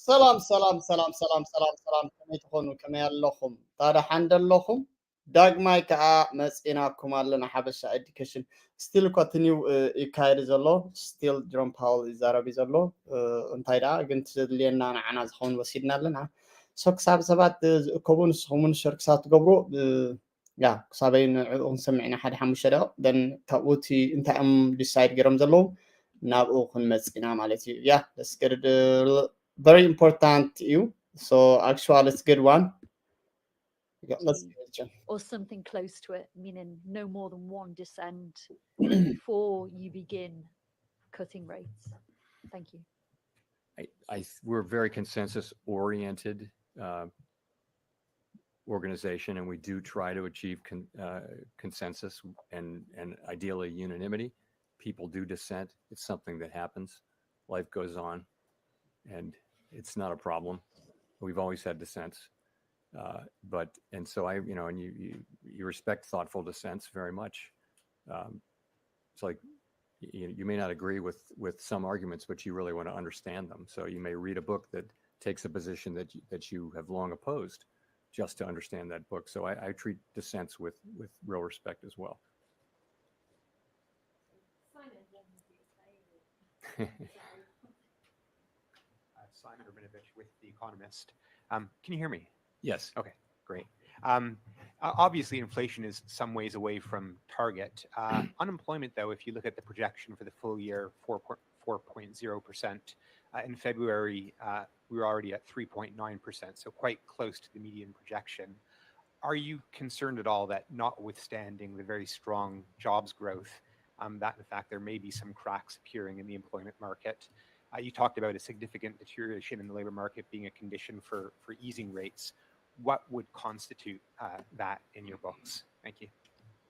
ሰላም ሰላም ሰላም ሰላም ሰላም ሰላም፣ ከመይ ትኾኑ? ከመይ ኣለኹም? ታዲያ ሓንደ ኣለኹም? ዳግማይ ከዓ መፂናኩም ኣለና። ሓበሻ ኤዱኬሽን ስቲል ኮንቲኒው ይካየድ ዘሎ፣ ስቲል ጀሮም ፓወል ይዛረብ እዩ ዘሎ። እንታይ ደኣ ግን ትድልየና ንዓና ዝኸውን ወሲድና ኣለና። ሶ ክሳብ ሰባት ዝእከቡ ንስኹም እውን ሸር ክሳብ ትገብሩ ያ ክሳበይ ንዕኡ ክንሰምዕ ኢና ሓደ ሓሙሽተ ደቂቕ። Then ካብኡ እቲ እንታይ እዮም ዲሳይድ ገይሮም ዘለዉ ናብኡ ክንመጽእ ኢና ማለት እዩ። Yeah, let's get it. Very important እዩ። So actually, let's get one. Yeah, let's get it. Or something close to it, meaning no more than one dissent before you begin cutting rates. Thank you. I, I we're a very consensus oriented uh, organization, and we do try to achieve con, uh, consensus and and ideally unanimity. People do dissent. It's something that happens. Life goes on, and it's not a problem. We've always had dissents, uh, but and so I, you know, and you you, you respect thoughtful dissents very much. Um, it's like you, you may not agree with with some arguments, but you really want to understand them. So you may read a book that takes a position that you, that you have long opposed, just to understand that book. So I, I treat dissents with with real respect as well. Uh, Simon Rabinovich with The Economist. Um, can you hear me? Yes. Okay, great. Um, o- obviously, inflation is some ways away from target. Uh, unemployment, though, if you look at the projection for the full year, four point four point zero percent. Uh, in February, uh, we were already at three point nine percent, so quite close to the median projection. Are you concerned at all that, notwithstanding the very strong jobs growth, um, that in fact there may be some cracks appearing in the employment market? Uh, you talked about a significant deterioration in the labor market being a condition for, for easing rates. What would constitute uh, that in your books? Thank you.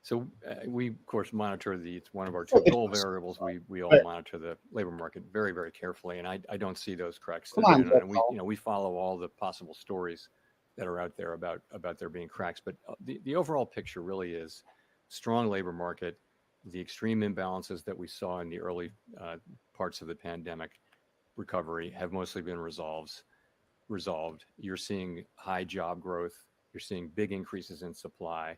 So uh, we, of course, monitor the, it's one of our two goal variables. We, we all monitor the labor market very, very carefully, and I, I don't see those cracks. And we, you know, we follow all the possible stories that are out there about, about there being cracks. But uh, the, the overall picture really is strong labor market. The extreme imbalances that we saw in the early uh, parts of the pandemic recovery have mostly been resolved. Resolved. You're seeing high job growth. You're seeing big increases in supply.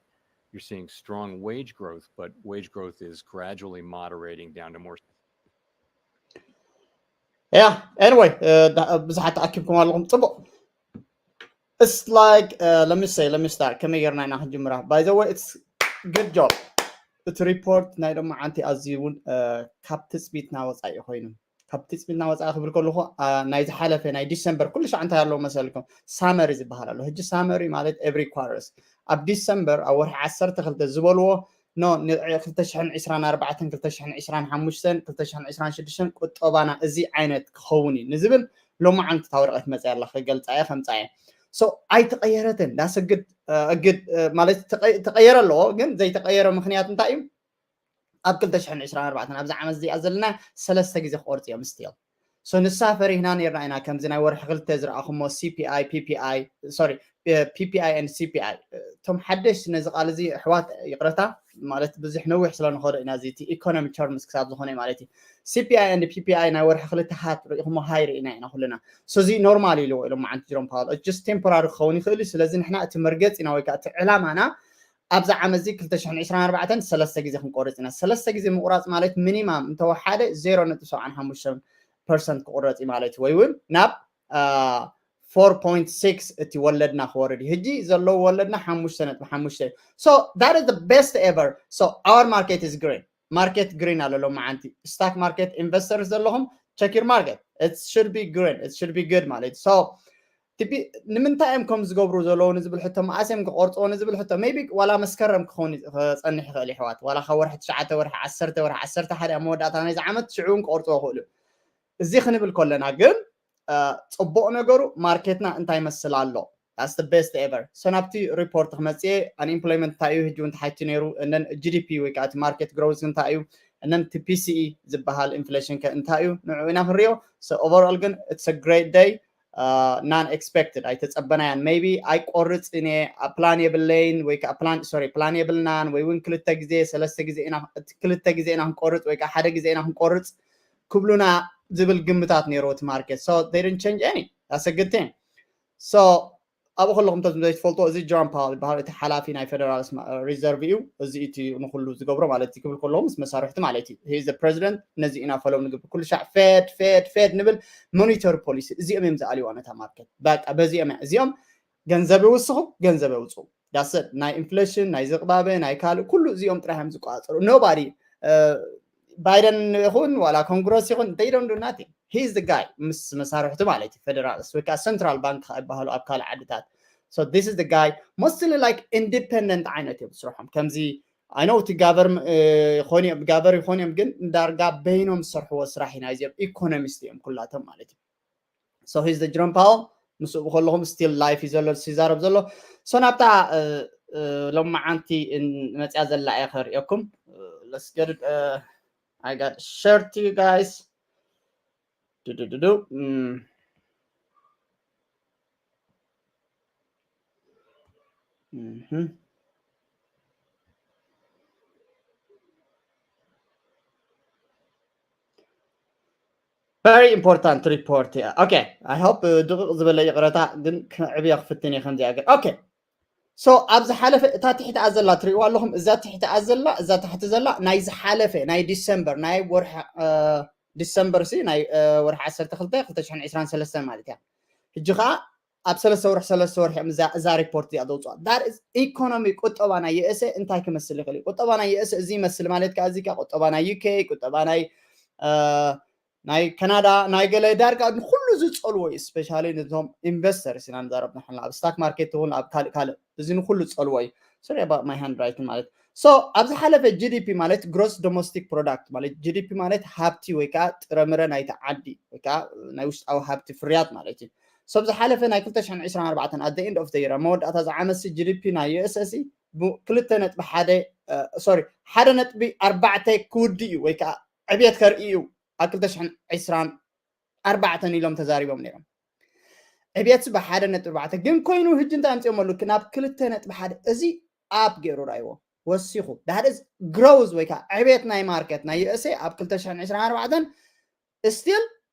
You're seeing strong wage growth, but wage growth is gradually moderating down to more. Yeah, anyway, uh, ብዙሓት ተኣኪብኩም ኣለኹም። ጽቡቕ። It's like, uh, let me say, let me start. ከመይ ጌርና ኢና ክንጅምራ? By the way, it's good job. እቲ ሪፖርት ናይ ሎማዓንቲ ኣዝዩ እውን ካብ ትጽቢትና ወጻኢ ኮይኑ፣ ካብ ትጽቢትና ወጻኢ ክብል ከለኹ ናይ ዝሓለፈ ናይ ዲሰምበር ኩሉ ሻዕ እንታይ ኣለዎ መሰልኩም? ሳመሪ ዝበሃል ኣሎ። ሕጂ ሳመሪ ማለት every quarters ኣብ ዲሰምበር ኣብ ወርሒ ዓሰርተ ክልተ ዝበልዎ ኖ ን ክልተ ሽሕን ዕስራን ኣርባዕተን ክልተ ሽሕን ዕስራን ሓሙሽተን ክልተ ሽሕን ዕስራን ሽዱሽተን ቁጠባና እዚ ዓይነት ክኸውን እዩ ንዝብል ሎማዓንቲ እታ ወረቐት መፅያ ኣላ። ክገልፃ እየ ከምፃ እየ። So ኣይተቐየረትን። ዳስ ግድ ግድ ማለት ተቐየረ ኣለዎ፣ ግን ዘይተቐየረ ምክንያት እንታይ እዩ? ኣብ ክልተ ሽሕን ዕስራን ኣርባዕተን ኣብዚ ዓመት እዚኣ ዘለና ሰለስተ ግዜ ክቆርፅ እዮም ስቲል። So ንሳ ፈሪህና ነርና ኢና። ከምዚ ናይ ወርሒ ክልተ ዝረኣኹሞ CPI PPI sorry PPI and CPI እቶም ሓደሽቲ ነዚ ቃል እዚ ኣሕዋት ይቕረታ ማለት ብዙሕ ነዊሕ ስለ ንኸዶ ኢና እዚ እቲ ኢኮኖሚ ተርምስ ክሳብ ዝኾነ ማለት እዩ። CPI and PPI ናይ ወርሒ ክልተ ሃት ርኢኹሞ ሃይ ርኢና ኢና ኩልና። So እዚ ኖርማል ኢልዎ ኢሎም መዓንቲ ጅሮም ፓወል just ቴምፖራሪ ክኸውን ይኽእል እዩ። ስለዚ ንሕና እቲ መርገፂና ወይ ከዓ እቲ ዕላማና ኣብዛ ዓመት እዚ ክልተ ሽሕን ዕስራን ኣርባዕተን ሰለስተ ግዜ ክንቆርፅ ኢና። ሰለስተ ግዜ ምቁራፅ ማለት ሚኒማም እንተወሓደ ዜሮ ነጥቢ ሰብዓን ሓሙሽተን ፐርሰንት ክቁረፅ እዩ ማለት እዩ። ወይ እውን ናብ ፎር ፖይንት ሲክስ እቲ ወለድና ክወርድ እዩ። ሕጂ ዘለዎ ወለድና ሓሙሽተ ነጥቢ ሓሙሽተ እዩ። So that is the best ever. So our market is green. ማርኬት ግሪን ኣሎ ሎማዓንቲ። ስታክ ማርኬት ኢንቨስተርስ ዘለኹም check your market. It should be green. It should be good ማለት እዩ። So ንምንታይ እዮም ከም ዝገብሩ ዘለዉ ንዝብል ሕቶ፣ መኣስ እዮም ክቆርፅዎ ንዝብል ሕቶ maybe ዋላ መስከረም ክኸውን ክፀንሕ ይኽእል ይሕዋት፣ ዋላ ካብ ወርሒ ትሽዓተ ወርሒ ዓሰርተ ወርሒ ዓሰርተ ሓደ ኣብ መወዳእታ ናይዚ ዓመት ሽዑ እውን ክቆርፅዎ ይኽእሉ። እዚ ክንብል ከለና ግን ፅቡቕ ነገሩ ማርኬትና እንታይ ይመስል ኣሎ? That's the best ever. So ናብቲ ሪፖርት ክመፅእ unemployment እንታይ እዩ ሕጂ እውን ተሓቲቱ ነይሩ፣ እነን GDP ወይ ከዓ እቲ ማርኬት ግሮውዝ እንታይ እዩ፣ እነን እቲ PCE ዝበሃል ኢንፍሌሽን ከ እንታይ እዩ፣ ንዕኡ ኢና ክንሪኦ። So overall ግን it's a great day. Non expected ኣይተፀበናያን። Maybe ኣይቆርፅን እየ ፕላን የብለይን ወይ ከዓ ፕላን sorry ፕላን የብልናን ወይ እውን ክልተ ግዜ ሰለስተ ግዜ ኢና ክልተ ግዜ ኢና ክንቆርፅ ወይ ከዓ ሓደ ግዜ ኢና ክንቆርፅ ክብሉና ዝብል ግምታት ነይሩ እቲ ማርኬት። So they didn't change any. that's a good thing. So ኣብኡ ከለኹም እንተ ዘይትፈልጥዎ፣ እዚ ጀሮም ፓወል ይበሃል፣ እቲ ሓላፊ ናይ ፌደራል ሪዘርቭ እዩ። እዚ እቲ ንኩሉ ዝገብሮ ማለት እዩ ክብል ከለኹ ምስ መሳርሕቲ ማለት እዩ። He is the president፣ ነዚ ኢና ፈለው ንግብር፣ ኩሉ ሻዕ ፌድ ፌድ ፌድ ንብል። ሞኒተሪ ፖሊሲ እዚኦም እዮም ዝኣልዋ ነታ ማርኬት። በቃ በዚኦም እያ፣ እዚኦም ገንዘብ ይውስኹ፣ ገንዘብ የውፅኡ። ዳሰት ናይ ኢንፍሌሽን፣ ናይ ዝቕባበ፣ ናይ ካልእ ኩሉ እዚኦም ጥራሕ እዮም ዝቆፃፀሩ። Nobody፣ ባይደን ይኹን ዋላ ኮንግረስ ይኹን፣ they don't do nothing። He is the guy፣ ምስ መሳርሕቱ ማለት እዩ። ፌደራልስ ወይ ከዓ ሰንትራል ባንክ ይበሃሉ ኣብ ካልእ ዓድታት። So this is the guy፣ mostly like independent ዓይነት እዮም ስርሖም። ከምዚ ኣይ ኖ እቲ ጋቨር ይኾን እዮም፣ ጋቨር ይኾን እዮም፣ ግን እንዳርጋ በይኖም ዝሰርሕዎ ስራሕ ኢና። እዚኦም ኢኮኖሚስት እዮም ኩላቶም ማለት እዩ። So he's the ጀሮም ፓወል፣ ምስኡ ከለኹም ስቲል ላይፍ እዩ ዘሎ፣ ዝዛረብ ዘሎ። So ናብታ ሎመዓንቲ መፅያ ዘላ እየ ከርእየኩም። Let's get it. I got share to you guys. ዱዱዱዱ። Very important report እያ። Okay, I hope ድቕቕ ዝበለ ይቕረታ ግን ክዕብዮ ክፍትን እየ ከምዚኣ ገር። Okay, so ኣብ ዝሓለፈ እታ ትሕቲ ኣዘላ ትርእይዋ ኣለኹም። እዛ ትሕቲ ኣዘላ፣ እዛ ታሕቲ ዘላ ናይ ዝሓለፈ ናይ ዲሰምበር፣ ናይ ወርሒ ዲሰምበር ሲ ናይ ወርሒ ዓሰርተ ክልተ ክልተ ሽሕን ዕስራን ሰለስተን ማለት እያ። ሕጂ ከዓ ኣብ ሰለስተ ወርሒ ሰለስተ ወርሒ እዮም እዛ ሪፖርት እዚኣ ዘውፅዋ። That is ኢኮኖሚ፣ ቁጠባ ናይ ዩኤስኤ እንታይ ክመስል ይኽእል እዩ? ቁጠባ ናይ ዩኤስኤ እዚ ይመስል ማለት ከዓ እዚ ከዓ ቁጠባ ናይ ዩኬ፣ ቁጠባ ናይ ናይ ካናዳ፣ ናይ ገለ ዳርጋ ንኩሉ ዝፀልዎ እዩ። ስፔሻሊ ነቶም ኢንቨስተርስ ኢና ንዛረብ ንሕና ኣብ ስታክ ማርኬት እውን ኣብ ካልእ ካልእ፣ እዚ ንኩሉ ዝፀልዎ እዩ። Sorry about my handwriting ማለት። So ኣብ ዝሓለፈ ጂዲፒ ማለት ግሮስ ዶሜስቲክ ፕሮዳክት ማለት፣ ጂዲፒ ማለት ሃብቲ ወይ ከዓ ጥረምረ ናይቲ ዓዲ ወይ ከዓ ናይ ውሽጣዊ ሃብቲ ፍርያት ማለት እዩ። So ኣብ ዝሓለፈ ናይ ክልተ ሽሕን ዕስራን ኣርባዕተን፣ at the end of the year፣ መወዳእታ ዝዓመት ሲ ጂዲፒ ናይ ዩኤስኤ ሲ ብክልተ ነጥቢ ሓደ፣ ሶሪ፣ ሓደ ነጥቢ ኣርባዕተ ክውድእ እዩ ወይ ከዓ ዕብየት ከርኢ እዩ ኣብ ክልተ ሽሕን ዕስራን ኣርባዕተን ኢሎም ተዛሪቦም ነይሮም። ዕብየት ብሓደ ነጥቢ ኣርባዕተ ግን ኮይኑ፣ ህጂ እንታይ ኣምፅኦምሉ? ናብ ክልተ ነጥቢ ሓደ። እዚ ኣፕ ገይሩ ራእይዎ፣ ወሲኹ። That is ግሮዝ ወይ ከዓ ዕብየት ናይ ማርኬት ናይ ዩኤስኤ ኣብ ክልተ ሽሕን ዕስራን ኣርባዕተን ስቲል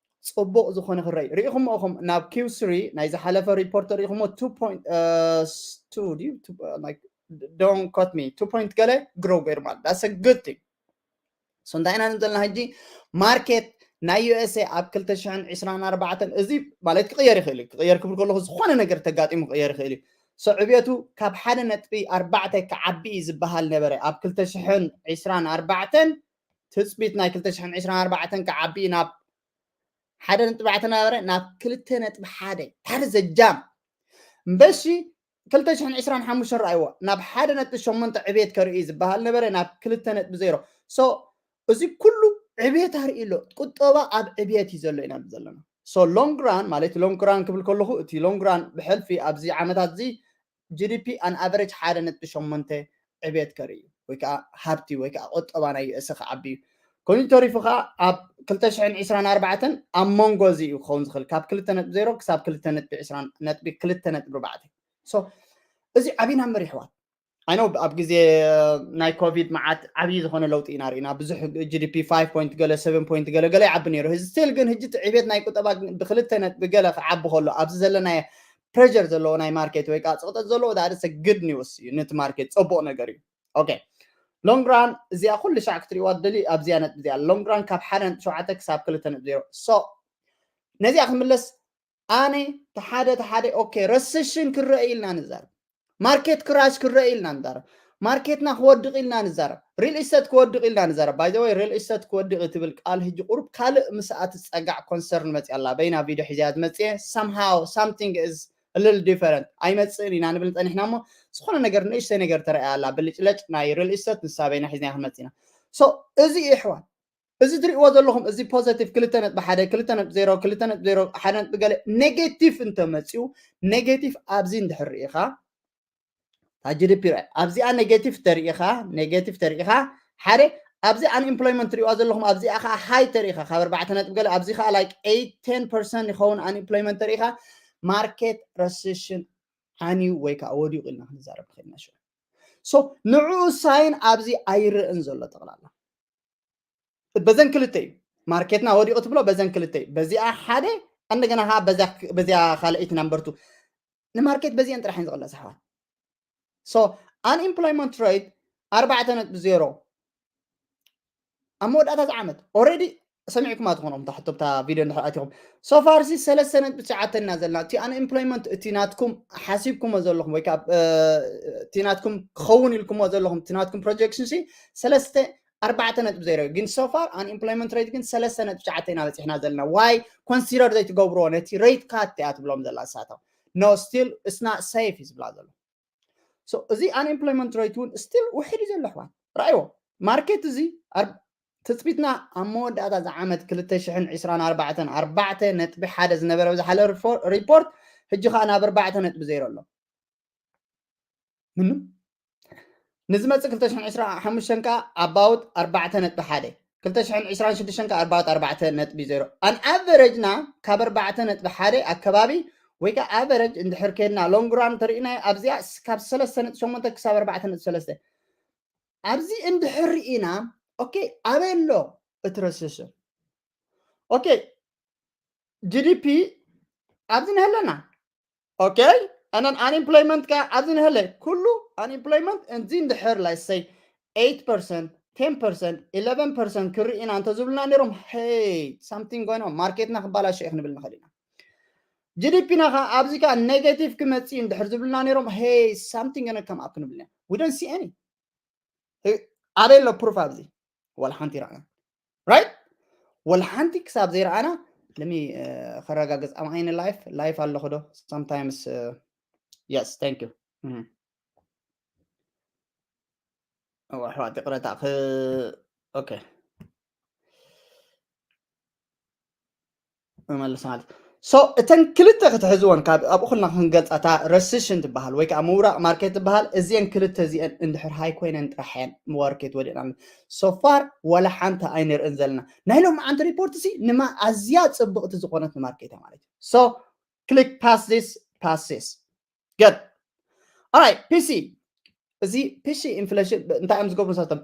ፅቡቕ ዝኾነ ክረይ ርኢኹም ኢኹም። ናብ ኪው ስሪ ናይ ዝሓለፈ ሪፖርት ርኢኹሞ፣ two point two ድዩ? Don't quote me፣ two point ገለ ግሮው ገይሩ ማለት፣ that's a good thing። So እንታይ ኢና ንብል ዘለና ሕጂ? ማርኬት ናይ ዩኤስኤ ኣብ ክልተ ሽሕን ዕስራን ኣርባዕተን፣ እዚ ማለት ክቕየር ይኽእል እዩ። ክቕየር ክብል ከለኹ ዝኾነ ነገር ተጋጢሙ ክቕየር ይኽእል እዩ። So ዕብየቱ ካብ ሓደ ነጥቢ ኣርባዕተ ክዓቢ እዩ ዝበሃል ነበረ ኣብ ክልተ ሽሕን ዕስራን ኣርባዕተን። ትፅቢት ናይ ክልተ ሽሕን ዕስራን ኣርባዕተን ክዓቢ ናብ ሓደ ነጥቢ ኣርባዕተ ነበረ፣ ናብ ክልተ ነጥቢ ሓደ። ሓደ ዘጃም እምበሺ ክልተ ሽሕን ዕስራን ሓሙሽተን ረኣይዎ፣ ናብ ሓደ ነጥቢ ሸሞንተ ዕብየት ከርኢ ዝበሃል ነበረ፣ ናብ ክልተ ነጥቢ ዜሮ። So እዚ ኩሉ ዕብየት ኣርኢ ኣሎ። ቁጠባ ኣብ ዕብየት እዩ ዘሎ ኢና ንብል ዘለና። So ሎንግ ራን ማለት፣ ሎንግ ራን ክብል ከለኹ፣ እቲ ሎንግ ራን ብሕልፊ ኣብዚ ዓመታት እዚ ጂዲፒ ኣን ኣቨሬጅ ሓደ ነጥቢ ሸሞንተ ዕብየት ከርኢ እዩ፣ ወይ ከዓ ሃብቲ ወይ ከዓ ቁጠባ ናይ ዩኤስኤ ክዓቢ እዩ። ኮይኑ ተሪፉ ከዓ ኣብ ክልተ ሽሕን ዕስራን ኣርባዕተን ኣብ መንጎ እዚ እዩ ክኸውን ዝኽእል፣ ካብ ክልተ ነጥቢ ዜሮ ክሳብ ክልተ ነጥቢ ዕስራን ነጥቢ ክልተ ነጥቢ ኣርባዕተ። So እዚ ዓብዪ ናምበር የሕዋት። ኣይ ኖ ኣብ ግዜ ናይ ኮቪድ መዓት ዓብዪ ዝኾነ ለውጢ ኢና ርኢና። ብዙሕ ጂዲፒ ፋይቭ ፖይንት ገለ፣ ሰቨን ፖይንት ገለ ገለ ይዓቢ ነይሩ። እዚ ስቲል ግን ህጂ እቲ ዕብየት ናይ ቁጠባ ብክልተ ነጥቢ ገለ ክዓቢ ከሎ፣ ኣብዚ ዘለናዮ ፕሬር ዘለዎ ናይ ማርኬት ወይ ከዓ ፅቕጠት ዘለዎ፣ that is a good news እዩ ነቲ ማርኬት፣ ፅቡቕ ነገር እዩ። ኦኬ፣ ሎንግ ራን እዚኣ ኩሉ ሻዕ ክትሪእዋ ትደሊ ኣብዚኣ ነጥቢ እዚኣ። ሎንግ ራን ካብ ሓደ ነጥቢ ሸውዓተ ክሳብ ክልተ ነጥቢ ዜሮ። So ነዚኣ ክምለስ፣ ኣነ ተሓደ ተሓደ፣ ኦኬ፣ ረሰሽን ክረአ ኢልና ንዛረብ፣ ማርኬት ክራሽ ክረአ ኢልና ንዛረብ፣ ማርኬትና ክወድቕ ኢልና ንዛረብ፣ ሪል ኢስተት ክወድቕ ኢልና ንዛረብ። By the way፣ ሪል ኢስተት ክወድቕ እትብል ቃል ህጂ ቁሩብ ካልእ ምስኣ ትፀጋዕ ኮንሰርን መፅያ ኣላ። በይና ቪድዮ ሒዘያ ዝመፅየ፣ somehow something is a little different፣ ኣይመፅእን ኢና ንብል ፀኒሕና እሞ፣ ዝኾነ ነገር ንእሽተይ ነገር ተረኣያ ኣላ፣ ብልጭለጭ ናይ ሪል ኢስተት፣ ንሳ በይና ሒዝና ክንመፅእ ኢና። So እዚ እዩ ኣሕዋት፣ እዚ ትሪእዎ ዘለኹም፣ እዚ ፖዘቲቭ ክልተ ነጥቢ ሓደ፣ ክልተ ነጥቢ ዜሮ፣ ክልተ ነጥቢ ዜሮ፣ ሓደ ነጥቢ ገለ፣ ኔጌቲቭ እንተመፅኡ፣ ኔጌቲቭ ኣብዚ እንድሕር ርኢኻ፣ እታ ጂዲፒ ርአ፣ ኣብዚኣ ኔጌቲቭ ተሪኢኻ፣ ኔጌቲቭ ተሪኢኻ፣ ሓደ ኣብዚ ኣንኤምፕሎይመንት ትሪእዋ ዘለኹም፣ ኣብዚኣ ከዓ ሃይ ተሪኢኻ፣ ካብ ኣርባዕተ ነጥቢ ገለ፣ ኣብዚ ከዓ ላይክ ኤይት ቴን ፐርሰንት ይኸውን ኣንኤምፕሎይመንት ተሪኢኻ፣ ማርኬት ረሰሽን ዓንዩ ወይ ከዓ ወዲቑ ኢልና ክንዛረብ ንኽእል ኢና። ሽዑ ሶ ንዕኡ ሳይን ኣብዚ ኣይርእን ዘሎ ጠቕላላ። በዘን ክልተ እዩ ማርኬትና ወዲቑ ትብሎ፣ በዘን ክልተ እዩ። በዚኣ ሓደ፣ እንደገና ከዓ በዚያ ካልኣይቲ number two ንማርኬት በዚአን ጥራሕ እየን ዝቕለስ ኣሕዋት። So unemployment rate ኣርባዕተ ነጥቢ ዜሮ ኣብ መወዳእታ ዝዓመት already ሰሚዕኩማ ትኾኑ ታሕቶብታ ቪድዮ እንድሕር ኣቲኹም። So far ሲ ሰለስተ ነጥቢ ትሽዓተ ኢና ዘለና። እቲ unemployment እቲ ናትኩም ሓሲብኩሞ ዘለኹም ወይ ከዓ እቲ ናትኩም ክኸውን ኢልኩሞ ዘለኹም እቲ ናትኩም projection ሲ ሰለስተ ኣርባዕተ ነጥቢ ዜሮ እዩ። ግን so far unemployment rate ግን ሰለስተ ነጥቢ ትሽዓተ ኢና በፂሕና ዘለና። Why consider ዘይትገብርዎ ነቲ rate cut እያ ትብሎም ዘላ እሳቶም። No, still it's not safe እዩ ዝብላ ዘሎ። So እዚ unemployment rate እውን still ውሕድ እዩ ዘሎ ኣሕዋት። ረኣይዎ ማርኬት እዚ ትፅቢትና ኣብ መወዳእታ እዚ ዓመት ክልተ ሽሕን ዕስራን ኣርባዕተን ኣርባዕተ ነጥቢ ሓደ ዝነበረ ዝሓለ report ሕጂ ከዓ ናብ ኣርባዕተ ነጥቢ ዜሮ ኣሎ። ምንም ንዝመፅእ ክልተ ሽሕን ዕስራን ሓሙሽተን ከዓ about ኣርባዕተ ነጥቢ ሓደ ክልተ ሽሕን ዕስራን ሽዱሽተን ከዓ about ኣርባዕተ ነጥቢ ዜሮ on average ና ካብ ኣርባዕተ ነጥቢ ሓደ ኣከባቢ ወይ ከዓ average እንድሕር ከድና long run ተሪእናዮ ኣብዚኣ ካብ ሰለስተ ነጥቢ ሸሞንተ ክሳብ ኣርባዕተ ነጥቢ ሰለስተ ኣብዚ እንድሕር ርኢና okay ኣበይ ኣሎ እቲ recession? Okay GDP ኣብዚ ንህለና okay and unemployment ከዓ ኣብዚ ንህለ ኩሉ unemployment እዚ እንድሕር like say eight percent ten percent eleven percent ክርኢ ኢና እንተዝብሉና ነይሮም hey something going on ማርኬትና ክባላሾ እዩ ክንብል ንኽእል ኢና። GDP ና ከዓ ኣብዚ ከዓ negative ክመፅእ እዩ እንድሕር ዝብሉና ነይሮም hey something going to come up ክንብል ኢና። We don't see any ኣበይ ኣሎ proof ኣብዚ? ወላ ሓንቲ ይረኣና right ወላ ሓንቲ ክሳብ ዘይረኣና let me ከረጋግፅ am I in live live ኣለኹ ዶ sometimes yes thank you ኣሕዋት ይቕረታ okay እመልስ ማለት so እተን ክልተ ክትሕዝወን ካብ ኣብኡ ኩልና ክንገልፃ እታ recession ትበሃል ወይ ከዓ ምውራቕ ማርኬት ትበሃል እዚአን ክልተ እዚአን እንድሕር ሃይ ኮይነን ጥራሕ እየን ማርኬት ወዲቕና so far ወላ ሓንቲ ኣይንርእን ዘለና ናይ ሎምዓንቲ report ሲ ንማ ኣዝያ ፅብቕቲ ዝኾነት ንማርኬት ማለት እዩ so click pass this pass this good alright PC እዚ PC inflation እንታይ እዮም ዝገብሩ ንሳቶም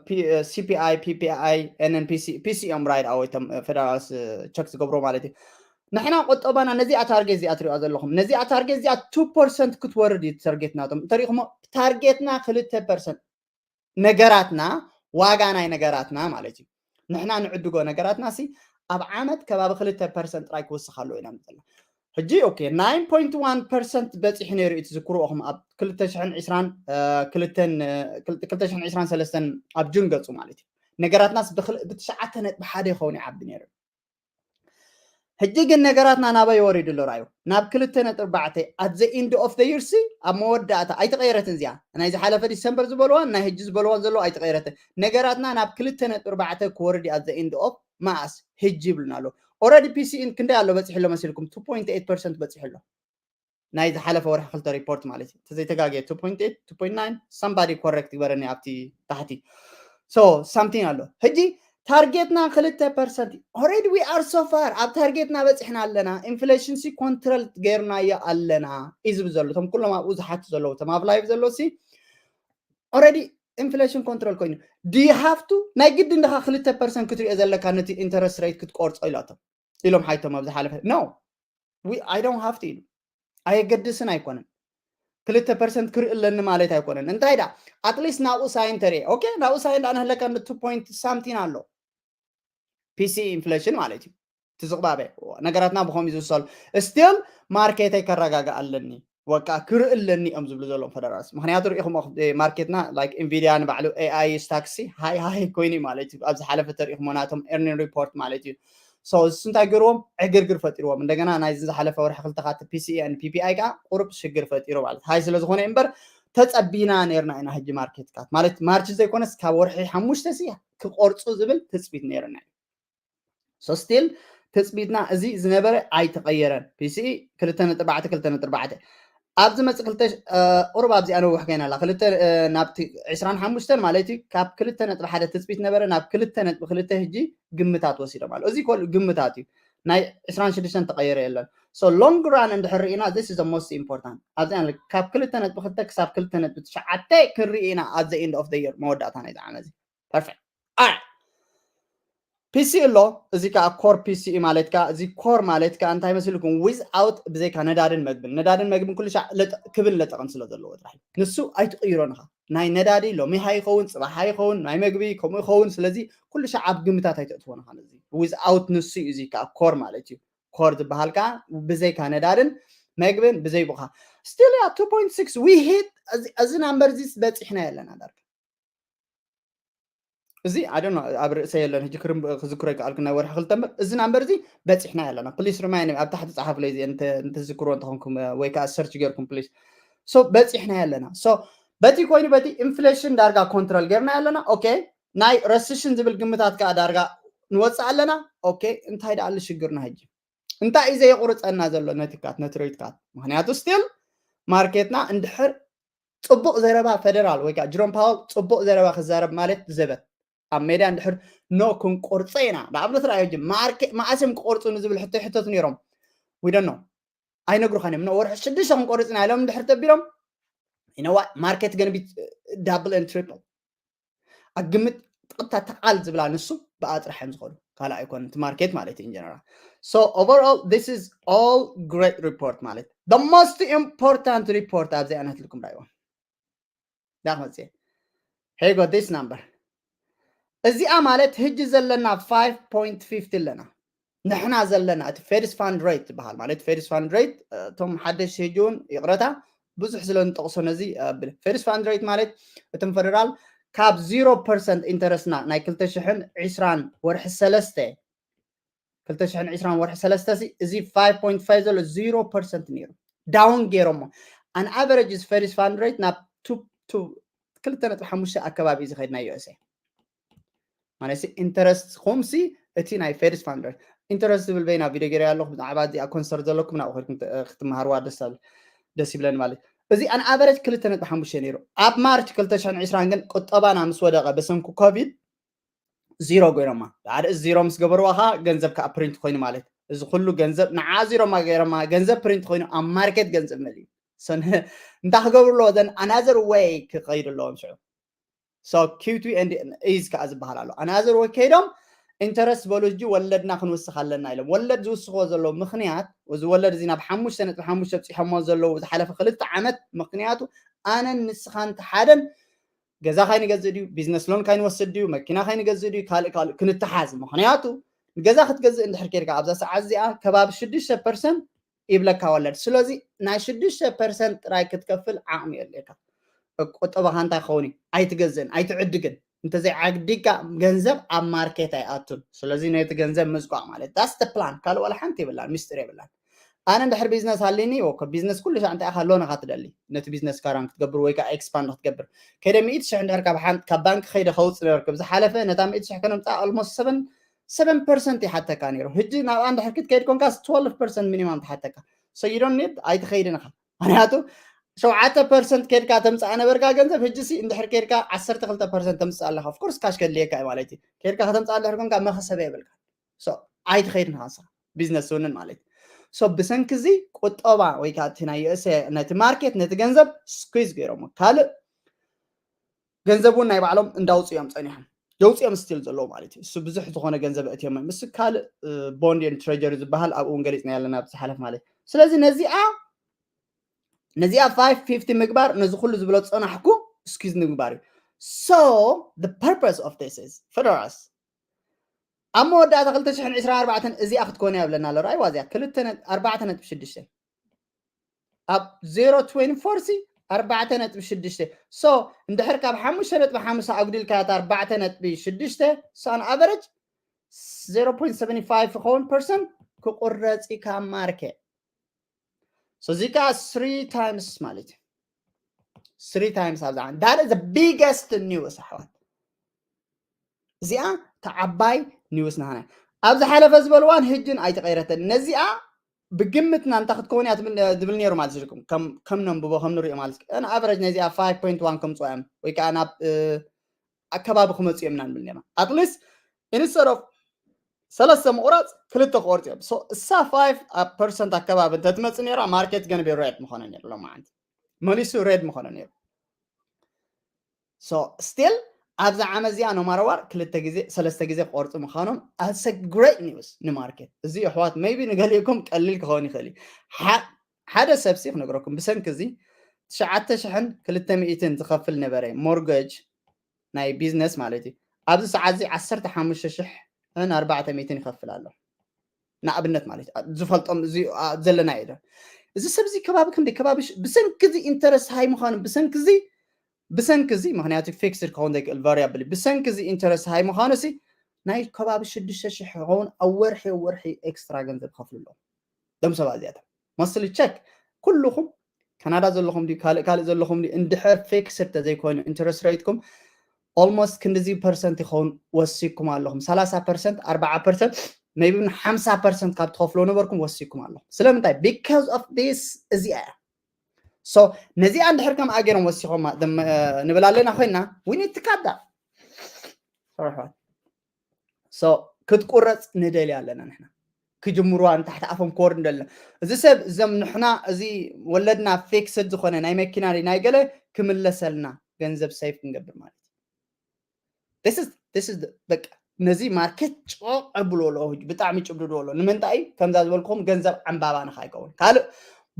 CPI PPI NNPC PC እዮም right ኣወይቶም federal check ዝገብሩ ማለት እዩ ንሕና ቆጠባና ነዚኣ target እዚኣ ትሪኦ ዘለኹም ነዚኣ target እዚኣ two percent ክትወርድ እዩ target ናቶም እንተሪኹሞ target ና ክልተ percent ነገራትና ዋጋ ናይ ነገራትና ማለት እዩ ንሕና ንዕድጎ ነገራትና ሲ ኣብ ዓመት ከባቢ ክልተ percent ጥራይ ክውስኽ ኣለዎ ኢና ንፅላ ሕጂ okay nine point one percent በፂሑ ነይሩ እዩ ትዝክርኦኹም ኣብ ክልተ ሽሕን ዕስራን ክልተ ሽሕን ዕስራን ሰለስተን ኣብ ጁን ገፁ ማለት እዩ ነገራትናስ ብትሽዓተ ነጥቢ ሓደ ይኸውን ይዓቢ ነይሩ ሕጂ ግን ነገራትና ናበይ ወሪዱ ኣሎ ራዩ ናብ ክልተ ነጥቢ ኣርባዕተ at the end of the year ሲ ኣብ መወዳእታ ኣይተቐየረትን እዚኣ ናይ ዝሓለፈ ዲሰምበር ዝበልዋን ናይ ሕጂ ዝበልዋን ዘለዎ ኣይተቐየረትን ነገራትና ናብ ክልተ ነጥቢ ኣርባዕተ ክወርድ at the end of መኣስ ሕጂ ይብሉና ኣሎ already PC in ክንደይ ኣሎ በፂሑ ኣሎ መሲልኩም two point eight percent በፂሑ ኣሎ ናይ ዝሓለፈ ወርሒ ክልተ report ማለት እዩ ተዘይተጋግየ two point eight two point nine somebody correct ይበረኒ ኣብቲ ታሕቲ so something ኣሎ ሕጂ target ና ክልተ percent already we are so far ኣብ target ና በፂሕና ኣለና inflation ሲ control ገይርናዮ ኣለና እዩ ዝብል ዘሎ እቶም ኩሎም ኣብኡ ዝሓቱ ዘለዉ እቶም ኣብ live ዘሎ ሲ already inflation control ኮይኑ do you have to ናይ ግዲ እንድኻ ክልተ percent ክትሪኦ ዘለካ ነቲ interest rate ክትቆርፆ ኢላቶም ኢሎም ሓይቶም ኣብ ዝሓለፈ no I don't have to ኢሉ ኣየገድስን ኣይኮነን ክልተ percent ክርኢ ኣለኒ ማለት ኣይኮነን እንታይ ዳ at least ናብኡ ሳይን ተሪኤ okay ናብኡ ሳይን ዳ ንህለካ two point something ኣሎ PC inflation ማለት እዩ ትዝቕባበ ነገራትና ብኸም እዩ ዝውሰሉ still ማርኬተይ ከረጋግእ ኣለኒ ወቃ ክርኢ ኣለኒ እዮም ዝብሉ ዘለዎም federals ምክንያቱ ርኢኹም ማርኬትና like Nvidia ንባዕሉ AI stocks ሃይ ሃይ ኮይኑ ማለት እዩ ኣብ ዝሓለፈ ተሪኢኹሞ ናቶም earning report ማለት እዩ so እሱ እንታይ ገይርዎም ዕግርግር ፈጢርዎም እንደገና ናይ ዝሓለፈ ወርሒ ክልተኻት PCE PPI ከዓ ቁሩብ ሽግር ፈጢሩ ማለት ሃይ ስለ ዝኾነ እምበር ተፀቢና ነርና ኢና ሕጂ ማርኬት ካት ማለት ማርች ዘይኮነስ ካብ ወርሒ ሓሙሽተ ሲ ክቆርፁ ዝብል ትፅቢት ነርና እዩ so still ትፅቢትና እዚ ዝነበረ ኣይተቐየረን PCE ክልተ ነጥቢ ኣርባዕተ ክልተ ነጥቢ ኣርባዕተ ኣብ ዝመፅእ ክልተ ቁሩብ ኣብዚኣ ነውሕ ኮይና ኣላ ክልተ ናብቲ ዕስራን ሓሙሽተን ማለት እዩ ካብ ክልተ ነጥቢ ሓደ ትፅቢት ነበረ ናብ ክልተ ነጥቢ ክልተ ሕጂ ግምታት ወሲዶም ኣሎ እዚ ኮል ግምታት እዩ ናይ ዕስራን ሽዱሽተን ተቐየረ የለን so long run እንድሕር ርኢና this is the most important ኣብዚኣ ካብ ክልተ ነጥቢ ክልተ ክሳብ ክልተ ነጥቢ ትሽዓተ ክንርኢ ኢና at the end of the year መወዳእታ ናይዚ ዓመት እዚ perfect alright ፒሲ ኣሎ። እዚ ከዓ ኮር ፒሲ ማለት ከዓ እዚ ኮር ማለት ከዓ እንታይ መሲልኩም? ዊዝ ኣውት፣ ብዘይካ ነዳድን መግብን፣ ነዳድን መግብን ኩሉ ሻዕ ክብን ለጠቕን ስለ ዘለዎ ጥራሕ ንሱ ኣይትቕይሮን ኢኻ። ናይ ነዳዲ ሎሚ ሃይ ይኸውን፣ ፅባሕ ሃይ ይኸውን፣ ናይ መግቢ ከምኡ ይኸውን። ስለዚ ኩሉ ሻዕ ኣብ ግምታት ኣይተእትዎን ኢኻ። ነዚ ዊዝ ኣውት ንሱ እዩ። እዚ ከዓ ኮር ማለት እዩ። ኮር ዝበሃል ከዓ ብዘይካ ነዳድን መግብን ብዘይ ቡኻ ስቲል ያ two point six we hit። እዚ ናምበር እዚ በፂሕና የለና ዳርጋ። እዚ ኣደኖ ኣብ ርእሰ የለን ሕጂ ክዝክሮ ይከኣልኩ ናይ ወርሒ ክልተ እምበር እዚ ናምበር እዚ በፂሕና የለና። ፕሊስ ሪማይን ኣብ ታሕቲ ፀሓፍለይ እዚ እንተዝክርዎ እንተኾንኩም ወይ ከዓ ሰርች ገርኩም ፕሊስ። ሶ በፂሕና የለና። ሶ በቲ ኮይኑ በቲ ኢንፍሌሽን ዳርጋ ኮንትሮል ገርና ኣለና። ኦኬ፣ ናይ ረሲሽን ዝብል ግምታት ከዓ ዳርጋ ንወፅእ ኣለና። ኦኬ፣ እንታይ ደኣ ኣሎ ሽግርና ሕጂ? እንታይ እዩ ዘየቁርፀና ዘሎ? ነቲ ካት ነቲ ሬት ካት ምክንያቱ ስቲል ማርኬትና እንድሕር ፅቡቕ ዘረባ ፌደራል ወይ ከዓ ጅሮም ፓወል ፅቡቕ ዘረባ ክዛረብ ማለት ዘበት ኣብ ሜድያ እንድሕር ኖ ክንቆርፀ ኢና ንኣብነት ርኣዮ ጂ ማርኬት መዓስ እዮም ክቆርፁ ንዝብል ሕቶ ይሕተቱ ነይሮም። ዊደኖ ኣይነግሩኻን እዮም። ወርሒ ሽዱሽተ ክንቆርፅ ኢና ኢሎም እንድሕር ተቢሎም ኢነዋ ማርኬት ገንቢ ዳብል ን ትሪፕል ኣብ ግምት ጥቕታ ተቓል ዝብላ ንሱ ብኣ ጥራሕ እዮም ዝኸዱ ካልእ ኣይኮን እቲ ማርኬት ማለት እዩ ኢንጀነራል። So overall this is all great report ማለት the most important report ኣብዚ ኣይነትልኩም ራይዎም ዳክ መፅየ ሄጎ this number እዚኣ ማለት ህጂ ዘለና five point fifty ኣለና። ንሕና ዘለና እቲ ፌድስ ፋንድ ሬት ዝበሃል ማለት ፌድስ ፋንድ ሬት እቶም ሓደሽ ህጂ እውን ይቕረታ ብዙሕ ስለ ንጠቕሶ ነዚ ብል ፌድስ ፋንድ ሬት ማለት እቶም ፌደራል ካብ zero percent ኢንተረስትና ናይ ክልተ ሽሕን ዕስራን ወርሒ ሰለስተ ክልተ ሽሕን ዕስራን ወርሒ ሰለስተ እዚ five point five ዘሎ zero percent ነይሩ ዳውን ገይሮሞ። ኣን ኣቨሬጅ ፌድስ ፋንድ ሬት ናብ ክልተ ነጥቢ ሓሙሽተ ኣካባቢ እዩ ዝኸድ ናይ ዩኤስኤ ማለት ኢንተረስት ኹምሲ እቲ ናይ ፌድስ ፋንድ ሬት ኢንተረስት ዝብል በይና ቪዲዮ ገይረ ኣለኹ ብዛዕባ እዚኣ ኮንሰር ዘለኩም ናብኡ ከድኩም ክትመሃርዋ ደስ ደስ ይብለኒ ማለት እዚ ኣን ኣቨሬጅ ክልተ ነጥቢ ሓሙሽተ ነይሩ ኣብ ማርች ክልተ ሽሕን ዕስራን ግን ቁጠባና ምስ ወደቐ በሰንኩ ኮቪድ ዚሮ ገይሮማ ሓደ ዚሮ ምስ ገበርዋ ከዓ ገንዘብ ከዓ ፕሪንት ኮይኑ ማለት እዚ ኩሉ ገንዘብ ንዓ ዚሮማ ገይሮማ ገንዘብ ፕሪንት ኮይኑ ኣብ ማርኬት ገንዘብ መሊኡ እንታይ ክገብሩ ኣለዎ ዘን ኣናዘር ወይ ክኸይዱ ኣለዎም ሽዑ so Q two and is ከዓ ዝበሃል ኣሎ ኣናዘር ወይ ከይዶም ኢንተረስት በሉ ሕጂ ወለድና ክንውስኽ ኣለና ኢሎም ወለድ ዝውስኽዎ ዘለዉ ምኽንያት እዚ ወለድ እዚ ናብ ሓሙሽተ ነጥቢ ሓሙሽተ ኣብፂሖሞ ዘለዉ ዝሓለፈ ክልተ ዓመት ምኽንያቱ ኣነን ንስኻን ተሓደን ገዛ ካይንገዝእ ድዩ ቢዝነስ ሎን ካይንወስድ ድዩ መኪና ካይንገዝእ ድዩ ካልእ ካልእ ክንተሓዝ ምኽንያቱ ገዛ ክትገዝእ እንድሕር ኬድካ ኣብዛ ሰዓት እዚኣ ከባቢ ሽዱሽተ ፐርሰንት ይብለካ ወለድ ስለዚ ናይ ሽዱሽተ ፐርሰንት ጥራይ ክትከፍል ዓቕሚ የድልየካ ቁጠባኻ እንታይ ክኸውን እዩ ኣይትገዝእን ኣይትዕድግን እንተዘይዓዲግካ ገንዘብ ኣብ ማርኬት ኣይኣቱን ስለዚ ነቲ ገንዘብ ምዝቋዕ ማለት that's the plan ካልእ ዋላ ሓንቲ የብላን ሚስጥር የብላን ኣነ እንድሕር ቢዝነስ ሃሊኒ ቢዝነስ ኩሉ ሻዕ እንታይ ኢኻ ሎን ኢኻ ትደሊ ነቲ ቢዝነስ ካራን ክትገብር ወይ ከዓ ኤክስፓንድ ክትገብር ከይደ ሚእቲ ሽሕ እንድሕር ካብ ባንክ ከይደ ከውፅእ ነበርኩ ብዝሓለፈ ነታ ሚእቲ ሽሕ ከነምፃ almost seven seven percent ይሓተካ ነይሩ ሕጂ ናብኣ እንድሕር ክትከይድ ኮንካ twelve percent ሚኒማም ትሓተካ so you don't need ኣይትኸይድን ኢኻ ምክንያቱ ሸውዓተ ፐርሰንት ከድካ ተምፅኣ ነበርካ ገንዘብ ሕጂ ሲ እንድሕር ከድካ ዓሰርተ ክልተ ፐርሰንት ተምፅእ ኣለካ of course ካሽ ከድልየካ እዩ ማለት እዩ ከድካ ከተምፅኣ እንድሕር ኮንካ መኸሰበ የብልካ ኣይትኸይድን ኢኻ ንስኻ ቢዝነስ ትውንን ማለት እዩ so ብሰንኪ እዚ ቁጠባ ወይ ከዓ እቲ ናይ ዩኤስኤ ነቲ ማርኬት ነቲ ገንዘብ ስኩዝ ገይሮሞ ካልእ ገንዘብ እውን ናይ ባዕሎም እንዳውፅኡ እዮም ፀኒሖም የውፅኦም ስቲል ዘለዉ ማለት እዩ እሱ ብዙሕ ዝኾነ ገንዘብ እትዮም ምስ ካልእ ቦንድ ን ትሬጀሪ ዝበሃል ኣብኡ እውን ገሊፅና ያለና ዝሓለፍ ማለት ስለዚ ነዚኣ ነዚኣ five fifty ምግባር ነዚ ኩሉ ዝብሎ ዝፀናሕኩ ስኪዝ ምግባር እዩ so the purpose of this is federals ኣብ መወዳእታ ክልተ ሽሕን ዕስራን ኣርባዕተን እዚኣ ክትኮነ እያ ብለና ኣሎ ራእይዋ እዚኣ ክልተ ኣርባዕተ ነጥቢ ሽዱሽተ ኣብ zero twenty four ሲ ኣርባዕተ ነጥቢ ሽዱሽተ so እንድሕር ካብ ሓሙሽተ ነጥቢ ሓሙሳ ኣጉዲልካ እታ ኣርባዕተ ነጥቢ ሽዱሽተ so on average zero point seven five ክኸውን ፐርሰንት ክቁረፅ እዩ ካብ ማርኬት so እዚ ከዓ three times ማለት እዩ three times ኣብዛ that is the biggest news ኣሕዋት እዚኣ ተዓባይ ኒውስ ናህና ኣብ ዝሓለፈ ዝበልዋን ህጅን ኣይተቀይረተን ነዚኣ ብግምትና እንታ ክትከውን እያ ዝብል ነይሩ ማለት ዝልኩም ከም ነንብቦ ከም ንሪኦ ማለት ን ኣቨረጅ ነዚኣ five point one ከምፅኦ እዮም ወይ ከዓ ናብ ኣከባቢ ክመፁ እዮም ኢና ንብል ነርና ኣትሊስት ኢንስተድ ኦፍ ሰለስተ ምቁራፅ ክልተ ክቆርፅ እዮም እሳ five ፐርሰንት ኣከባቢ እንተትመፅ ነራ ማርኬት ገንቢ ሬድ ምኾነ ነሩ ሎማዓንቲ መሊሱ ሬድ ምኾነ ነሩ so still ኣብዛ ዓመት እዚኣ no matter what ክልተ ግዜ ሰለስተ ግዜ ክቆርፁ ምዃኖም that's a great news ንማርኬት። እዚ ኣሕዋት maybe ንገሊእኩም ቀሊል ክኸውን ይኽእል እዩ። ሓደ ሰብ ሲ ክነግረኩም፣ ብሰንኪ እዚ ትሽዓተ ሽሕን ክልተ ሚእትን ዝኸፍል ነበረ ሞርገጅ ናይ ቢዝነስ ማለት እዩ። ኣብዚ ሰዓት እዚ ዓሰርተ ሓሙሽተ ሽሕን ኣርባዕተ ሚእትን ይኸፍል ኣሎ። ንኣብነት ማለት እዩ ዝፈልጦም እዚ ዘለና እዩ። እዚ ሰብ እዚ ከባቢ ክንደይ ከባቢ ብሰንኪ እዚ ኢንተረስት ሃይ ምዃኑ ብሰንኪ እዚ ብሰንኪ እዚ ምክንያቱ ፊክስድ ክኸውን ዘይክእል ቫሪያብል ብሰንኪ እዚ ኢንተረስት ሃይ ምዃኑ ሲ ናይ ከባቢ ሽዱሽተ ሽሕ ክኸውን ኣብ ወርሒ ወርሒ ኤክስትራ ገንዘብ ከፍሉ ኣለዎም። ደም ሰባት እዚኣቶም mostly check ኩልኹም ካናዳ ዘለኹም ድዩ ካልእ ካልእ ዘለኹም ድዩ እንድሕር ፊክስድ ተዘይኮይኑ ኢንተረስት ሬትኩም almost ክንድዚ ፐርሰንት ይኸውን ወሲኩም ኣለኹም። ሰላሳ ፐርሰንት፣ ኣርባዓ ፐርሰንት፣ maybe ሓምሳ ፐርሰንት ካብ ትኸፍሎ ነበርኩም ወሲኩም ኣለኹም። ስለምንታይ? Because of this እዚኣ እያ። So ነዚኣ እንድሕር ከም ኣገሮም ወሲኾማ ንብል ኣለና ኮይና we need to cut that. So ክትቁረፅ ንደሊ ኣለና ንሕና ክጅምሩዋ ንታሕቲ ኣፎም ክወርድ እንደለና እዚ ሰብ እዞም ንሕና እዚ ወለድና ፊክስድ ዝኾነ ናይ መኪና ናይ ገለ ክምለሰልና ገንዘብ ሴቭ ክንገብር ማለት እዩ። በቃ ነዚ ማርኬት ጭቕ ዕብሎ ኣሎ ብጣዕሚ ጭብድዶ ኣሎ። ንምንታይ ከምዛ ዝበልኩም ገንዘብ ዕምባባ ንካ ይከውን ካልእ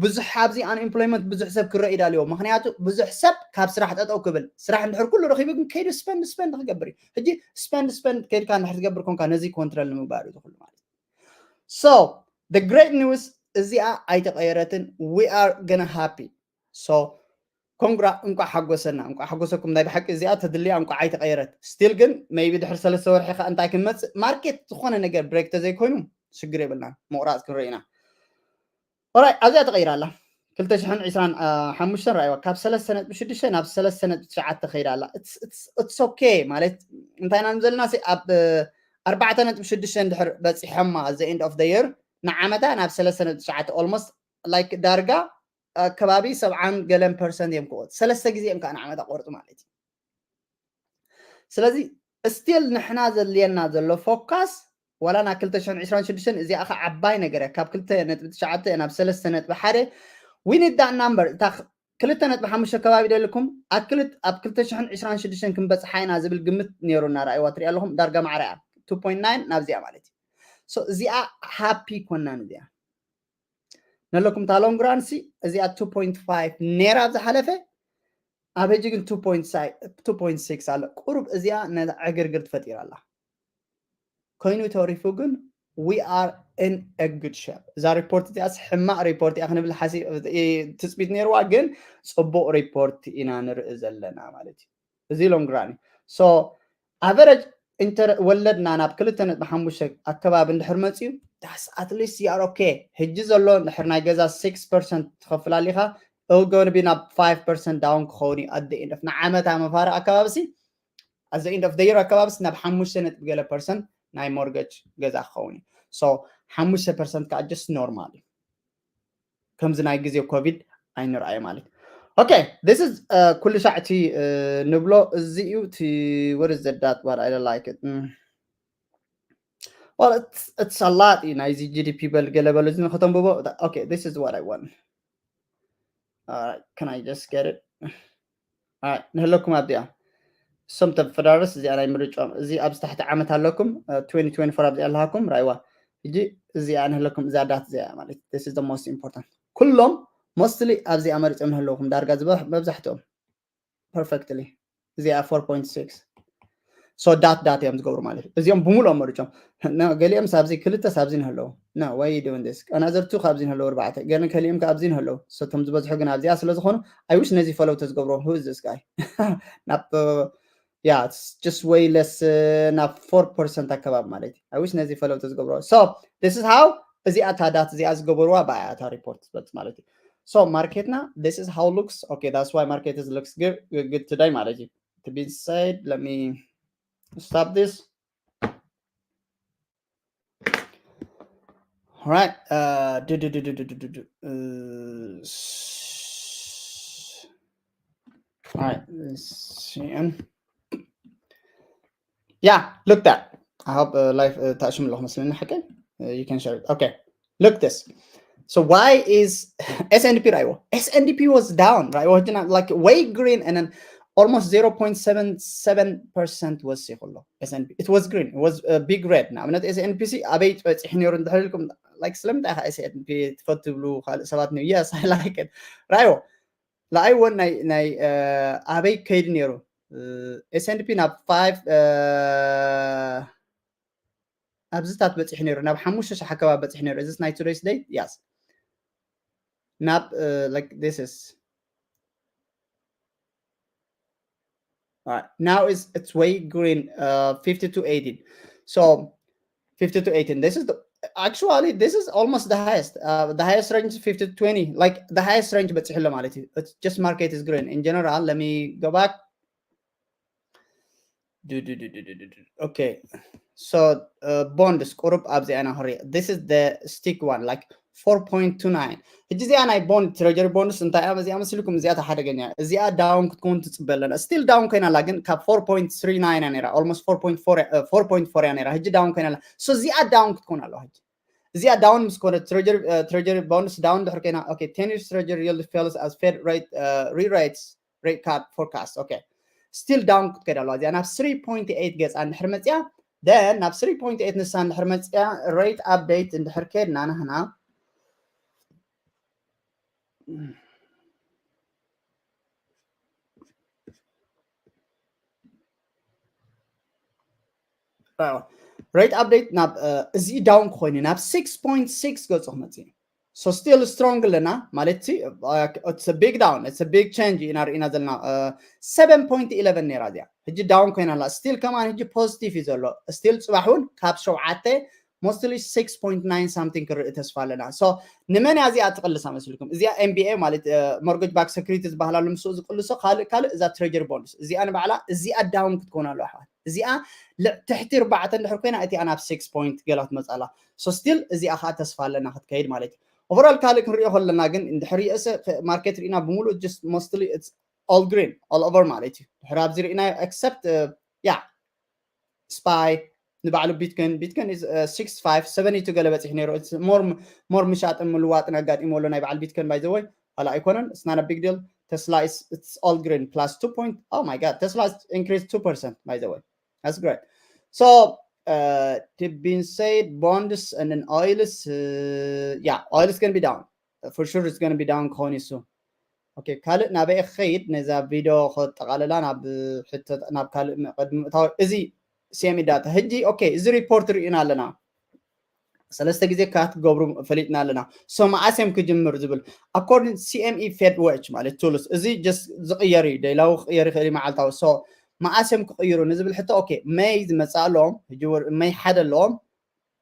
ብዙሕ ኣብዚ ኣንኤምፕሎይመንት ብዙሕ ሰብ ክረኢ ዳልዮ ምክንያቱ ብዙሕ ሰብ ካብ ስራሕ ጠጠው ክብል ስራሕ እንድሕር ኩሉ ረኪቡ ግን ከይዱ ስፐንድ ስፐንድ ክገብር እዩ። ሕጂ ስፐንድ ስፐንድ ከይድካ እንድሕር ትገብር ኮንካ ነዚ ኮንትረል ንምግባር እዩ ዝኩሉ ማለት። So the great news እዚኣ ኣይተቀየረትን። We are gonna happy. So ኮንግራ እንቋዕ ሓጎሰና እንቋዕ ሓጎሰኩም ናይ ብሓቂ እዚኣ ተድልያ እንቋዕ ኣይተቀየረት። ስቲል ግን maybe ድሕሪ ሰለስተ ወርሒ ከ እንታይ ክንመፅእ ማርኬት ዝኾነ ነገር ብሬክ ተዘይኮይኑ ሽግር የብልናን። ምቁራፅ ክንርኢ ኢና። ኦራይ ኣብዚኣ ተቀይራ ኣላ። ክልተ ሽሕን ዕስራን ሓሙሽተን ረኣይዋ ካብ ሰለስተ ነጥቢ ሽዱሽተ ናብ ሰለስተ ነጥቢ ትሽዓተ ከይዳ ኣላ። It's okay ማለት እንታይ ኢና ዘለና ኣብ ኣርባዕተ ነጥቢ ሽዱሽተ እንድሕር በፂሖማ the end of the year ንዓመታ ናብ ሰለስተ ነጥቢ ትሽዓተ almost like ዳርጋ ከባቢ ሰብዓን ገለን ፐርሰንት እዮም ክቆርፁ ሰለስተ ግዜ እዮም ከዓ ንዓመት ኣቆርፁ ማለት እዩ። ስለዚ ስቲል ንሕና ዘድልየና ዘሎ ፎካስ ዋላ ናብ ክልተ ሽሕን ዕስራን ሽዱሽተን እዚኣ ከዓ ዓባይ ነገር እያ ካብ ክልተ ነጥቢ ትሽዓተ ናብ ሰለስተ ነጥቢ ሓደ we need that number እታ ክልተ ነጥቢ ሓሙሽተ ከባቢ ደልኩም ኣብ ክልተ ሽሕን ዕስራን ሽዱሽተን ክንበፅሓ ኢና ዝብል ግምት ነይሩና ረኣይዋ ትሪኣ ኣለኹም ዳርጋ ማዕረ እያ two point nine ናብዚኣ ማለት እዩ። እዚኣ ሃፒ ኮናን እዚኣ ነለኩም እታ long run ሲ እዚኣ two point five ነይራ ኣብ ዝሓለፈ ኣብ ሕጂ ግን two point six ኣሎ ቁሩብ እዚኣ ነታ ዕግርግር ትፈጢራ ኣላ። ኮይኑ ተሪፉ ግን we are in a good shape። እዛ ሪፖርት እዚኣስ ሕማቕ ሪፖርት እያ ክንብል ሓሲ ትፅቢት ነይርዋ ግን ፅቡቕ ሪፖርት ኢና ንርኢ ዘለና ማለት እዩ። እዚ long run እዩ። So average ወለድና ናብ ክልተ ነጥቢ ሓሙሽተ ኣከባቢ እንድሕር መፅዩ that's at least you are okay። ሕጂ ዘሎ እንድሕር ናይ ገዛ six percent ትኸፍል ኣሊኻ እው going to be ናብ five percent down ክኸውን እዩ at the end of ንዓመታ መፋርቕ ኣከባቢ ሲ at the end of the year ኣከባቢ ሲ ናብ ሓሙሽተ ነጥቢ ገለ ፐርሰንት ናይ ሞርገጅ ገዛ ክኸውን እዩ። So ሓሙሽተ ፐርሰንት ከዓ just ኖርማል እዩ። ከምዚ ናይ ግዜ ኮቪድ ኣይንርኣዮ ማለት okay this is ኩሉ ሻዕ እቲ ንብሎ እዚ እዩ እቲ what is the dot what I don't like it well it's it's a lot እዩ ናይዚ GDP በል ገለ በሉ እዚ ንክተንብቦ okay this is what I want can I just get it ንህለኩም ኣብዚኣ እሶም ተፈዳረስ እዚኣ ናይ ምርጫ እዚ ኣብዚ ታሕቲ ዓመት ኣለኩም twenty twenty-four ኣብዚኣ ኣለሃኩም ራይዋ ሕጂ እዚኣ ንህለኩም እዛ ዳት እዚኣ ማለት this is the most important ኩሎም mostly ኣብዚኣ መሪፆም ንህለውኩም ዳርጋ ዝበ መብዛሕትኦም perfectly እዚኣ four point six so dot dot እዮም ዝገብሩ ማለት እዩ እዚኦም ብምሉኦም መሪፆም ገሊኦም ሳብዚ ክልተ ሳብዚ ንህለዉ no why you doing this another two ካብዚ ንህለዉ ኣርባዕተ ገለ ከሊኦም ካብዚ ንህለዉ so እቶም ዝበዝሑ ግን ኣብዚኣ ስለ ዝኾኑ I wish ነዚ follow ተዝገብሮ who is this guy ናብ yeah it's just way less ናብ four percent ኣከባቢ ማለት እዩ I wish ነዚ follow ተዝገብሮ so this is how እዚኣ እታ ዳት እዚኣ ዝገበርዋ ብኣያ እታ ሪፖርት ትበልፅ ማለት እዩ so ማርኬትና this is how looks okay that's why market is looks good, good today ማለት እዩ to be said let me stop this All right. Uh, do, do, do, do, do, do, do, do. Uh, s- all right. Let's see. And yeah, look that. I hope uh, life uh, touch me. Uh, you can share it. Okay. Look this. So why is S and P right? S and P was down, right? Was like way green, and then almost zero point seven seven percent ወሲኹ ኣሎ። S&P, it was green, it was a big red። ንኣብነት S&P ሲ ኣበይ በፂሑ ነይሩ እንድሕር ኢልኩም፣ like ስለምንታይ ኢኻ S&P ትፈቱ ትብሉ ካልእ ሰባት ን yes I like it። ራዮ ላኣይ ወን ናይ ናይ ኣበይ ከይድ ነይሩ? S&P ናብ five ኣብዚታት በፂሑ ነይሩ፣ ናብ ሓሙሽተ ሽሕ ኣከባቢ በፂሑ ነይሩ። እዚ ናይ today's date? Yes። ናብ like this is All right, now it's it's way green, uh, fifty-two eighteen. So fifty-two eighteen. This is the, actually this is almost the highest. Uh, the highest range is fifty-two twenty. Like the highest range, but it's just market is green in general. Let me go back. Okay. So uh, bonds ቁሩብ ኣብዚኣ ኢና ክሪእ። This is the stick one, like four point two nine። ሕጂ እዚኣ ናይ ቦንድ ትሬጀሪ ቦንድስ እንታይ እያ? እዚኣ መሲልኩም እዚኣ ተሓደገኛ እዚኣ ዳውን ክትከውን ትፅበ ኣለና። ስቲል ዳውን ኮይና ኣላ፣ ግን ካብ four point three nine እያ ነይራ፣ almost four point four እያ ነይራ። ሕጂ ዳውን ኮይና ኣላ። So እዚኣ ዳውን ክትከውን ኣለዋ። ሕጂ እዚኣ ዳውን ምስ ኮነት ትሬጀሪ ቦንድስ ዳውን ድሕር ኮይና፣ okay, ten years treasury yield falls as Fed rate rewrites rate cut forecast። Okay, still down ክትከይድ ኣለዋ። እዚኣ ናብ three point eight ገፃ እንድሕር መፅያ፣ then ናብ three point eight ንሳ እንድሕር መፅያ፣ rate update እንድሕር ከድና ንሕና rate update ናብ እዚ ዳውን ኮይኑ ናብ six point six ገፁ ክመፅእ እዩ። So still strong ኣለና ማለት፣ it's a big down, it's a big change ኢና ርኢና ዘለና። Seven point eleven ነይራ እዚኣ፣ ሕጂ ዳውን ኮይና ኣላ። ስቲል ከማን ሕጂ ፖዚቲቭ እዩ ዘሎ። ስቲል ፅባሕ እውን ካብ ሸውዓተ mostly six point nine something ክርኢ ተስፋ ኣለና። So ንመን እያ እዚኣ ትቕልሳ መስልኩም? እዚኣ M B A ማለት mortgage backed security ዝበሃላሉ ምስኡ ዝቅልሶ ካልእ ካልእ እዛ ትሬጀሪ ቦንድስ እዚኣ ንባዕላ እዚኣ ዳውን ክትኮን ኣለዋ ኣሕዋት። እዚኣ ትሕቲ ኣርባዕተ እንድሕር ኮይና እቲኣ ናብ six point ገላ ትመፅእ ኣላ። So still እዚኣ ከዓ ተስፋ ኣለና ክትከይድ ማለት እዩ። Overall ካልእ ክንሪኦ ከለና ግን እንድሕር ርእሰ ማርኬት ርኢና ብምሉእ just mostly it's all green all over ማለት እዩ። ድሕር ኣብዚ ርኢናዮ except yeah SPY ንባዕሉ ቢትኮይን፣ ቢትኮይን is six five seven eight ገለ በፂሑ ነይሩ። More ምሻጥን ምልዋጥን ኣጋጢሞ ኣሎ ናይ በዓል ቢትኮይን። By the way ዋላ ኣይኮነን፣ it's not a big deal። Tesla is it's all green plus two point, oh my god, Tesla increased two percent, by the way. That's great. So uh, to being said, bonds and then oil is uh, yeah, oil is going to be down for sure. It's going to be down ክኸውን እሱ። Okay, ካልእ ናበይ ክኸይድ? ነዛ ቪድዮ ከጠቓልላ ናብ ሕቶ ናብ ካልእ ቅድሚ ምእታው እዚ CME data ሕጂ okay፣ እዚ ሪፖርት ርኢና ኣለና። ሰለስተ ግዜ ካት ክገብሩ ፈሊጥና ኣለና። So መዓስ እዮም ክጅምር ዝብል according CME Fed Watch ማለት tools እዚ just ዝቕየር እዩ። ደይላዊ ክቕየር ይኽእል እዩ መዓልታዊ። So መዓስ እዮም ክቕይሩ ንዝብል ሕቶ okay፣ ሜይ ዝመፅእ ኣለዎም። ሕጂ ሜይ ሓደ ኣለዎም።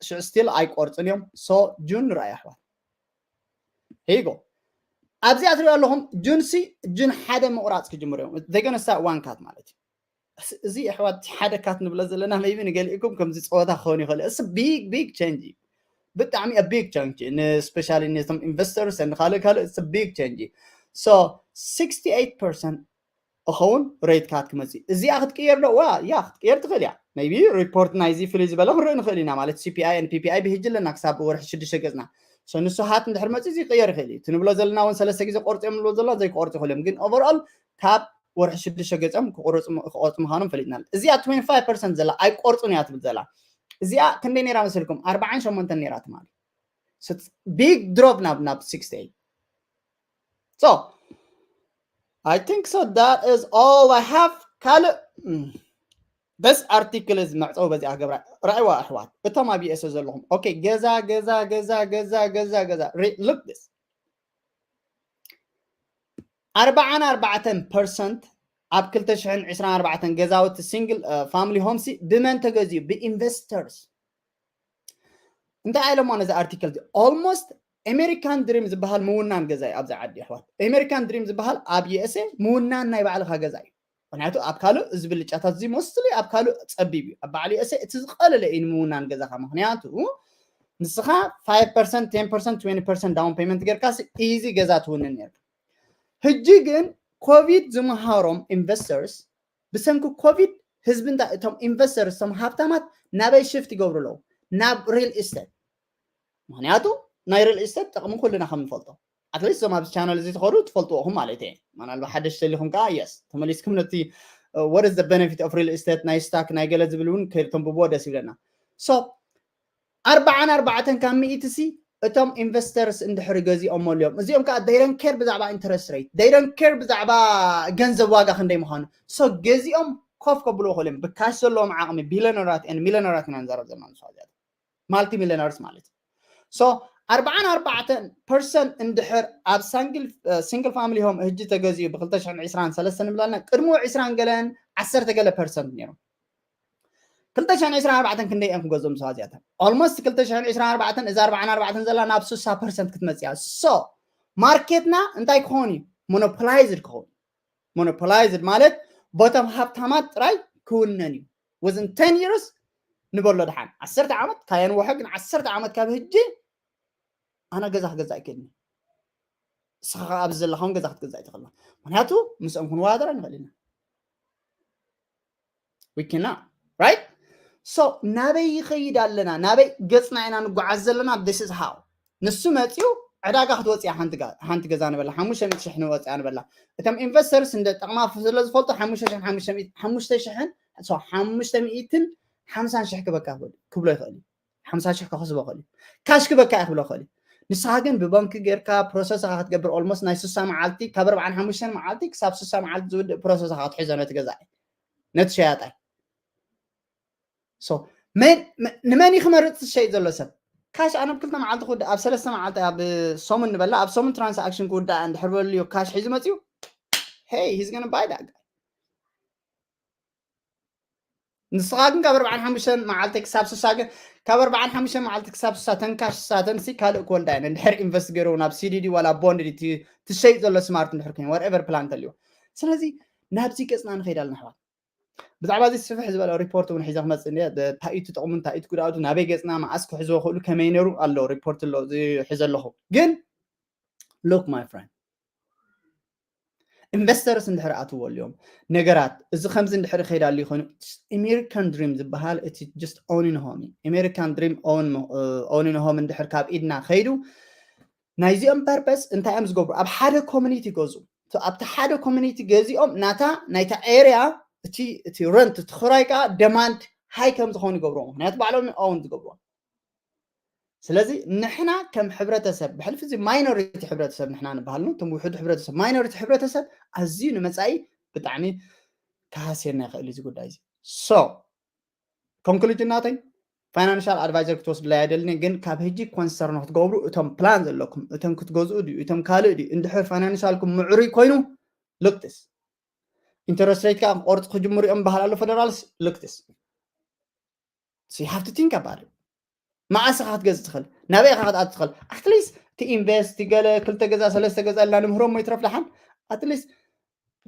ሽዑ ስቲል ኣይቆርፅን እዮም። So ጁን ንርኣይ ኣሕዋት። Here you go። ኣብዚኣ ትሪኦ ኣለኹም ጁን ሲ ጁን ሓደ ምቑራፅ ክጅምሩ እዮም። They gonna start one cut ማለት እዩ። እዚ ኣሕዋት ሓደ ካት ንብሎ ዘለና maybe ንገሊእኩም ከምዚ ፀወታ ክኸውን ይኽእል። It's big big change እዩ። ብጣዕሚ a big change ን especially ነቶም investors and ካልእ ካልእ it's big change እዩ። So sixty eight percent እኸውን ሬት ካት ክመፅእ። እዚኣ ክትቅየር ዶ? ዋ ያ ክትቅየር ትኽእል እያ። Maybe ሪፖርት ናይዚ ፍልይ ዝበለ ክንርኢ ንኽእል ኢና ማለት CPI and PPI ብህጂ ኣለና ክሳብ ወርሒ ሽዱሽተ ገፅና። So ንሱ ሃት እንድሕር መፅእ እዚ ክቅየር ይኽእል እዩ። እቲ ንብሎ ዘለና እውን ሰለስተ ግዜ ቆርፂ እዮም ንብሎ ዘለና ዘይክቆርፂ ይኽእል እዮም። ግን overall ካብ ወርሒ ሽዱሽተ ገፆም ክቆርፁ ምዃኖም ፈሊጥና። እዚኣ twenty five percent ዘላ ኣይቆርፁን እያ ትብል ዘላ። እዚኣ ክንደይ ነይራ መሰልኩም? ኣርባዓን ሸሞንተን ነይራ ትማሊ። Big drop ናብ ናብ sixty eight። So I think so that is all I have. ካልእ this article is መዕፀዊ በዚኣ ገብራ ራእይዋ ኣሕዋት እቶም ኣብ USA ዘለኹም okay፣ ገዛ ገዛ ገዛ ገዛ ገዛ ገዛ look this ኣርባዓን ኣርባዕተን ፐርሰንት ኣብ ክልተ ሽሕን ዕስራን ኣርባዕተን ገዛውቲ ሲንግል ፋሚሊ ሆምሲ ብመን ተገዚኡ? ብኢንቨስተርስ። እንታይ ኢሎሞ ነዚ ኣርቲክል እዚ? Almost American dream ዝበሃል ምውናን ገዛ እዩ ኣብዚ ዓዲ ኣሕዋት። American dream ዝበሃል ኣብ USA ምውናን ናይ ባዕልኻ ገዛ እዩ። ምክንያቱ ኣብ ካልእ እዚ ብልጫታት እዚ mostly ኣብ ካልእ ፀቢብ እዩ። ኣብ በዓል USA እቲ ዝቐለለ እዩ ንምውናን ገዛኻ። ምክንያቱ ንስኻ five percent, ten percent, twenty percent down payment ጌርካ easy ገዛ ትውንን ነርካ። ሕጂ ግን ኮቪድ ዝመሃሮም ኢንቨስተርስ ብሰንኪ ኮቪድ ህዝቢ እንታይ እቶም ኢንቨስተርስ እቶም ሃብታማት ናበይ ሽፍት ይገብሩ ኣለዉ? ናብ ሪል ኢስቴት። ምክንያቱ ናይ ሪል ኢስቴት ጥቕሚ ኩልና ከም ንፈልጦ ኣትሊስት እዞም ኣብዚ ቻነል እዚ ትኸዱ ትፈልጥዎ ኹም ማለት እየ። ምናልባት ሓደሽ ተሊኹም ከዓ የስ ተመሊስኩም ነቲ what is the benefit of real estate ናይ ስታክ ናይ ገለ ዝብል እውን ከይተንብብዎ ደስ ይብለና። So ኣርባዓን ኣርባዕተን ካብ ሚእቲ ሲ እቶም ኢንቨስተርስ እንድሕር ገዚኦም መልዮም እዚኦም ከዓ they don't care ብዛዕባ ኢንተረስት ሬት they don't care ብዛዕባ ገንዘብ ዋጋ ክንደይ ምዃኑ። So ገዚኦም ኮፍ ከብልዎ ክእሉ እዮም ብካሽ ዘለዎም ዓቕሚ ቢለነራት ን ሚለነራት ኢና ንዛረብ ዘለና ንስዋ እዚኣቶም ማልቲ ሚለነርስ ማለት እዩ። So ኣርባዓን ኣርባዕተን ፐርሰንት እንድሕር ኣብ ሲንግል ፋሚሊ ሆም ህጂ ተገዚኡ ብ ክልተ ሽሕን ዕስራን ሰለስተን ንብላልና ቅድሚኡ ዕስራን ገለን ዓሰርተ ገለ ፐርሰንት ነይሮም። ክልተ ሽሕን ዕስራን ኣርባዕተን ክንደይ እዮም ክገዝኦም ንስዋ እዚኣተን? Almost ክልተ ሽሕን ዕስራን ኣርባዕተን እዛ ኣርባዓን ኣርባዕተን ዘላ ናብ ስሳ ፐርሰንት ክትመፅእ እያ። So ማርኬትና እንታይ ክኸውን እዩ? ሞኖፖላይዝድ ክኸውን። ሞኖፖላይዝድ ማለት በቶም ሃብታማት ጥራይ ክውነን እዩ። Within ten years ንበሎ ደሓን ዓሰርተ ዓመት ካየንወሐ ግን ዓሰርተ ዓመት ካብ ህጂ ኣነ ገዛ ክገዛእ ይክእልኒ ንስኻ ከዓ ኣብዚ ዘለኻ እውን ገዛ ክትገዛእ ይትኽእላ ምክንያቱ ምስኦም ክንወዳደር ንኽእል ኢና we cannot right so ናበይ ይኸይድ ኣለና ናበይ ገፅና ኢና ንጓዓዝ ዘለና this is how ንሱ መፅኡ ዕዳጋ ክትወፅያ ሓንቲ ገዛ ንበላ ሓሙሽተ ሚእቲ ሽሕ ንወፅያ ንበላ እቶም ኢንቨስተርስ እንደ ጠቕማ ስለ ዝፈልጡ ሓሙሽተ ሽሕን ሓሙሽተ ሚእትን ሓሙሽተ ሚእትን ሓምሳን ሽሕ ክበካ ክብሎ ይኽእል እዩ ሓምሳ ሽሕ ከኽስቦ ይኽእል እዩ ካሽ ክበካ እየ ክብሎ ይኽእል እዩ ንስኻ ግን ብባንክ ጌርካ ፕሮሰስ ኢኻ ክትገብር ኦልሞስት ናይ ስሳ መዓልቲ ካብ ኣርባዓን ሓሙሽተን መዓልቲ ክሳብ ስሳ መዓልቲ ዝውድእ ፕሮሰስ ኢኻ ክትሕዞ ነቲ ገዛኢ ነቲ ሸያጣይ ንመን እዩ ክመርፅ ዝሸይጥ ዘሎ ሰብ ካሽ ኣነ ብክልተ መዓልቲ ክውዳእ ኣብ ሰለስተ መዓልቲ ኣብ ሰሙን ንበላ ኣብ ሰሙን ትራንሳክሽን ክውዳእ እንድሕር በልዮ ካሽ ሒዙ መፅዩ hey he's gonna buy that ንስኻ ግን ካብ ኣርባዓን ሓሙሽተን መዓልቲ ክሳብ ስሳ ግን ካብ ኣርባዓን ሓሙሽተን መዓልቲ ክሳብ ስሳ ተንካሽ ስሳተን ሲ ካልእ ክወልዳ እየን እንድሕር ኢንቨስት ገይሩ ናብ ሲዲዲ ዋላ ቦንድ ትሸይጥ ዘሎ ስማርት እንድሕር ኮይኑ whatever plan ተልዎ ስለዚ ናብዚ ገፅና ንኸይድ ኣለና ኣሕዋት ብዛዕባ እዚ ስፍሕ ዝበለ ሪፖርት እውን ሒዘ ክመፅእ እንደ ታኢቱ ጥቕሙ ታኢቱ ጉድኣቱ ናበይ ገፅና መዓስ ክሕዝዎ ክእሉ ከመይ ነይሩ ኣሎ ሪፖርት ኣሎ ዝሕዘ ኣለኹ ግን look my friend ኢንቨስተርስ እንድሕር ኣትዎ ኣልዮም ነገራት እዚ ከምዚ እንድሕር ከይዳ ኣሉ ይኮኑ American dream ዝበሃል እቲ just ኦኒን ሆም እዩ American dream ኦኒን ሆም እንድሕር ካብ ኢድና ከይዱ ናይዚኦም ፐርፐስ እንታይ እዮም ዝገብሩ ኣብ ሓደ ኮሚኒቲ ይገዙ ኣብቲ ሓደ ኮሚኒቲ ገዚኦም ናታ ናይታ ኤርያ እቲ እቲ ረንት እቲ ክራይ ከዓ ደማንድ ሃይ ከም ዝኾኑ ይገብርዎ ምክንያቱ ባዕሎም ኦውን ዝገብርዎ ስለዚ ንሕና ከም ሕብረተሰብ ብሕልፊ እዚ ማይኖሪቲ ሕብረተሰብ ንሕና ንበሃልኑ እቶም ውሕዱ ሕብረተሰብ ማይኖሪቲ ሕብረተሰብ ኣዝዩ ንመፃኢ ብጣዕሚ ክሃስየና ይኽእል እዚ ጉዳይ እዚ so ኮንክሉጅን ናተይ ፋይናንሻል ኣድቫይዘር ክትወስድላ ኣይደልኒ ግን ካብ ህጂ ኮንሰርን ክትገብሩ እቶም ፕላን ዘለኩም እቶም ክትገዝኡ ድዩ እቶም ካልእ ድዩ እንድሕር ፋይናንሻልኩም ምዕሩይ ኮይኑ ሉክትስ ኢንተረስት ሬት ከዓ ክቆርፅ ክጅምሩ እዮም ባህል ኣሎ ፈደራልስ ሉክትስ you have to think about it መዓስ ኢኻ ክትገዝእ ትኽእል ናበይ ኢኻ ክትኣቱ ትኽእል ኣትሊስት እቲ ኢንቨስት ገለ ክልተ ገዛ ሰለስተ ገዛ ኢልና ንምህሮም ወይ ትረፍ ደሓን ኣትሊስት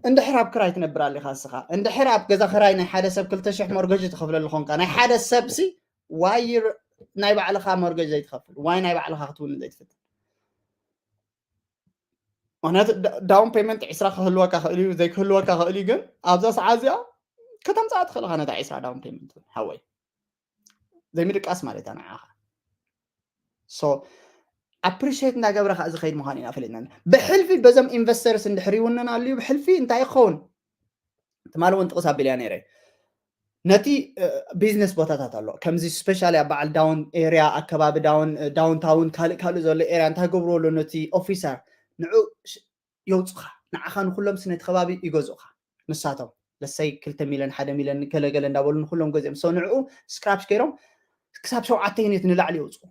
እንድሕር ኣብ ክራይ ትነብር ኣሊኻ እስኻ እንድሕር ኣብ ገዛ ክራይ ናይ ሓደ ሰብ ክልተ ሽሕ ሞርገጅ ትኸፍለሉ ኾንካ ናይ ሓደ ሰብ ሲ ዋይ ናይ ባዕልኻ ሞርገጅ ዘይትኸፍል ዋይ ናይ ባዕልኻ ክትውንን ዘይትፍትን ምክንያቱ ዳውን ፔመንት ዒስራ ክህልወካ ክእል እዩ ዘይክህልወካ ክእል እዩ ግን ኣብዛ ሰዓት እዚኣ ከተምፃኣ ትኽእል ኢኻ ነታ ዒስራ ዳውን ፔመንት ሓወይ ዘይምድቃስ ማለት እያ ንዓኻ so ኣፕሪሽት እንዳገብረ ከዓ ዝኸይድ ምዃን ኢና ፈሊጥና ብሕልፊ በዞም ኢንቨስተርስ እንድሕር ይውነን ኣልዩ ብሕልፊ እንታይ ይኸውን ትማሊ እውን ጥቕስ ኣቢልያ ነይረ ነቲ ቢዝነስ ቦታታት ኣሎ ከምዚ ስፔሻሊ ኣብ በዓል ዳውን ኤርያ ኣከባቢ ዳውንታውን ካልእ ካልእ ዘሎ ኤርያ እንታይ ገብርዎ ኣሎ ነቲ ኦፊሰር ንዑ የውፁኻ ንዓኻ ንኩሎም ነቲ ከባቢ ይገዝኡኻ ንሳቶም ለሰይ ክልተ ሚልዮን ሓደ ሚልዮን ገለገለ እንዳበሉ ንኩሎም ገዚኦም ሰው ንዕኡ ስክራፕ ገይሮም ክሳብ ሸውዓተ ዩኒት ንላዕሊ የውፅኡ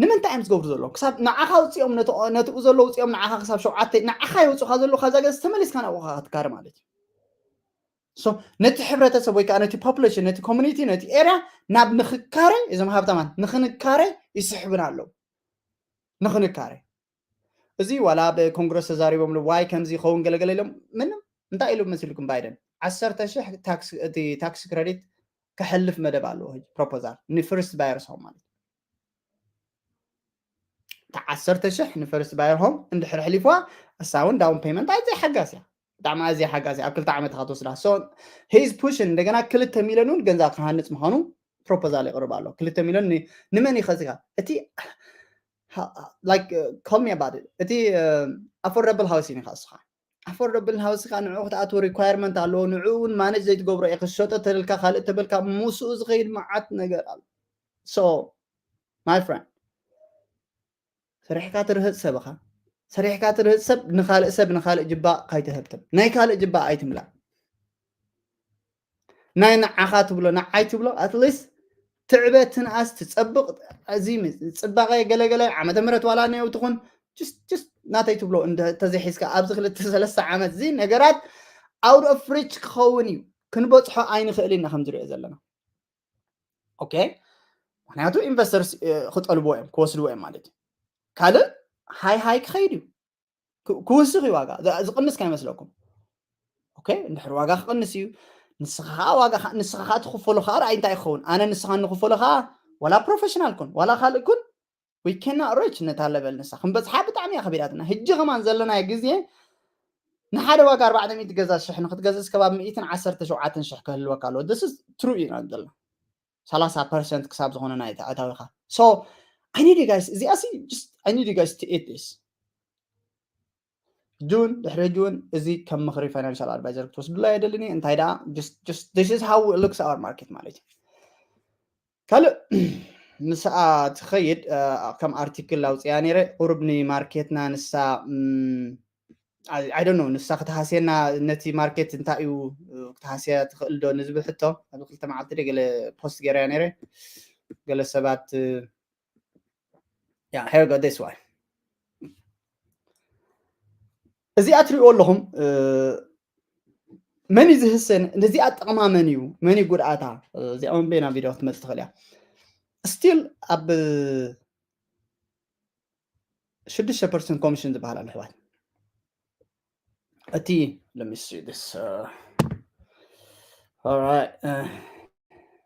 ንምንታይ እዮም ዝገብሩ ዘለዉ ክሳብ ንዓኻ ውፅኦም ነትኡ ዘሎ ውፅኦም ንዓኻ ክሳብ ሸውዓተ ንዓኻ የውፅኻ ዘለዉ ካብዛ ገዝ ተመሊስካ ናብኡ ክትካረ ማለት እዩ ነቲ ሕብረተሰብ ወይ ከዓ ነቲ ፖፕሌሽን ነቲ ኮሚኒቲ ነቲ ኤርያ ናብ ንክካረ እዞም ሃብታማት ንክንካረ ይስሕብና ኣለዉ ንክንካረ እዚ ዋላ ኣብ ኮንግረስ ተዛሪቦም ዋይ ከምዚ ይኸውን ገለገለ ኢሎም ምንም እንታይ ኢሉ መሲልኩም ባይደን ዓሰርተ ሽሕ ታክስ ክረዲት ክሕልፍ መደብ ኣለዎ ፕሮፖዛል ንፍርስት ባየርስ ሆም ማለት እዩ ዓሰርተ ሽሕ ንፈርስት ባየር ሆም እንድሕር ሕሊፍዋ እሳ እውን ዳውን ፔመንት ኣዝያ ሓጋስ እያ ብጣዕሚ ኣዝያ ሓጋስ እያ ኣብ ክልተ ዓመት ኢኻ ትወስዳ ሂዝ ፑሽን እንደገና ክልተ ሚልዮን እውን ገንዛ ክሃንፅ ምዃኑ ፕሮፖዛል ይቕርብ ኣሎ ክልተ ሚልዮን ንመን ይኸዚካ እቲ like, call me about it። እቲ affordable housing ኢኻ እስኻ። Affordable housing ካ ንዕኡ ክትኣትዎ requirement ኣለዎ። ንዕኡ እውን manage ዘይትገብሮ ኢኻ። ክትሸጦ ተደልካ ካልእ ተበልካ ምስኡ ዝኸይድ መዓት ነገር ኣሎ። So my friend፣ ሰሪሕካ ትርህፅ ሰብ ኢኻ። ሰሪሕካ ትርህፅ ሰብ ንኻልእ ሰብ ንኻልእ ጅባእ ካይትህብትም፣ ናይ ካልእ ጅባእ ኣይትምላእ። ናይ ንዓኻ ትብሎ ንዓይ ትብሎ at least ትዕበ ትንኣስ ትፀብቕ። እዚ ጽባቐ ገለገለ ዓመተ ምህረት ዋላ ነየው ትኹን just just ናተይ ትብሎ እንተዘይሒዝካ ኣብዚ ክልተ ሰለስተ ዓመት እዚ ነገራት out of reach ክኸውን እዩ። ክንበፅሖ ኣይንኽእል ኢና ከም ዝሪኦ ዘለና። ኦኬ፣ ምክንያቱ ኢንቨስተርስ ክጠልብዎ እዮም ክወስድዎ እዮም ማለት እዩ። ካልእ ሃይ ሃይ ክኸይድ እዩ። ክውስኽ እዩ ዋጋ። ዝቕንስ ከይመስለኩም። ኦኬ፣ እንድሕር ዋጋ ክቕንስ እዩ። ንስኻ ከዓ ዋጋ ንስኻ ከዓ ትኽፈሎ ከዓ ርኣይ እንታይ ክኸውን። ኣነ ንስኻ ንኽፈሎ ከዓ ዋላ ፕሮፌሽናል ኩን ዋላ ካልእ ኩን we cannot reach ነታ ለበል ንሳ ክንበፅሓ ብጣዕሚ እያ ከቢዳትና። ሕጂ ከማን ዘለናዮ ግዜ ንሓደ ዋጋ ኣርባዕተ ሚእቲ ገዛ ሽሕ ንክትገዝእ እስከባብ ሚእትን ዓሰርተ ሸውዓተን ሽሕ ክህልወካ ኣለዎ። This is true ኢና ዘለና። ሰላሳ ፐርሰንት ክሳብ ዝኾነ ናይ ኣታዊኻ። So I need you guys፣ እዚኣ ሲ just I need you guys to eat this። ጁን ድሕሪ ጁን እዚ ከም ምኽሪ ፋይናንሻል ኣድቫይዘር ክትወስዱላ የደልን እዩ። እንታይ ደኣ just just this is how it looks our market ማለት እዩ። ካልእ ምስኣ ትኸይድ ከም ኣርቲክል ኣውፅያ ነይረ ቁሩብ ንማርኬትና ንሳ I don't know ንሳ ክትሃስየና ነቲ ማርኬት እንታይ እዩ ክትሃስያ ትኽእል ዶ ንዝብል ሕቶ ኣብ ክልተ መዓልቲ ደ ገለ ፖስት ገይረያ ነይረ። ገለ ሰባት yeah here go this way እዚኣ ትሪእዎ ኣለኹም። መን እዩ ዝህሰን? ነዚኣ ጥቕማ መን እዩ? መን እዩ ጉድኣታ? እዚኣ እውን ቤና ቪድዮ ክትመፅእ ትኽእል እያ። ስቲል ኣብ ሽዱሽተ ፐርሰንት ኮሚሽን ዝበሃል ኣሎ ኣሕዋት። እቲ let me see this uh, all right uh,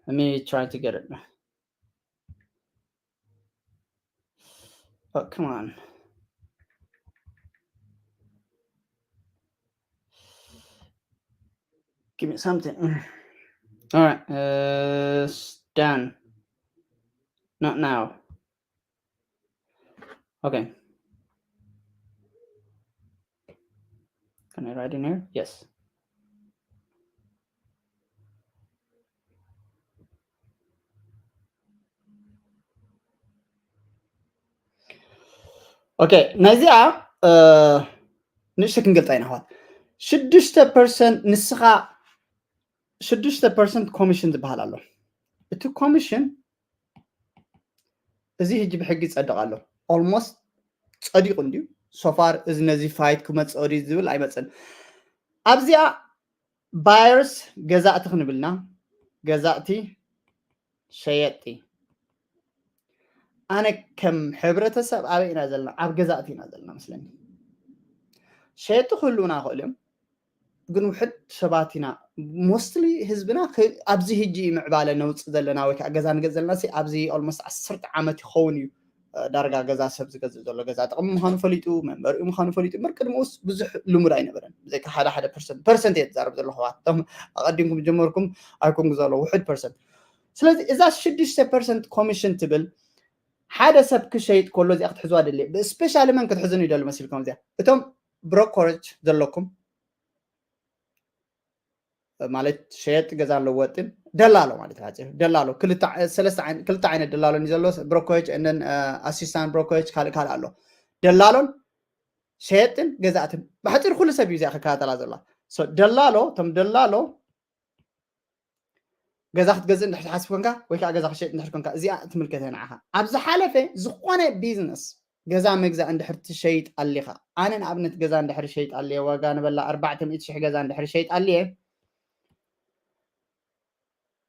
let me try to get it. Oh, come on. Give me something. All right. Uh, it's done. Not now. Okay. Can I write in here? Yes. Okay, ናይዚኣ ንእሽተ ክንገልፃ ኢና ኣሕዋት። ሽዱሽተ ፐርሰንት ንስኻ ሽዱሽተ ፐርሰንት ኮሚሽን ዝበሃል ኣሎ። እቲ ኮሚሽን እዚ ሕጂ ብሕጊ ይፀድቕ ኣሎ። ኦልሞስት ፀዲቑ እንድዩ። ሶፋር እዚ ነዚ ፋይት ክመፅኦ ድዩ ዝብል ኣይመፅን። ኣብዚኣ ባየርስ ገዛእቲ ክንብልና ገዛእቲ ሸየጥቲ ኣነ ከም ሕብረተሰብ ኣበይ ኢና ዘለና? ኣብ ገዛእቲ ኢና ዘለና መስለኒ። ሸየጥቲ ክህልውና ይኽእሉ እዮም፣ ግን ውሕድ ሰባት ኢና። ሞስትሊ ህዝብና ኣብዚ ሕጂ እዩ ምዕባለ ነውፅእ ዘለና ወይ ከዓ ገዛ ንገዝ ዘለና ሲ ኣብዚ ኦልሞስት ዓሰርተ ዓመት ይኸውን እዩ። ዳርጋ ገዛ ሰብ ዝገዝእ ዘሎ ገዛ ጥቕሚ ምዃኑ ፈሊጡ መንበሪኡ ምዃኑ ፈሊጡ እምበር ቅድሚኡስ ብዙሕ ልሙድ ኣይነበረን። ብዘይካ ሓደ ሓደ ፐርሰንት ፐርሰንት እየ ትዛረብ ዘለኹ እቶም ኣቐዲምኩም ጀመርኩም ኣይኮንኩ ዘሎ ውሕድ ፐርሰንት። ስለዚ እዛ ሽዱሽተ ፐርሰንት ኮሚሽን ትብል ሓደ ሰብ ክሸይጥ ከሎ እዚኣ ክትሕዝዋ ደልየ ብስፔሻሊ መን ክትሕዝን ይደሉ መሲልኩም እዚኣ እቶም ብሮኮረጅ ዘለኩም ማለት ሸየጥ ገዛን ለወጥን ደላሎ ማለት እዩ። ደላሎ ክልተ ዓይነት ደላሎ ዘሎ ብሮኮጅ ንን ኣሲስታንት ብሮኮጅ ካልእ ካልእ ኣሎ። ደላሎን ሸየጥን ገዛእትን ብሓፂር ኩሉ ሰብ እዩ እዚኣ ክከታተላ ዘላ። ደላሎ እቶም ደላሎ ገዛ ክትገዝእ እንድሕር ትሓስብ ኮንካ ወይ ከዓ ገዛ ክሸጥ እንድሕር ኮንካ እዚኣ ትምልከተ ንዓኻ። ኣብ ዝሓለፈ ዝኾነ ቢዝነስ ገዛ መግዛእ እንድሕር ትሸይጥ ኣሊኻ ኣነ ንኣብነት ገዛ እንድሕር ሸይጥ ኣለ ዋጋ ንበላ ኣርባዕተ ሚእቲ ሽሕ ገዛ እንድሕር ሸይጥ ኣልየ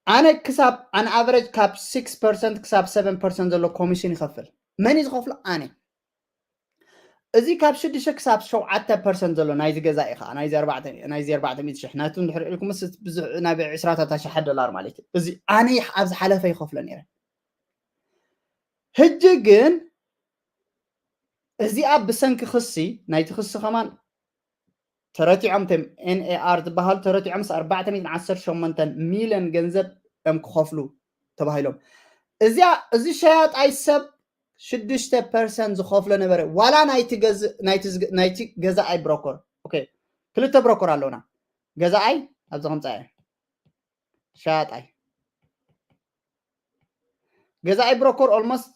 ኣነ ክሳብ ኣን ኣቨረጅ ካብ ስክስ ፐርሰንት ክሳብ ሰቨን ፐርሰንት ዘሎ ኮሚሽን ይኸፍል። መን እዩ ዝኸፍሎ? ኣነ። እዚ ካብ ሽዱሽተ ክሳብ ሸውዓተ ፐርሰንት ዘሎ ናይዚ ገዛ እዩ ከዓ ናይዚ ኣርባዕተ ሚእቲ ሽሕ ናቱ እንድሕር ኢልኩም ምስ ብዙሕ ናብ ዕስራታት ኣሽሓት ዶላር ማለት እዩ። እዚ ኣነ ኣብ ዝሓለፈ ይኸፍሎ ነይረ። ሕጂ ግን እዚኣ ብሰንኪ ክሲ ናይቲ ክሲ ከማን ተረቲዖም ቶም ኤን ኤ ኣር ዝበሃሉ ተረቲዖምስ ኣርባዕተ ሚእትን ዓሰርተ ሸሞንተ ሚልዮን ገንዘብ እዮም ክኸፍሉ ተባሂሎም። እዚኣ እዚ ሸያጣይ ሰብ ሽዱሽተ ፐርሰንት ዝኸፍሎ ነበረ። ዋላ ናይቲ ገዝ- ናይቲ ዝገ- ናይቲ ገዛኣይ ብሮከር። ኦኬ፣ ክልተ ብሮከር ኣለውና። ገዛኣይ ኣብዚ ከምፃ ሸያጣይ ገዛኣይ ብሮከር ኦልሞስት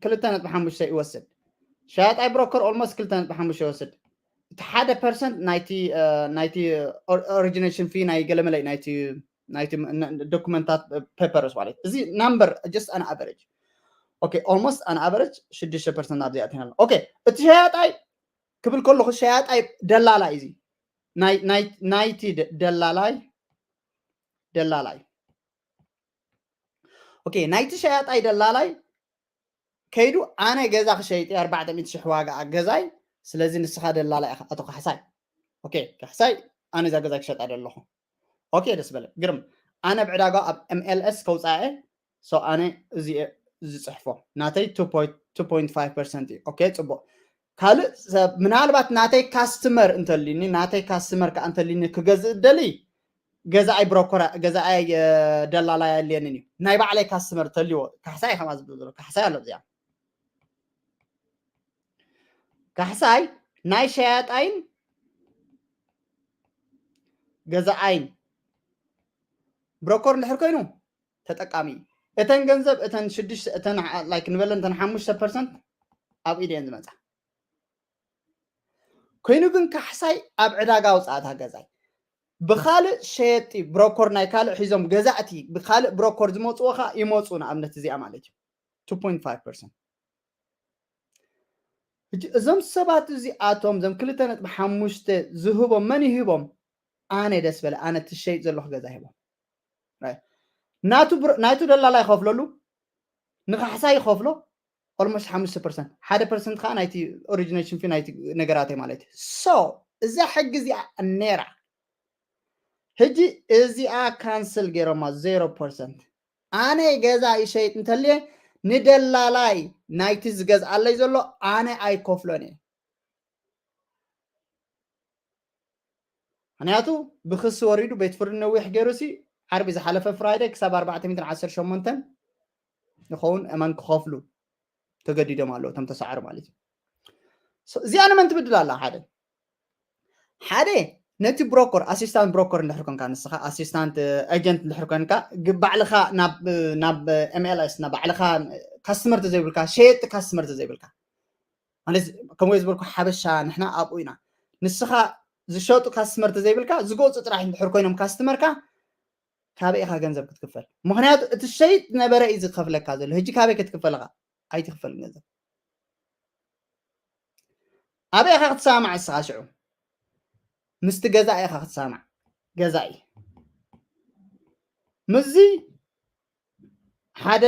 ክልተ ነጥቢ ሓሙሽተ ይወስድ። ሸያጣይ ብሮከር ኦልሞስት ክልተ ነጥቢ ሓሙሽተ ይወስድ። እቲ ሓደ ፐርሰንት ናይቲ ናይቲ ኦሪጂኔሽን ፊ ናይ ገለመለይ ናይቲ ናይቲ ዶኩመንታት ፔፐርስ ማለት እዚ ናምበር just an average okay almost an average ሽዱሽተ ፐርሰንት ኣብዚ ኣትና ኣሎ። ኦኬ፣ እቲ ሸያጣይ ክብል ከለኹ ሸያጣይ ደላላይ እዚ ናይቲ ደላላይ ደላላይ ኦኬ፣ ናይቲ ሸያጣይ ደላላይ ከይዱ ኣነ ገዛ ክሸይጥ ኣርባዕተ ሚእቲ ሽሕ ዋጋ ገዛይ፣ ስለዚ ንስኻ ደላላይ ኢኻ ኣቶ ካሕሳይ። ኦኬ ካሕሳይ፣ ኣነ እዛ ገዛ ክሸጣ ደለኹ። ኦኬ ደስ በለ ግርም። ኣነ ብዕዳጋ ኣብ ኤምኤልኤስ ከውፃኤ ሰው ኣነ እዚ ዝፅሕፎ ናተይ ቱ ፖይንት ፋይቭ ፐርሰንት እዩ። ኦኬ ፅቡቅ። ካልእ ሰብ ምናልባት ናተይ ካስትመር እንተልዩኒ ናተይ ካስትመር ከዓ እንተልዩኒ ክገዝእ እደሊ ገዛኣይ ብሮኮራ ገዛኣይ ደላላይ ኣልየንን እዩ። ናይ ባዕለይ ካስትመር ተልዎ ካሕሳይ ከምኣ ዝብል ዘሎ ካሕሳይ ኣሎ እዚኣ ካሕሳይ ናይ ሸያጣይን ገዛኣይን ብሮኮር እንድሕር ኮይኑ ተጠቃሚ እተን ገንዘብ እተን ሽዱሽተ እተን ላይክ ንበለን እተን ሓሙሽተ ፐርሰንት ኣብ ኢደን ዝመፃ ኮይኑ ግን ካሕሳይ ኣብ ዕዳጋ ኣውፃእታ ገዛይ ብካልእ ሸየጢ ብሮኮር ናይ ካልእ ሒዞም ገዛእቲ ብካልእ ብሮኮር ዝመፅዎ ከዓ ይመፁ ንኣብነት እዚኣ ማለት እዩ two point five percent እዞም ሰባት እዚኣቶም እዞም ክልተ ነጥቢ ሓሙሽተ ዝህቦም መን ይህቦም ኣነ ደስ በለ ኣነ ትሸይጥ ዘለኹ ገዛ ሂቦም ናቱ ደላላ ይኸፍለሉ ንካሕሳ ይኸፍሎ almost ሓሙሽተ ፐርሰንት ሓደ ፐርሰንት ከዓ ናይቲ ኦሪጂኔሽን ፊ ናይቲ ነገራተይ ማለት እዩ so እዛ ሕጊ እዚኣ ነራ ሕጂ እዚኣ ካንስል ገይሮማ ዜሮ ፐርሰንት ኣነ ገዛ ይሸይጥ እንተልየ ንደላላይ ናይቲ ዝገዝኣለይ ዘሎ ኣነ ኣይከፍሎን እየ ምክንያቱ ብክሲ ወሪዱ ቤት ፍርዲ ነዊሕ ገይሩ ሲ ዓርቢ ዝሓለፈ ፍራይደ ክሳብ ኣርባዕተ ሚእትን ዓሰርተ ሸሞንተን ይኸውን እመን ክኸፍሉ ተገዲዶም ኣለዉ እቶም ተሳዕሩ ማለት እዩ እዚኣ ንመን ትብድል ኣላ ሓደ ሓደ ነቲ ብሮኮር ኣሲስታንት ብሮኮር እንድሕር ኮንካ ንስኻ ኣሲስታንት ኤጀንት እንድሕር ኮንካ ባዕልኻ ናብ ኤምኤልኤስ ናብ ባዕልኻ ካስትመር ተዘይብልካ ሸየጥቲ ካስትመር ተዘይብልካ ማለት ከምኡ ዝበልኩ ሓበሻ ንሕና ኣብኡ ኢና ንስኻ ዝሸጡ ካስትመር ተዘይብልካ ዝገፁ ጥራሕ እንድሕር ኮይኖም ካስትመርካ ካበይ ኢኻ ገንዘብ ክትክፈል ምክንያቱ እቲ ሸይጥ ነበረ እዩ ዝከፍለካ ዘሎ ህጂ ካበይ ክትክፈል ኢኻ ኣይትክፈልን ገንዘብ ኣበይ ኢኻ ክትሰማማዕ እስኻ ሽዑ ምስቲ ገዛኢ ኢኻ ክትሰማማዕ ገዛኢ ምስዚ ሓደ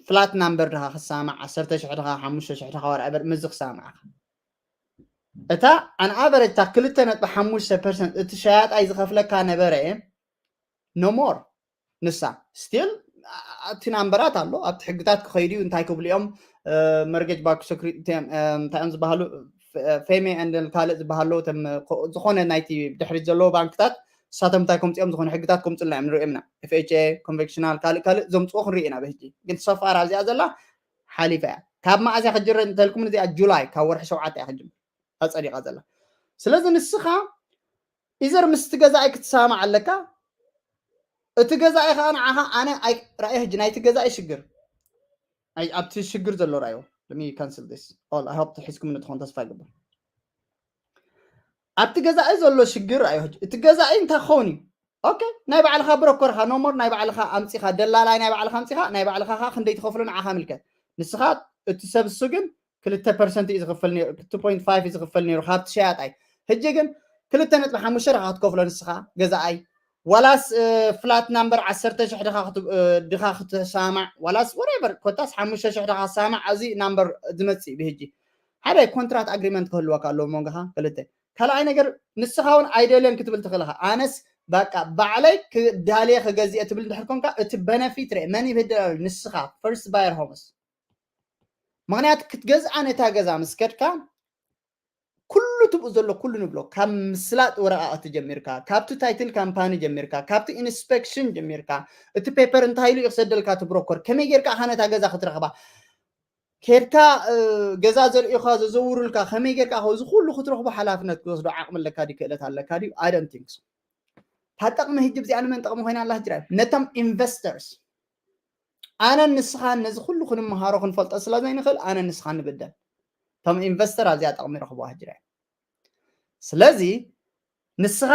ፍላት ናምበር ድኻ ክሰማማዕ ዓሰርተ ሽሕ ድኻ ሓሙሽተ ሽሕ ድኻ ወርኣበር ምስዚ ክሰማማዕ እታ ኣን ኣቨረጅ እታ ክልተ ነጥቢ ሓሙሽተ ፐርሰንት እቲ ሸያጣይ ዝኸፍለካ ነበረ no more ንሳ still ኣብቲ ናምበራት ኣሎ ኣብቲ ሕግታት ክኸይዱ እዩ እንታይ ክብሉ እዮም መርጌጅ ባንክ ሰክሪቲ እንታይ እዮም ዝበሃሉ ፌሜ ንደን ካልእ ዝበሃሉ ዝኾነ ናይቲ ድሕሪት ዘለዎ ባንክታት ንሳቶም እንታይ ከምፅኦም ዝኾነ ሕግታት ከምፅልና እዮም ንሪኦ ኢና ኤፍኤችኤ ኮንቨክሽናል ካልእ ካልእ ዘምፅዎ ክንርኢ ኢና ብሕጂ ግን ሰፋር ኣብዚኣ ዘላ ሓሊፋ እያ ካብ መዓዝያ ክጅረ እንተልኩም እዚኣ ጁላይ ካብ ወርሒ ሸውዓተ እያ ክጅምር ኣፀዲቃ ዘላ ስለዚ ንስኻ ኢዘር ምስቲ ገዛኢ ክትሰማማዕ ኣለካ እቲ ገዛኢ ከዓ ንዓኻ ኣነ ራእየ ሕጂ ናይቲ ገዛኢ ሽግር ኣብቲ ሽግር ዘሎ ራእዮ ካንስል ስ ሆፕ ሒዝኩም ንትኾን ተስፋ ይገብር ኣብቲ ገዛኢ ዘሎ ሽግር ራእዮ ሕጂ እቲ ገዛኢ እንታይ ክኸውን እዩ ኦኬ ናይ ባዕልኻ ብሮኮርኻ ኖሞር ናይ ባዕልኻ ኣምፂኻ ደላላይ ናይ ባዕልኻ ኣምፂኻ ናይ ባዕልኻ ከዓ ክንደይ ትኸፍሎ ንዓኻ ምልከት ንስኻ እቲ ሰብ እሱ ግን ክልተ ፐርሰንት እዩ ዝኽፈል ነይሩ two point five እዩ ዝኽፈል ነይሩ ካብቲ ሸያጣይ ሕጂ ግን ክልተ ነጥቢ ሓሙሽተ ድኻ ክትከፍሎ ንስኻ ገዛኣይ ዋላስ ፍላት ናምበር ዓሰርተ ሽሕ ድኻ ክትሰማዕ ዋላስ ወሬቨር ኮታስ ሓሙሽተ ሽሕ ድኻ ክትሰማዕ ኣብዚ ናምበር ዝመፅእ እዩ ብህጂ ሓደ ኮንትራት ኣግሪመንት ክህልወካ ኣለዎ መንጎኻ ክልተ ካልኣይ ነገር ንስኻ እውን ኣይደልዮን ክትብል ትኽእል ኢኻ ኣነስ በቃ ባዕለይ ክዳልየ ክገዝእ ትብል እንድሕር ኮንካ እቲ በነፊት ርአ መን ይብህደል ኣሎ ንስኻ ፈርስት ባየር ሆምስ ምክንያቱ ክትገዝኣ ነታ ገዛ ምስ ከድካ ኩሉ ትብኡ ዘሎ ኩሉ ንብሎ ካብ ምስላጥ ወረቃቅቲ ጀሚርካ ካብቲ ታይትል ካምፓኒ ጀሚርካ ካብቲ ኢንስፔክሽን ጀሚርካ እቲ ፔፐር እንታይ ኢሉ ይክሰደልካ እቲ ብሮኮር ከመይ ጌርካ ኢካ ነታ ገዛ ክትረክባ ከድካ ገዛ ዘርእዩካ ዘዘውሩልካ ከመይ ጌርካ እዚ ኩሉ ክትረኽቦ ሓላፍነት ክትወስዶ ዓቕሚ ኣለካ ድዩ ክእለት ኣለካ ድዩ? I don't think so። እታ ጠቕሚ ህጂ እዚኣ ንመን ጠቕሚ ኮይና ኣላ ህጅራ? ነቶም investors። ኣነን ንስኻን ነዚ ኩሉ ክንመሃሮ ክንፈልጦ ስለ ዘይንኽእል ኣነን ንስኻን ንብደል። እቶም ኢንቨስተር ኣብዚኣ ጠቕሚ ይረኽብዋ ህጅራ። ስለዚ ንስኻ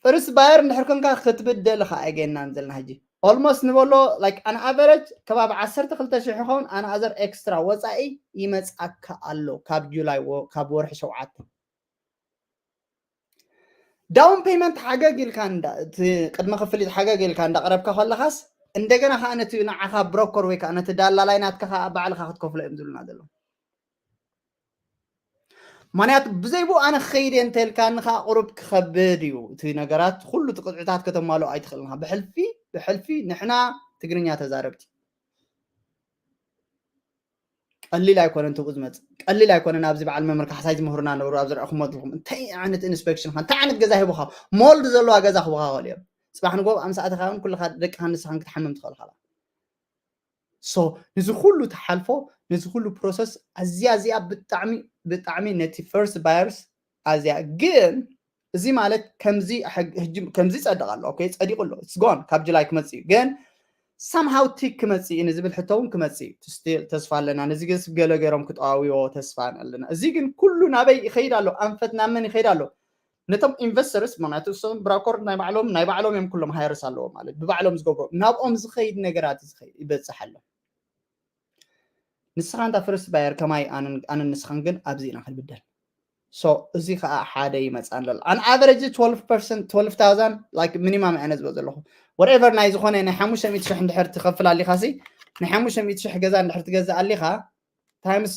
first buyer እንድሕር ኮንካ ክትብደል ኻ ኣይገናን ዘለና ሕጂ almost ንበሎ like an average ከባቢ ዓሰርተ ክልተ ሽሕ ይኸውን ኣንኣዘር ኤክስትራ ወፃኢ ይመፅኣካ ኣሎ ካብ ጁላይ ካብ ወርሒ ሸውዓተ down payment ሓገግ ኢልካ ቅድመ ክፍሊት ሓገግ ኢልካ እንዳቅረብካ ከለካስ እንደገና ከዓ ነቲ ንዓኻ ብሮከር ወይ ከዓ ነቲ ዳላላይ ናትካ ከዓ ባዕልካ ክትከፍሎ እዮም ዝብሉና ዘለዉ ምክንያቱ ብዘይ ብኡ ኣነ ክኸይድ እየ እንተልካኒ ከዓ ቁሩብ ክኸብድ እዩ እቲ ነገራት ኩሉ እቲ ቅጥዕታት ከተማልኦ ኣይትኽእልን ብሕልፊ ብሕልፊ ንሕና ትግርኛ ተዛረብቲ ቀሊል ኣይኮነን ትብኡ ዝመፅእ ቀሊል ኣይኮነን ኣብዚ በዓል መምህር ካሕሳይ ዝምህሩና ነበሩ ኣብ ዝረእኹሞ ዘለኹም እንታይ ዓይነት ኢንስፔክሽን እንታይ ዓይነት ገዛ ሂቡካ ሞልድ ዘለዋ ገዛ ክቡካ ክእል እዮም ፅባሕ ንጎ ኣምሳኣተካ እውን ኩልካ ደቅካ ንስኻን ክትሓምም ትኽእል ካላ ሶ ነዚ ኩሉ ተሓልፎ ነዚ ኩሉ ፕሮሰስ ኣዝያ ኣዝያ ብጣዕሚ ብጣዕሚ ነቲ ፈርስት ባየርስ ኣዝያ ግን እዚ ማለት ከምዚ ከምዚ ይፀድቕ ኣሎ ኦኬ ፀዲቑ ኣሎ ስጎን ካብ ጅላይ ክመፅእ እዩ ግን ሳምሃው ቲክ ክመፅእ እዩ ንዝብል ሕቶ እውን ክመፅእ እዩ ስቲል ተስፋ ኣለና ነዚ ግን ገለ ገይሮም ክጠዋውዮ ተስፋ ኣለና እዚ ግን ኩሉ ናበይ ይኸይድ ኣሎ ኣንፈት ናብ መን ይኸይድ ኣሎ ነቶም ኢንቨስተርስ ምክንያቱ እሶም ብራኮር ናይ ባዕሎም ናይ ባዕሎም እዮም ኩሎም ሃይርስ ኣለዎ ማለት ብባዕሎም ዝገብሮ ናብኦም ዝኸይድ ነገራት ይበፅሕ ኣሎ ንስኻ እንታ ፈርስት ባየር ከማይ ኣነን ንስኻን ግን ኣብዚ ኢና ክንብደል ሶ እዚ ከዓ ሓደ ይመፅእ ኣሎ ኣን ኣቨሬጅ twelve percent twelve thousand like ሚኒማም ኣነ ዝበ ዘለኹ whatever ናይ ዝኾነ ናይ ሓሙሽተ ሚእቲ ሽሕ እንድሕር ትኸፍል ኣሊኻ ሲ ናይ ሓሙሽተ ሚእቲ ሽሕ ገዛ እንድሕር ትገዝእ ኣሊኻ times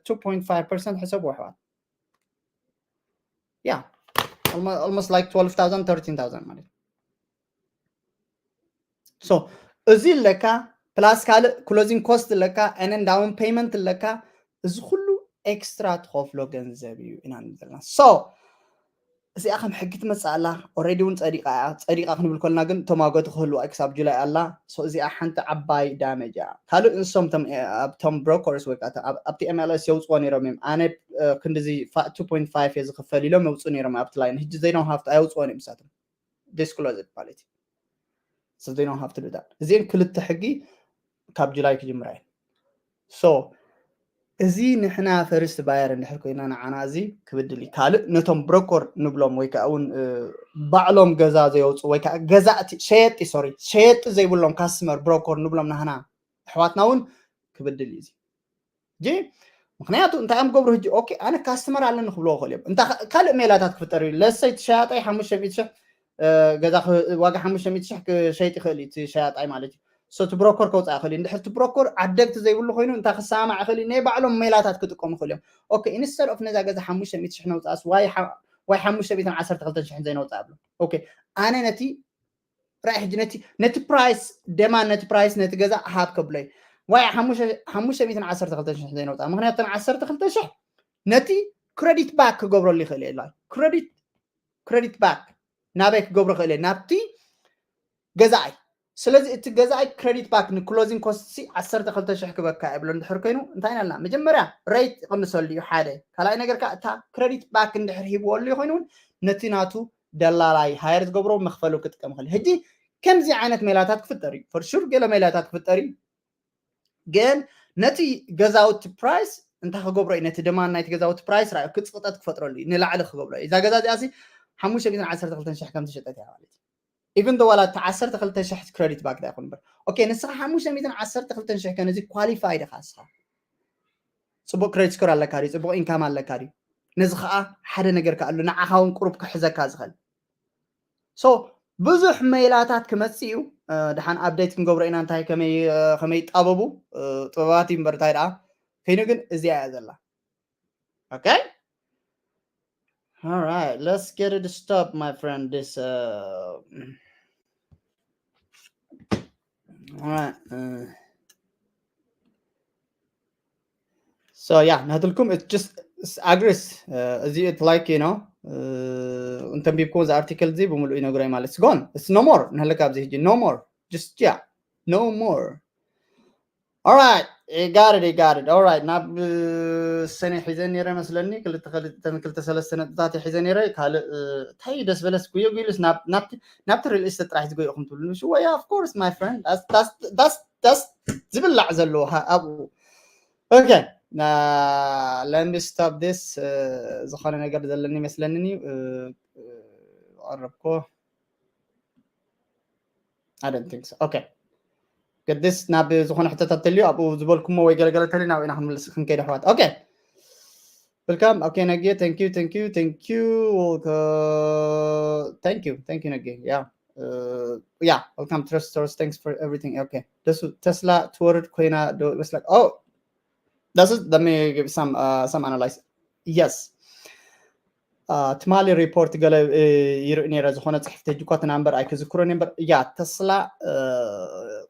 two point five percent ሕሰቡ ኣሕዋት yeah almost like twelve thousand thirteen thousand ማለት so እዚ ኣለካ plus ካልእ closing cost ኣለካ and down payment ኣለካ እዚ ኩሉ ኤክስትራ ትኸፍሎ ገንዘብ እዩ ኢና ንብል ዘለና so እዚኣ ከም ሕጊ ትመፅእ ኣላ already እውን ፀዲቃ እያ ፀዲቃ ክንብል ከልና ግን ተማጎቲ ክህልዋ ክሳብ ጁላይ ኣላ እዚኣ ሓንቲ ዓባይ ዳመጅ እያ ካልእ ንሶም ኣብቶም ብሮከርስ ወይ ኣብቲ ኤምኤልኤስ የውፅዎ ነይሮም እዮም ኣነ ክንዲዚ two point five እየ ዝኽፈል ኢሎም የውፅኡ ነይሮም ኣብቲ ላይን ሕጂ ዘይኖም ሃፍቲ ኣየውፅዎን እዮም ንሳቶም disclosed ማለት እዩ so they don't have to do that እዚአን ክልተ ሕጊ ካብ ጁላይ ክጅምራ እየን so እዚ ንሕና ፈርስት ባየር እንድሕር ኮይና ንዓና እዚ ክብድል እዩ ካልእ ነቶም ብሮኮር ንብሎም ወይ ከዓ እውን ባዕሎም ገዛ ዘየውፁ ወይ ከዓ ገዛእቲ ሸየጢ ሶሪ ሸየጢ ዘይብሎም ካስተመር ብሮኮር ንብሎም ናህና ኣሕዋትና እውን ክብድል እዩ እዚ ጂ ምክንያቱ እንታይ እዮም ገብሩ ህጂ ኦኬ ኣነ ካስተመር ኣለኒ ክብልዎ ክእል እዮም እንታ ካልእ ሜላታት ክፍጠር እዩ ለሰይ ትሸያጣይ ሓሙሽተ ሚእቲ ሽሕ ገዛ ዋጋ ሓሙሽተ ሚእቲ ሽሕ ክሸይጥ ይኽእል እዩ ትሸያጣይ ማለት እዩ so እቲ ብሮኮር ከውፅኣ ይኽእል እዩ እንድሕር እቲ ብሮኮር ዓደግቲ ዘይብሉ ኮይኑ እንታይ ክሰማማዕ ይኽእል እዩ ናይ ባዕሎም ሜላታት ክጥቀሙ ይኽእል እዮም ኦኬ ኢንስተድ ኦፍ ነዛ ገዛ ሓሙሽተ ሚእቲ ሽሕ ነውፅኣስ ዋይ ሓሙሽተ ሚእትን ዓሰርተ ክልተን ሽሕን ዘይነውፅኣ ብሎ ኦኬ ኣነ ነቲ ራይ ሕጂ ነቲ ነቲ ፕራይስ ደማን ነቲ ፕራይስ ነቲ ገዛ ሃብ ከብሎ እዩ ዋይ ሓሙሽተ ሚእትን ዓሰርተ ክልተ ሽሕ ዘይነውፃ ምክንያቱ ተን ዓሰርተ ክልተ ሽሕ ነቲ ክረዲት ባክ ክገብረሉ ይኽእል እየ ክረዲት ክረዲት ባክ ናበይ ክገብሮ ክእል እየ ናብቲ ገዛኣይ ስለዚ እቲ ገዛኣይ ክረዲት ባክ ንክሎዚንግ ኮስት ዓሰርተ ክልተ ሽሕ ክበካ እየ ብሎ እንድሕር ኮይኑ እንታይ ኢና መጀመርያ ሬት ይቕንሰሉ እዩ ሓደ ካልኣይ ነገር ከዓ እታ ክረዲት ባክ እንድሕር ሂብዎ ኣሎ ኮይኑ እውን ነቲ ናቱ ደላላይ ሃየር ዝገብሮ መኽፈሉ ክጥቀም ይኽእል ሕጂ ከምዚ ዓይነት ሜላታት ክፍጠር እዩ ፈርሹር ገለ ሜላታት ክፍጠር እዩ ግን ነቲ ገዛውቲ ፕራይስ እንታይ ክገብሮ እዩ ነቲ ደማን ናይቲ ገዛውቲ ፕራይስ ራእዩ ክፅቕጠት ክፈጥረሉ እዩ ንላዕሊ ክገብሮ እዩ እዛ ገዛ እዚኣ ሲ ሓሙሽተ ሚእትን ዓሰርተ ክልተን ሽሕ ከም ትሸጠት እያ ማለት እዩ ኢቨን ዶ ዋላ እቲ ዓሰርተ ክልተ ሽሕ ክረዲት ባክ ዳ ይኹን እምበር ኦኬ ንስኻ ሓሙሽተ ሚእትን ዓሰርተ ክልተን ሽሕ ከነዚ ኳሊፋይድ ኢኻ ንስኻ ፅቡቅ ክሬዲት ስኮር ኣለካ ድዩ ፅቡቅ ኢንካም ኣለካ ድዩ ነዚ ከዓ ሓደ ነገር ከኣሉ ንዓኻ እውን ቁሩብ ክሕዘካ ዝኽእል ሶ ብዙሕ ሜላታት ክመፅእ እዩ ድሓን ኣፕደይት ክንገብሮ ኢና እንታይ ከመይ ይጣበቡ ጥበባት እዩ እምበር እንታይ ደኣ ኮይኑ ግን እዚኣ እያ ዘላ okay All right, let's get it stop, my friend. This uh, all right. Uh, so yeah, ናትልኩም it's just it's agrees. Uh, እዚ it's like you know, uh, እንተንቢብኩም እዚ ኣርቲክል እዚ ብምሉእ ይነግሮ ማለት it's gone. It's no more. ንህልክ ኣብዚ ሕጂ no more. Just yeah, no more. Alright, got it, got it. Alright, ናብ ሰኔ ሒዘ ነይረ መስለኒ ክልተ ክልተ ሰለስተ ነጥብታት ሒዘ ነይረ። ካልእ እንታይ ደስ በለስ ጉዮ ጉይሉስ ናብ ናብቲ ናብቲ ሪል ኢስቴት ጥራሕ ዝጎይኹም ትብሉ ሽወያ። Of course my friend, that's that's that's that's ዝብላዕ ዘለዎ ኣብኡ። Okay, let me stop this. ዝኾነ ነገር ዘለኒ መስለኒ። ቀረብኮ። I don't think so. Okay, ግድስ ናብ ዝኾነ ሕቶታት ተልዩ ኣብኡ ዝበልኩሞ ወይ ገለገለ ተልዩ ናብ ኢና ክንምልስ ክንከይድ ኣሕዋት። Okay, welcome. Okay, ነጌ, thank you, thank you, thank you. Thank you, thank you ነጌ. Yeah, yeah, welcome Trust Source, thanks for everything. Okay, ደሱ ተስላ ትወርድ ኮይና ዶ ይመስለካ? Oh, that's it. Let me give some uh, some analyze. Yes. ትማሊ ሪፖርት ገለ ይርኢ ነይረ። ዝኾነ ፅሕፍቲ ሕጂ እኳ እቲ ናምበር ኣይክዝክሮን እየ እምበር፣ ያ ተስላ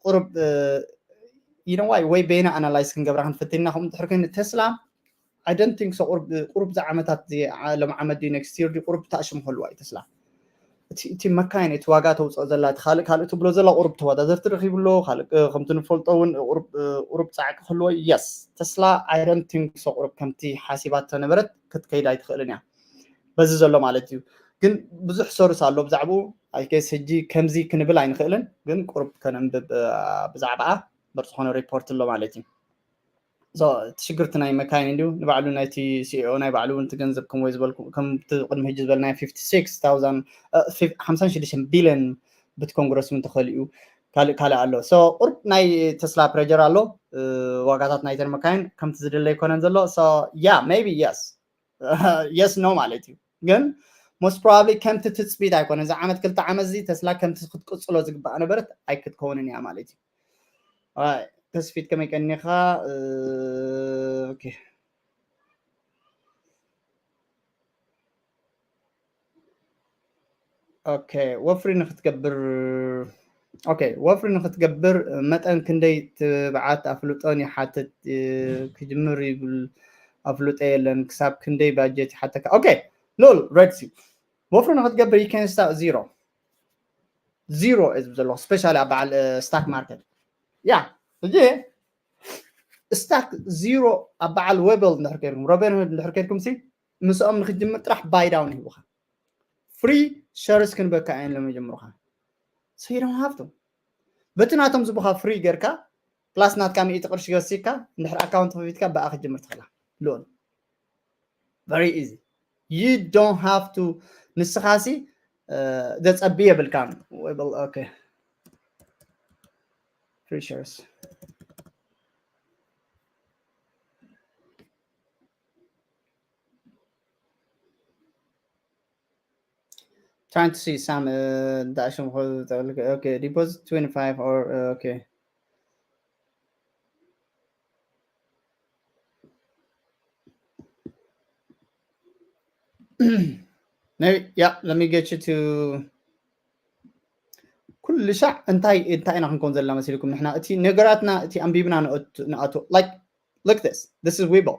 ቁሩብ you know why ወይ በይና ኣናላይዝ ክንገብራ ክንፈትን ኢና። ከምኡ እንድሕር ኮይኑ ተስላ I don't think so ቁሩብ ዝዓመታት ሎም ዓመት ድዩ ኔክስት ይር ድዩ ቁሩብ ተኣሽም ከልዋ እዩ ተስላ። እቲ መካይን እቲ ዋጋ ተውፅኦ ዘላ እቲ ካልእ ካልእ ትብሎ ዘላ ቁሩብ ተወዳደርቲ ረኪብሎ ካልእ ከምቲ ንፈልጦ እውን ቁሩብ ፃዕቂ ክህልዎ። የስ ተስላ I don't think so ቁሩብ ከምቲ ሓሲባቶ ነበረት ክትከይድ ኣይትኽእልን እያ በዚ ዘሎ ማለት እዩ። ግን ብዙሕ ሶርስ ኣሎ ብዛዕባኡ። I guess ሕጂ ከምዚ ክንብል ኣይንኽእልን፣ ግን ቁሩብ ከነንብብ ብዛዕባኣ በርዝኾነ ሪፖርት ኣሎ ማለት እዩ። እቲ ሽግርቲ ናይ መካይን እንዲሁ ንባዕሉ ናይቲ ሲኦ ናይ ባዕሉ እውን ትገንዘብ ከም ወይ ዝበልኩ ከምቲ ቅድሚ ሕጂ ዝበልናዮ fifty six thousand ሓምሳ ሽዱሽተ ቢልዮን ብቲ ኮንግረስ እውን ተኸሊኡ ካልእ ካልእ ኣሎ። ቁርብ ናይ ተስላ ፕሬጀር ኣሎ። ዋጋታት ናይተን መካይን ከምቲ ዝድለ ኣይኮነን ዘሎ። Yeah, maybe yes. Yes, no ማለት እዩ። ግን most probably ከምቲ ትፅቢት ኣይኮነን። እዚ ዓመት ክልተ ዓመት እዚ ተስላ ከምቲ ክትቅፅሎ ዝግባእ ነበረት ኣይክትከውንን እያ ማለት እዩ። ተስፊት ከመይ ቀኒኻ? Okay. Okay, ወፍሪ ንክትገብር okay ወፍሪ ንክትገብር መጠን ክንደይ ትብዓት ኣፍልጦን ይሓትት። ክጅምር ይብል ኣፍልጦ የለን። ክሳብ ክንደይ ባጀት ይሓተካ? Okay, ሉል ሬድሲ ወፍሪ ንክትገብር you can start zero. Zero is ዘሎ ስፔሻሊ ኣብ በዓል ስታክ ማርኬት። ያ ሕጂ ስታክ ዚሮ ኣብ በዓል ዌበል እንድሕር ከይድኩም ሮቢንሁድ እንድሕር ከይድኩም ሲ ምስኦም ንክትጅምር ጥራሕ ባይ ዳውን ይህቡካ። ፍሪ ሸርስ ክንበካ እዮም ለመጀምሩካ። So you don't have to በቲ ናቶም ዝቡካ ፍሪ ገርካ ፕላስ ናትካ ሚእቲ ቅርሺ ገሲካ እንድሕር ኣካውንት ከፊትካ ብኣ ክትጅምር ትኽእላ። ሉል very easy. You don't have to ንስኻሲ ዘጸቢ የብልካን። Okay, free shares. Trying to see some uh, okay, deposit twenty-five or uh, okay. Maybe, yeah, let me get you to ኩሉ ሻዕ እንታይ እንታይ ኢና ክንከውን ዘለና መሲልኩም? ንሕና እቲ ነገራትና እቲ ኣንቢብና ንኣቱ like look this, this is Webull.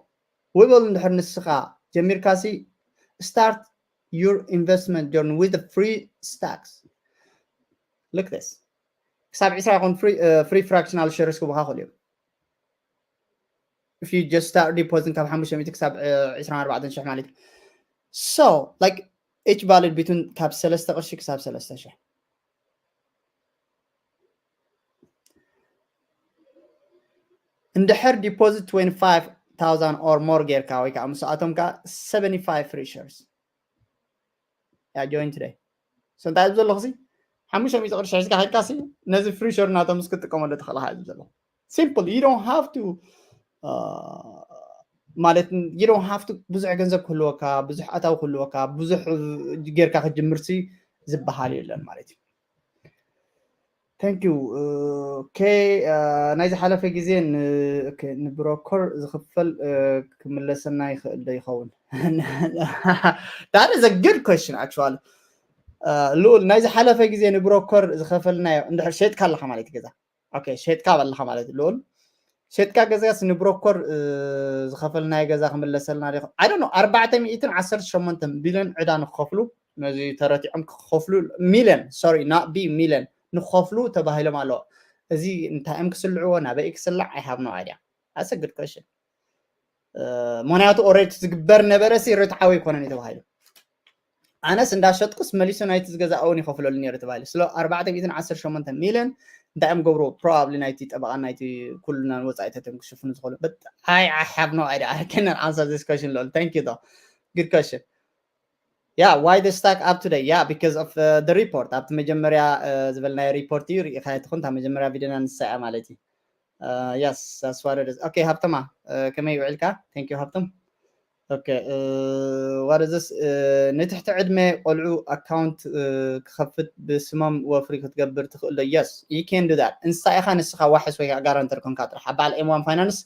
Webull እንድሕር ንስኻ ጀሚርካ ሲ start your investment journey with free stacks. Look this. ክሳብ ዕስራ ይኹን free fractional shares ክቡካ ክእሉ እዮም። If you just start depositing ካብ ሓሙሽተ ሚእቲ ክሳብ ዕስራን ኣርባዕተን ሽሕ ማለት እዩ። So like each valid between ካብ ሰለስተ ቅርሺ ክሳብ ሰለስተ ሽሕ። እንድሕር deposit twenty five thousand or more ጌርካ ወይ ከዓ ምስኣቶም ከዓ seventy five free shares. Yeah, join today. So እንታይ ኣብዚ ዘለኹ ሲ ሓሙሽተ ሚእቲ ቅርሺ ሒዝካ ከድካ ሲ ነዚ free share ናቶም ምስ ክትጥቀመሉ ትኽእል ኢኻ ኣብዚ ዘለኹ። Simple, you don't have to ማለት you don't have to ብዙሕ ገንዘብ ክህልወካ፣ ብዙሕ ኣታዊ ክህልወካ፣ ብዙሕ ጌርካ ክትጅምር ሲ ዝበሃል የለን ማለት እዩ። Thank you. Okay, ናይ ዝሓለፈ ግዜ ንብሮከር ዝኽፈል ክምለሰና ይኽእል ዶ ይኸውን? That is a good question actually. ልኡል ናይ ዝሓለፈ ግዜ ንብሮከር ዝኸፈልናዮ እንድሕር ሸጥካ ኣለኻ ማለት ገዛ okay ሸጥካ ኣለኻ ማለት ልኡል ሸጥካ ገዛስ ንብሮከር ዝኸፈልናዮ ገዛ ክምለሰልና ዶ I don't know ኣርባዕተ ሚእትን ዓሰርተ ሸሞንተ ቢልዮን ዕዳ ንክኸፍሉ ነዚ ተረቲዖም ክኸፍሉ ሚልዮን sorry not be ሚልዮን ንክኸፍሉ ተባሂሎም ኣለዉ። እዚ እንታይ እዮም ክስልዕዎ፣ ናበይ ክስላዕ? I have no idea. That's a good question. ምክንያቱ already ዝግበር ነበረ ሲ ርትዓዊ ኣይኮነን እዩ ተባሂሉ። ኣነስ እንዳሸጥኩስ መሊሱ ናይቲ ዝገዛእውን ይኸፍለሉ ነይሩ ተባሂሉ። ስለ ኣርባዕተ ሚእትን ዓሰርተ ሸሞንተ ሚልዮን እንታይ እዮም ገብሩ? Probably ናይቲ ጠበቓ ናይቲ ኩልና ወፃኢታትን ክሽፍኑ ዝኽእሉ። But I, I have no idea. I cannot answer this question, Lol. Thank you, though. Good question. Yeah, why the stock up today? Yeah, because of uh, the report. ኣብቲ መጀመርያ ዝበልናዮ ሪፖርት እዩ ርኢኻ ትኹን እታ መጀመርያ ቪድዮና ንሳ እያ ማለት እዩ። Yes, that's what it is. Okay, ሃብተማ፣ ከመይ ውዕልካ? Thank you ሃብቶም። Okay, what is this? ንትሕቲ ዕድመ ቆልዑ ኣካውንት ክኸፍት ብስሞም ወፍሪ ክትገብር ትኽእል ዶ? Yes, you can do that. እንስሳ ኢኻ ንስኻ ዋሕስ ወይ ጋራንተር ኮንካ ጥራሕ ኣብ በዓል M one Finance፣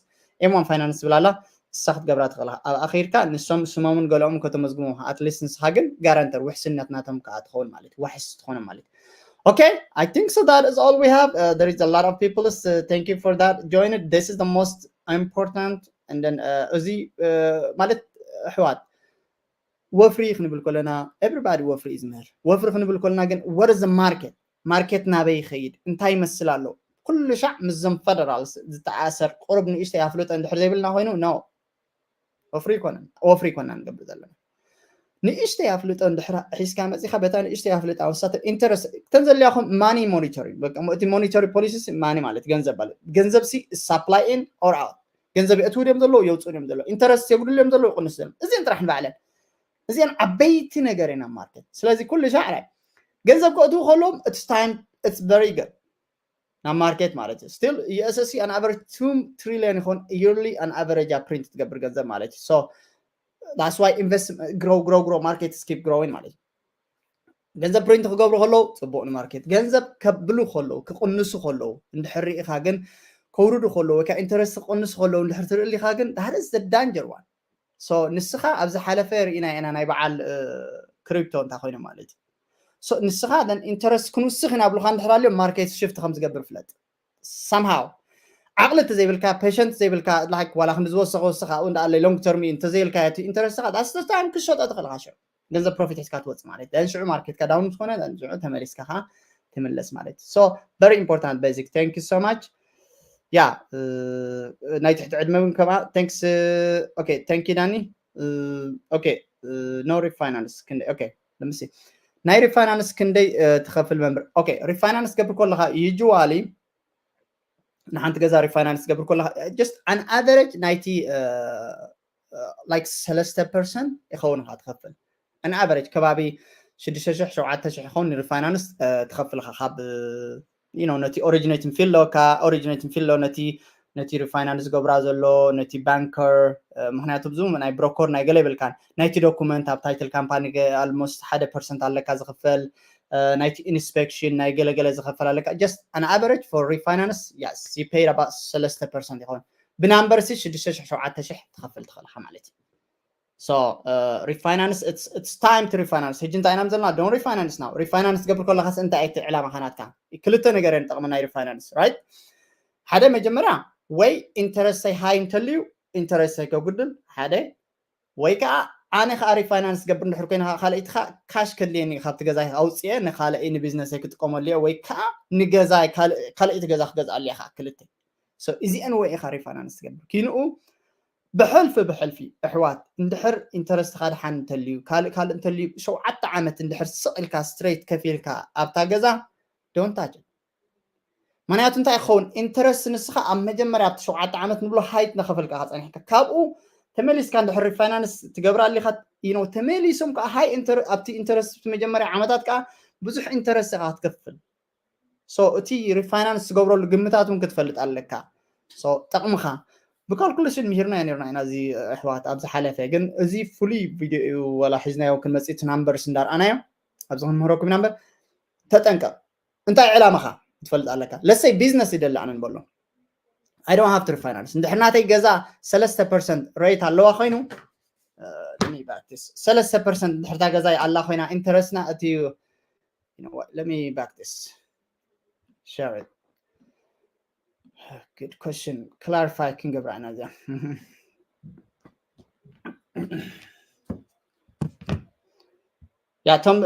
M one Finance ዝብል ኣላ፣ ንሳ ክትገብራ ትኽእል። ኣብ ኣኺርካ ንሶም ስሞምን ገለኦም ከተመዝግቦም፣ at least ንስኻ ግን ጋራንተር ውሕስነት ናቶም ከዓ ትኸውን ማለት እዩ። ዋሕስ ትኾኖም ማለት እዩ። Okay, I think so. That is all we have. Uh, there is a lot of people. Uh, thank you for that. Join it. This is the most important. And then uh, እዚ uh, ማለት ኣሕዋት ወፍሪ ክንብል ከለና everybody ወፍሪ እዩ ዝምህር። ወፍሪ ክንብል ከለና ግን what is the market? ማርኬት ናበይ ይኸይድ? እንታይ ይመስል ኣሎ? ኩሉ ሻዕ ምስዞም ፈደራል ዝተኣሰር ቁሩብ ንእሽተይ ኣፍልጦ እንድሕር ዘይብልና ኮይኑ no ወፍሪ ይኮነን ወፍሪ ይኮና ንገብር ዘለና። ንእሽተይ ኣፍልጦ እንድሕር ሒዝካ መፂኻ በታ ንእሽተይ ኣፍልጣ ወሳተ ኢንተረስት እተን ዘድልያኹም ማኒ ሞኒተሪንግ በቃ እቲ ሞኒተሪ ፖሊሲ ማኒ ማለት ገንዘብ ማለት ገንዘብ ሲ supply in or out ገንዘብ የእትው ድዮም ዘለዉ የውፅኡ ድዮም ዘለዉ ኢንተረስት የጉድል ድዮም ዘለዉ ይቕንስ ድዮም እዚን ጥራሕ ንባዕለን እዚን ዓበይቲ ነገር ኢና ማርኬት ስለዚ ኩሉ ሻዕራይ ገንዘብ ከእትው ከለዎም it's time it's very good ናብ ማርኬት ማለት እዩ still የእሰሲ an average two trillion ይኾን yearly an average print ትገብር ገንዘብ ማለት እዩ so that's why invest grow grow grow market keep growing ማለት እዩ ገንዘብ ፕሪንት ክገብሩ ከለዉ ፅቡቅ ንማርኬት ገንዘብ ከብሉ ከለዉ ክቅንሱ ከለዉ እንድሕር ርኢኻ ግን ከውርዱ ከለዉ ወይ ከዓ ኢንተረስት ክቅንሱ ከለዉ እንድሕር ትርኢ ሊኻ ግን that is the danger one so ንስኻ ኣብ ዝሓለፈ ርኢና ኢና ናይ በዓል ክሪፕቶ እንታይ ኮይኑ ማለት እዩ ንስኻ ኢንተረስት ክንውስኽ ኢና ብሉካ እንድሕር ኣልዮም ማርኬት ሽፍት ከም ዝገብር ፍለጥ somehow ዓቕሊ እቲ ዘይብልካ ፔሸንት ዘይብልካ like ዋላ ክንዲ ዝወሰኸ ወሰኻ ኣብኡ እንዳኣለ long term እንተዘይልካ እቲ ኢንተረስትኻ that's the time ክሸጦ ትኽእል ኢኻ ሽዑ ገንዘብ ፕሮፊት ሒዝካ ትወፅእ ማለት እዩ ሽዑ ማርኬትካ ዳውን ዝኾነ ሽዑ ተመሊስካ ከዓ ትምለስ ማለት እዩ so very important basic thank you so much yeah ናይ ትሕቲ ዕድመ እውን ከማ thanks okay thank you ዳኒ okay no refinance ክንደ okay let me see ናይ refinance ክንደይ ትኸፍል መምህር okay refinance ገብር ከለኻ usually ንሓንቲ ገዛ refinance ገብር ከለኻ just an average ናይቲ like ሰለስተ percent ይኸውን ኢኻ ትኸፍል an average ከባቢ ሽዱሽተ ሽሕ ሸውዓተ ሽሕ ይኸውን refinance ትኸፍል ኢኻ ካብ you know ነቲ originating fee ኣለካ originating fee ኣሎ ነቲ ነቲ refinance ዝገብራ ዘሎ ነቲ ባንከር ምክንያቱ ብዙ ናይ ብሮከር ናይ ገለ ይብልካን ናይቲ ዶኩመንት ኣብ title company almost ሓደ percent ኣለካ ዝኽፈል ናይቲ inspection ናይ ገለገለ ዝኸፈል ኣለካ just an average for refinance yes you paid about ሰለስተ percent ይኸውን ብናምበር ሲ ሽዱሽተ ሽሕ ሸውዓተ ሽሕ ትኸፍል ትኽእልካ ማለት እዩ so uh, refinance it's, it's time to refinance ሕጂ እንታይ ኢና ዘለና don't refinance now refinance ገብር ከለካስ እንታይ ኣይቲ ዕላማ ካናትካ ክልተ ነገር እየን ጠቕሚ ናይ refinance right ሓደ መጀመርያ ወይ ኢንተረስተይ ሃይ እንተልዩ ኢንተረስተይ ከጉድል ሓደ ወይ ከዓ ኣነ ከዓ refinance ገብር እንድሕር ኮይነ ካልእትኻ ካሽ ከድልየኒ ካብቲ ገዛ ኣውፅኤ ንካልእ ንቢዝነሰይ ክጥቀመሉ እየ ወይ ከዓ ንገዛ ካልእቲ ገዛ ክገዝኣሉ እየ ከዓ ክልተ እዚአን ወይ ኢኻ refinance ትገብር ኪንኡ ብሕልፊ ብሕልፊ ኣሕዋት እንድሕር ኢንተረስትኻ ድሓን እንተልዩ ካልእ ካልእ እንተልዩ ሸውዓተ ዓመት እንድሕር ስቕ ኢልካ ስትሬት ከፊልካ ኣብታ ገዛ don't touch ምክንያቱ እንታይ ክኸውን ኢንተረስት ንስኻ ኣብ መጀመርያ ኣብቲ ሸውዓተ ዓመት ንብሎ ሃይት እናኸፈልካ ጸኒሕካ ካብኡ ተመሊስካ እንድሕር refinance ትገብራ ኣሊኻ you know ተመሊሶም ከዓ ሃይ ኣብቲ ኢንተረስት መጀመርያ ዓመታት ከዓ ብዙሕ ኢንተረስት ኢኻ ክትከፍል so እቲ refinance ትገብረሉ ግምታት እውን ክትፈልጥ ኣለካ so ጠቕምኻ ብካልኩሌሽን ምሂርና ነርና ኢና እዚ ኣሕዋት ኣብ ዝሓለፈ ግን እዚ ፍሉይ ቪድዮ እዩ ወላ ሒዝናዮ ክንመፅእ እቲ ናምበርስ እንዳርኣናዮ ኣብዚ ክንምህረኩም ኢና እምበር ተጠንቀቕ እንታይ ዕላማኻ ክትፈልጥ ኣለካ ለሰይ ቢዝነስ ይደሊ ኣነ ንበሎ I don't have to refinance እንድሕር ናተይ ገዛ ሰለስተ percent rate ኣለዋ ኮይኑ ሰለስተ percent እንድሕርታ ገዛ ኣላ ኮይና ኢንተረስትና እቲ you know what? Let me back this. Share it. Good question. Clarify ክንገብራ ኢና እዚኣ። እቶም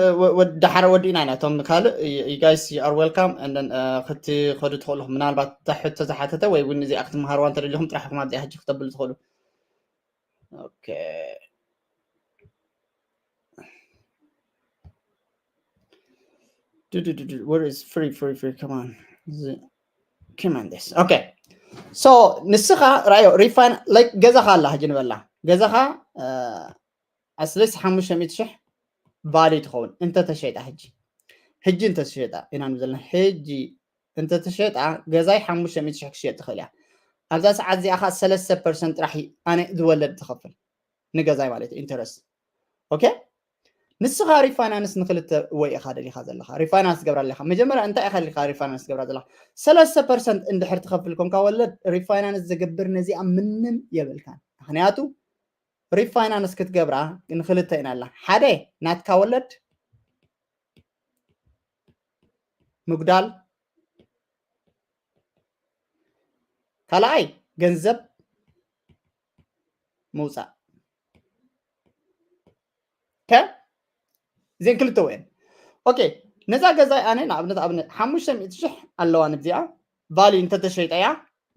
ዳሓር ወዲእና ኢና። እቶም ካልእ you guys you are welcome and then ክትኸዱ ትኽእሉ። ምናልባት እታ ሕቶ ዝሓተተ ወይ እውን እዚኣ ክትመሃርዋ እንተደሊኹም ጥራሕ ኢኹም ኣብዚኣ ሕጂ ክተብሉ ትኽእሉ። Okay. Where is free free free? Come on. Come on this. Okay. So ንስኻ ራዮ refine like ገዛኻ ኣላ ሕጂ ንበላ ገዛኻ ኣስለስ ሓሙሽተ ሚእቲ ሽሕ value ትኸውን እንተተሸይጣ ሕጂ ሕጂ እንተተሸይጣ ኢና ንብል ዘለና ሕጂ እንተተሸይጣ ገዛይ ሓሙሽተ ሚእቲ ሽሕ ክሽየጥ ትኽእል እያ። ኣብዛ ሰዓት እዚኣ ከዓ ሰለስተ ፐርሰንት ጥራሕ ኣነ ዝወለድ ትኸፍል ንገዛይ ማለት ኢንተረስት። ኦኬ ንስኻ refinance ንክልተ ወይ ኢኻ ደሊኻ ዘለኻ refinance ትገብራ ኣለኻ። መጀመርያ እንታይ ኢኻ ደሊኻ refinance ትገብራ ዘለኻ? ሰለስተ ፐርሰንት እንድሕር ትኸፍል ኮንካ ወለድ refinance ዝገብር ነዚኣ ምንም የብልካን። ምክንያቱ refinance ክትገብራ ንክልተ ኢና ኣላ። ሓደ ናትካ ወለድ ምጉዳል፣ ካልኣይ ገንዘብ ምውፃእ። ከ እዚን ክልተ ወየን ኦኬ። ነዛ ገዛይ ኣነ ንኣብነት ኣብነት ሓሙሽተ ሚእቲ ሽሕ ኣለዋ ንብዚኣ value እንተተሸይጠያ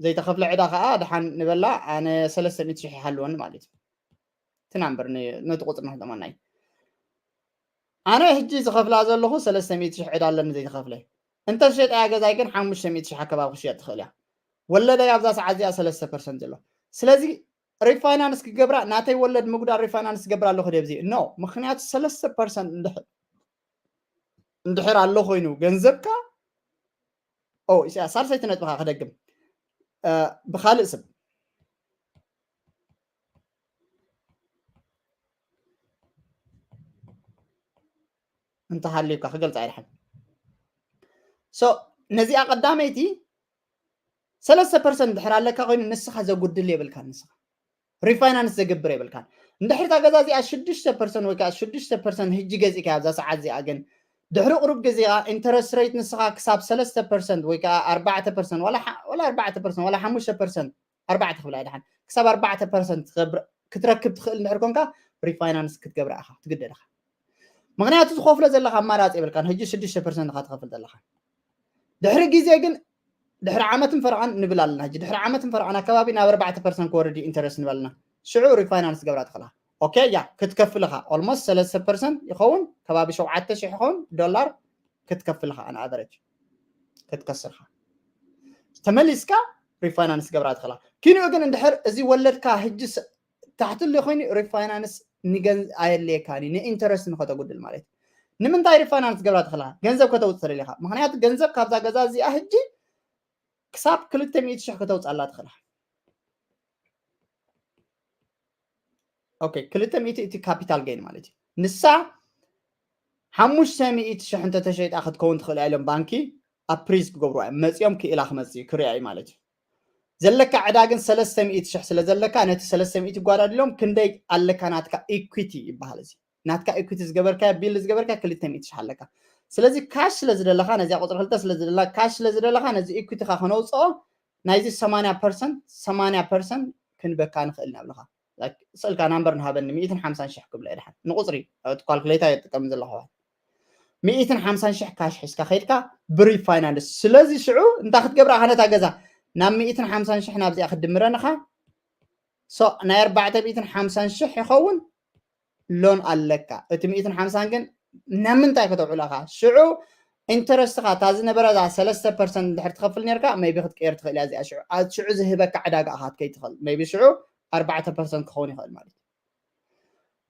ዘይተኸፍለ ዕዳ ከዓ ድሓን ንበላ ኣነ ሰለስተ ሚእቲ ሽሕ ይሃልወኒ ማለት እዩ። እቲ ናምበር ነቲ ቁፅሪ ንክጠመና እዩ። ኣነ ሕጂ ዝኸፍላ ዘለኹ ሰለስተ ሚእቲ ሽሕ ዕዳ ኣለኒ ዘይተኸፍለ። እንተሸጠያ ገዛይ ግን ሓሙሽተ ሚእቲ ሽሕ ኣከባቢ ክሽየጥ ትኽእል እያ። ወለደይ ኣብዛ ሰዓት እዚኣ ሰለስተ ፐርሰንት ዘሎ። ስለዚ refinance ክገብራ ናተይ ወለድ ምጉዳል refinance ክገብር ኣለኹ ደብዚ ኖ። ምክንያቱ ሰለስተ ፐርሰንት እንድሕር ኣሎ ኮይኑ ገንዘብካ ኢሳያስ ሳልሰይቲ ነጥብኻ ክደግም ብካልእ ስም እንተሃልዩካ ክገልፃ ይድሓን። ነዚኣ ቀዳመይቲ ሰለስተ ፐርሰንት ድሕር ኣለካ ኮይኑ ንስኻ ዘጉድል የብልካ። ንስኻ refinance ዘግብር የብልካን። እንድሕር እታ ገዛ እዚኣ ሽዱሽተ ፐርሰንት ወይ ከዓ ሽዱሽተ ፐርሰንት ህጂ ገዚእካ ኣብዛ ሰዓት እዚኣ ግን ድሕሪ ቁሩብ ግዜ ከዓ interest rate ንስኻ ክሳብ ሰለስተ ፐርሰንት ወይ ከዓ ኣርባዕተ ፐርሰንት ዋላ ኣርባዕተ ፐርሰንት ዋላ ሓሙሽተ ፐርሰንት ኣርባዕተ ክብላ ድሓን ክሳብ ኣርባዕተ ፐርሰንት ክትረክብ ትኽእል እንድሕር ኮንካ refinance ክትገብራ ኢኻ ትግደድ ኢኻ። ምክንያቱ ዝኸፍሎ ዘለካ ኣማራፂ የብልካን። ሕጂ ሽዱሽተ ፐርሰንት ኢኻ ትኸፍል ዘለካ። ድሕሪ ግዜ ግን ድሕሪ ዓመትን ፈረቓን ንብል ኣለና። ሕጂ ድሕሪ ዓመትን ፈረቓን ኣከባቢ ናብ ኣርባዕተ ፐርሰንት ክወርድ እዩ interest ንበልና። ሽዑ refinance ገብራ ትኽእላ። ኦኬ እያ ክትከፍል ኢኻ። Almost ሰለስተ ፐርሰንት ይኸውን ከባቢ ሸውዓተ ሽሕ ይኸውን ዶላር ክትከፍል ኢኻ on average ክትከስር ኢኻ። ተመሊስካ refinance ገብራ ትኽእላ። ኪንኡ ግን እንድሕር እዚ ወለድካ ሕጂ ታሕቲ ኣሎ ኮይኑ refinance ንገን ኣየድልየካን እዩ ንኢንተረስት ንኸተጉድል ማለት እዩ። ንምንታይ refinance ገብራ ትኽእላ ገንዘብ ከተውፅእ ተደሊኻ? ምክንያቱ ገንዘብ ካብዛ ገዛ እዚኣ ሕጂ ክሳብ ክልተ ሚእቲ ሽሕ ከተውፅኣላ ትኽእላ። ኦኬ ክልተ ሚእቲ እቲ capital gain ማለት እዩ። ንሳ ሓሙሽተ ሚእቲ ሽሕ እንተተሸይጣ ክትከውን ትኽእል እያ ኢሎም ባንኪ appraise ክገብሩ እዮም መፂኦም ክኢላ ክመፅእ እዩ ክሪኣ እዩ ማለት እዩ። ዘለካ ዕዳ ግን ሰለስተ ሚእቲ ሽሕ ስለ ዘለካ ነቲ ሰለስተ ሚእቲ ይጓዳድሎም ክንደይ ኣለካ ናትካ equity ይበሃል። እዚ ናትካ equity ዝገበርካዮ ቢል ዝገበርካ ክልተ ሚእቲ ሽሕ ኣለካ። ስለዚ ካሽ ስለ ዝደለካ ነዚኣ ቁፅሪ ክልተ ስለ ዝደላ ካሽ ስለ ዝደለካ ነዚ equity ካ ከነውፅኦ ናይዚ ሰማንያ ፐርሰንት ሰማንያ ፐርሰንት ክንበካ ንኽእል ኢና ብለካ ስእልካ ናምበር ንሃበኒ ሚእትን ሓምሳን ሽሕ ክብሎ እየ ድሓን ንቁፅሪ እቲ calculator እየ ዝጥቀም ዘለኹ። ሚእትን ሓምሳን ሽሕ ካሽ ሒዝካ ከይድካ ብሪፋይናንስ ስለዚ ሽዑ እንታይ ክትገብራ ኢኻ ነታ ገዛ ናብ ሚእትን ሓምሳን ሽሕ ናብዚኣ ክትድምረን ኢኻ። ናይ ኣርባዕተ ሚእትን ሓምሳን ሽሕ ይኸውን ሎን ኣለካ። እቲ ሚእትን ሓምሳን ግን ናብ ምንታይ ከተውዕሎ ኢኻ? ሽዑ ኢንተረስትኻ እታ ዝነበረ እዛ ሰለስተ ፐርሰንት እንድሕር ትኸፍል ነርካ maybe ክትቀየር ትኽእል እያ እዚኣ ሽዑ ሽዑ ዝህበካ ዕዳጋ ኢኻ ክትከይድ ትኽእል maybe ሽዑ ኣርባዕተ ፐርሰንት ክኸውን ይኽእል ማለት እዩ።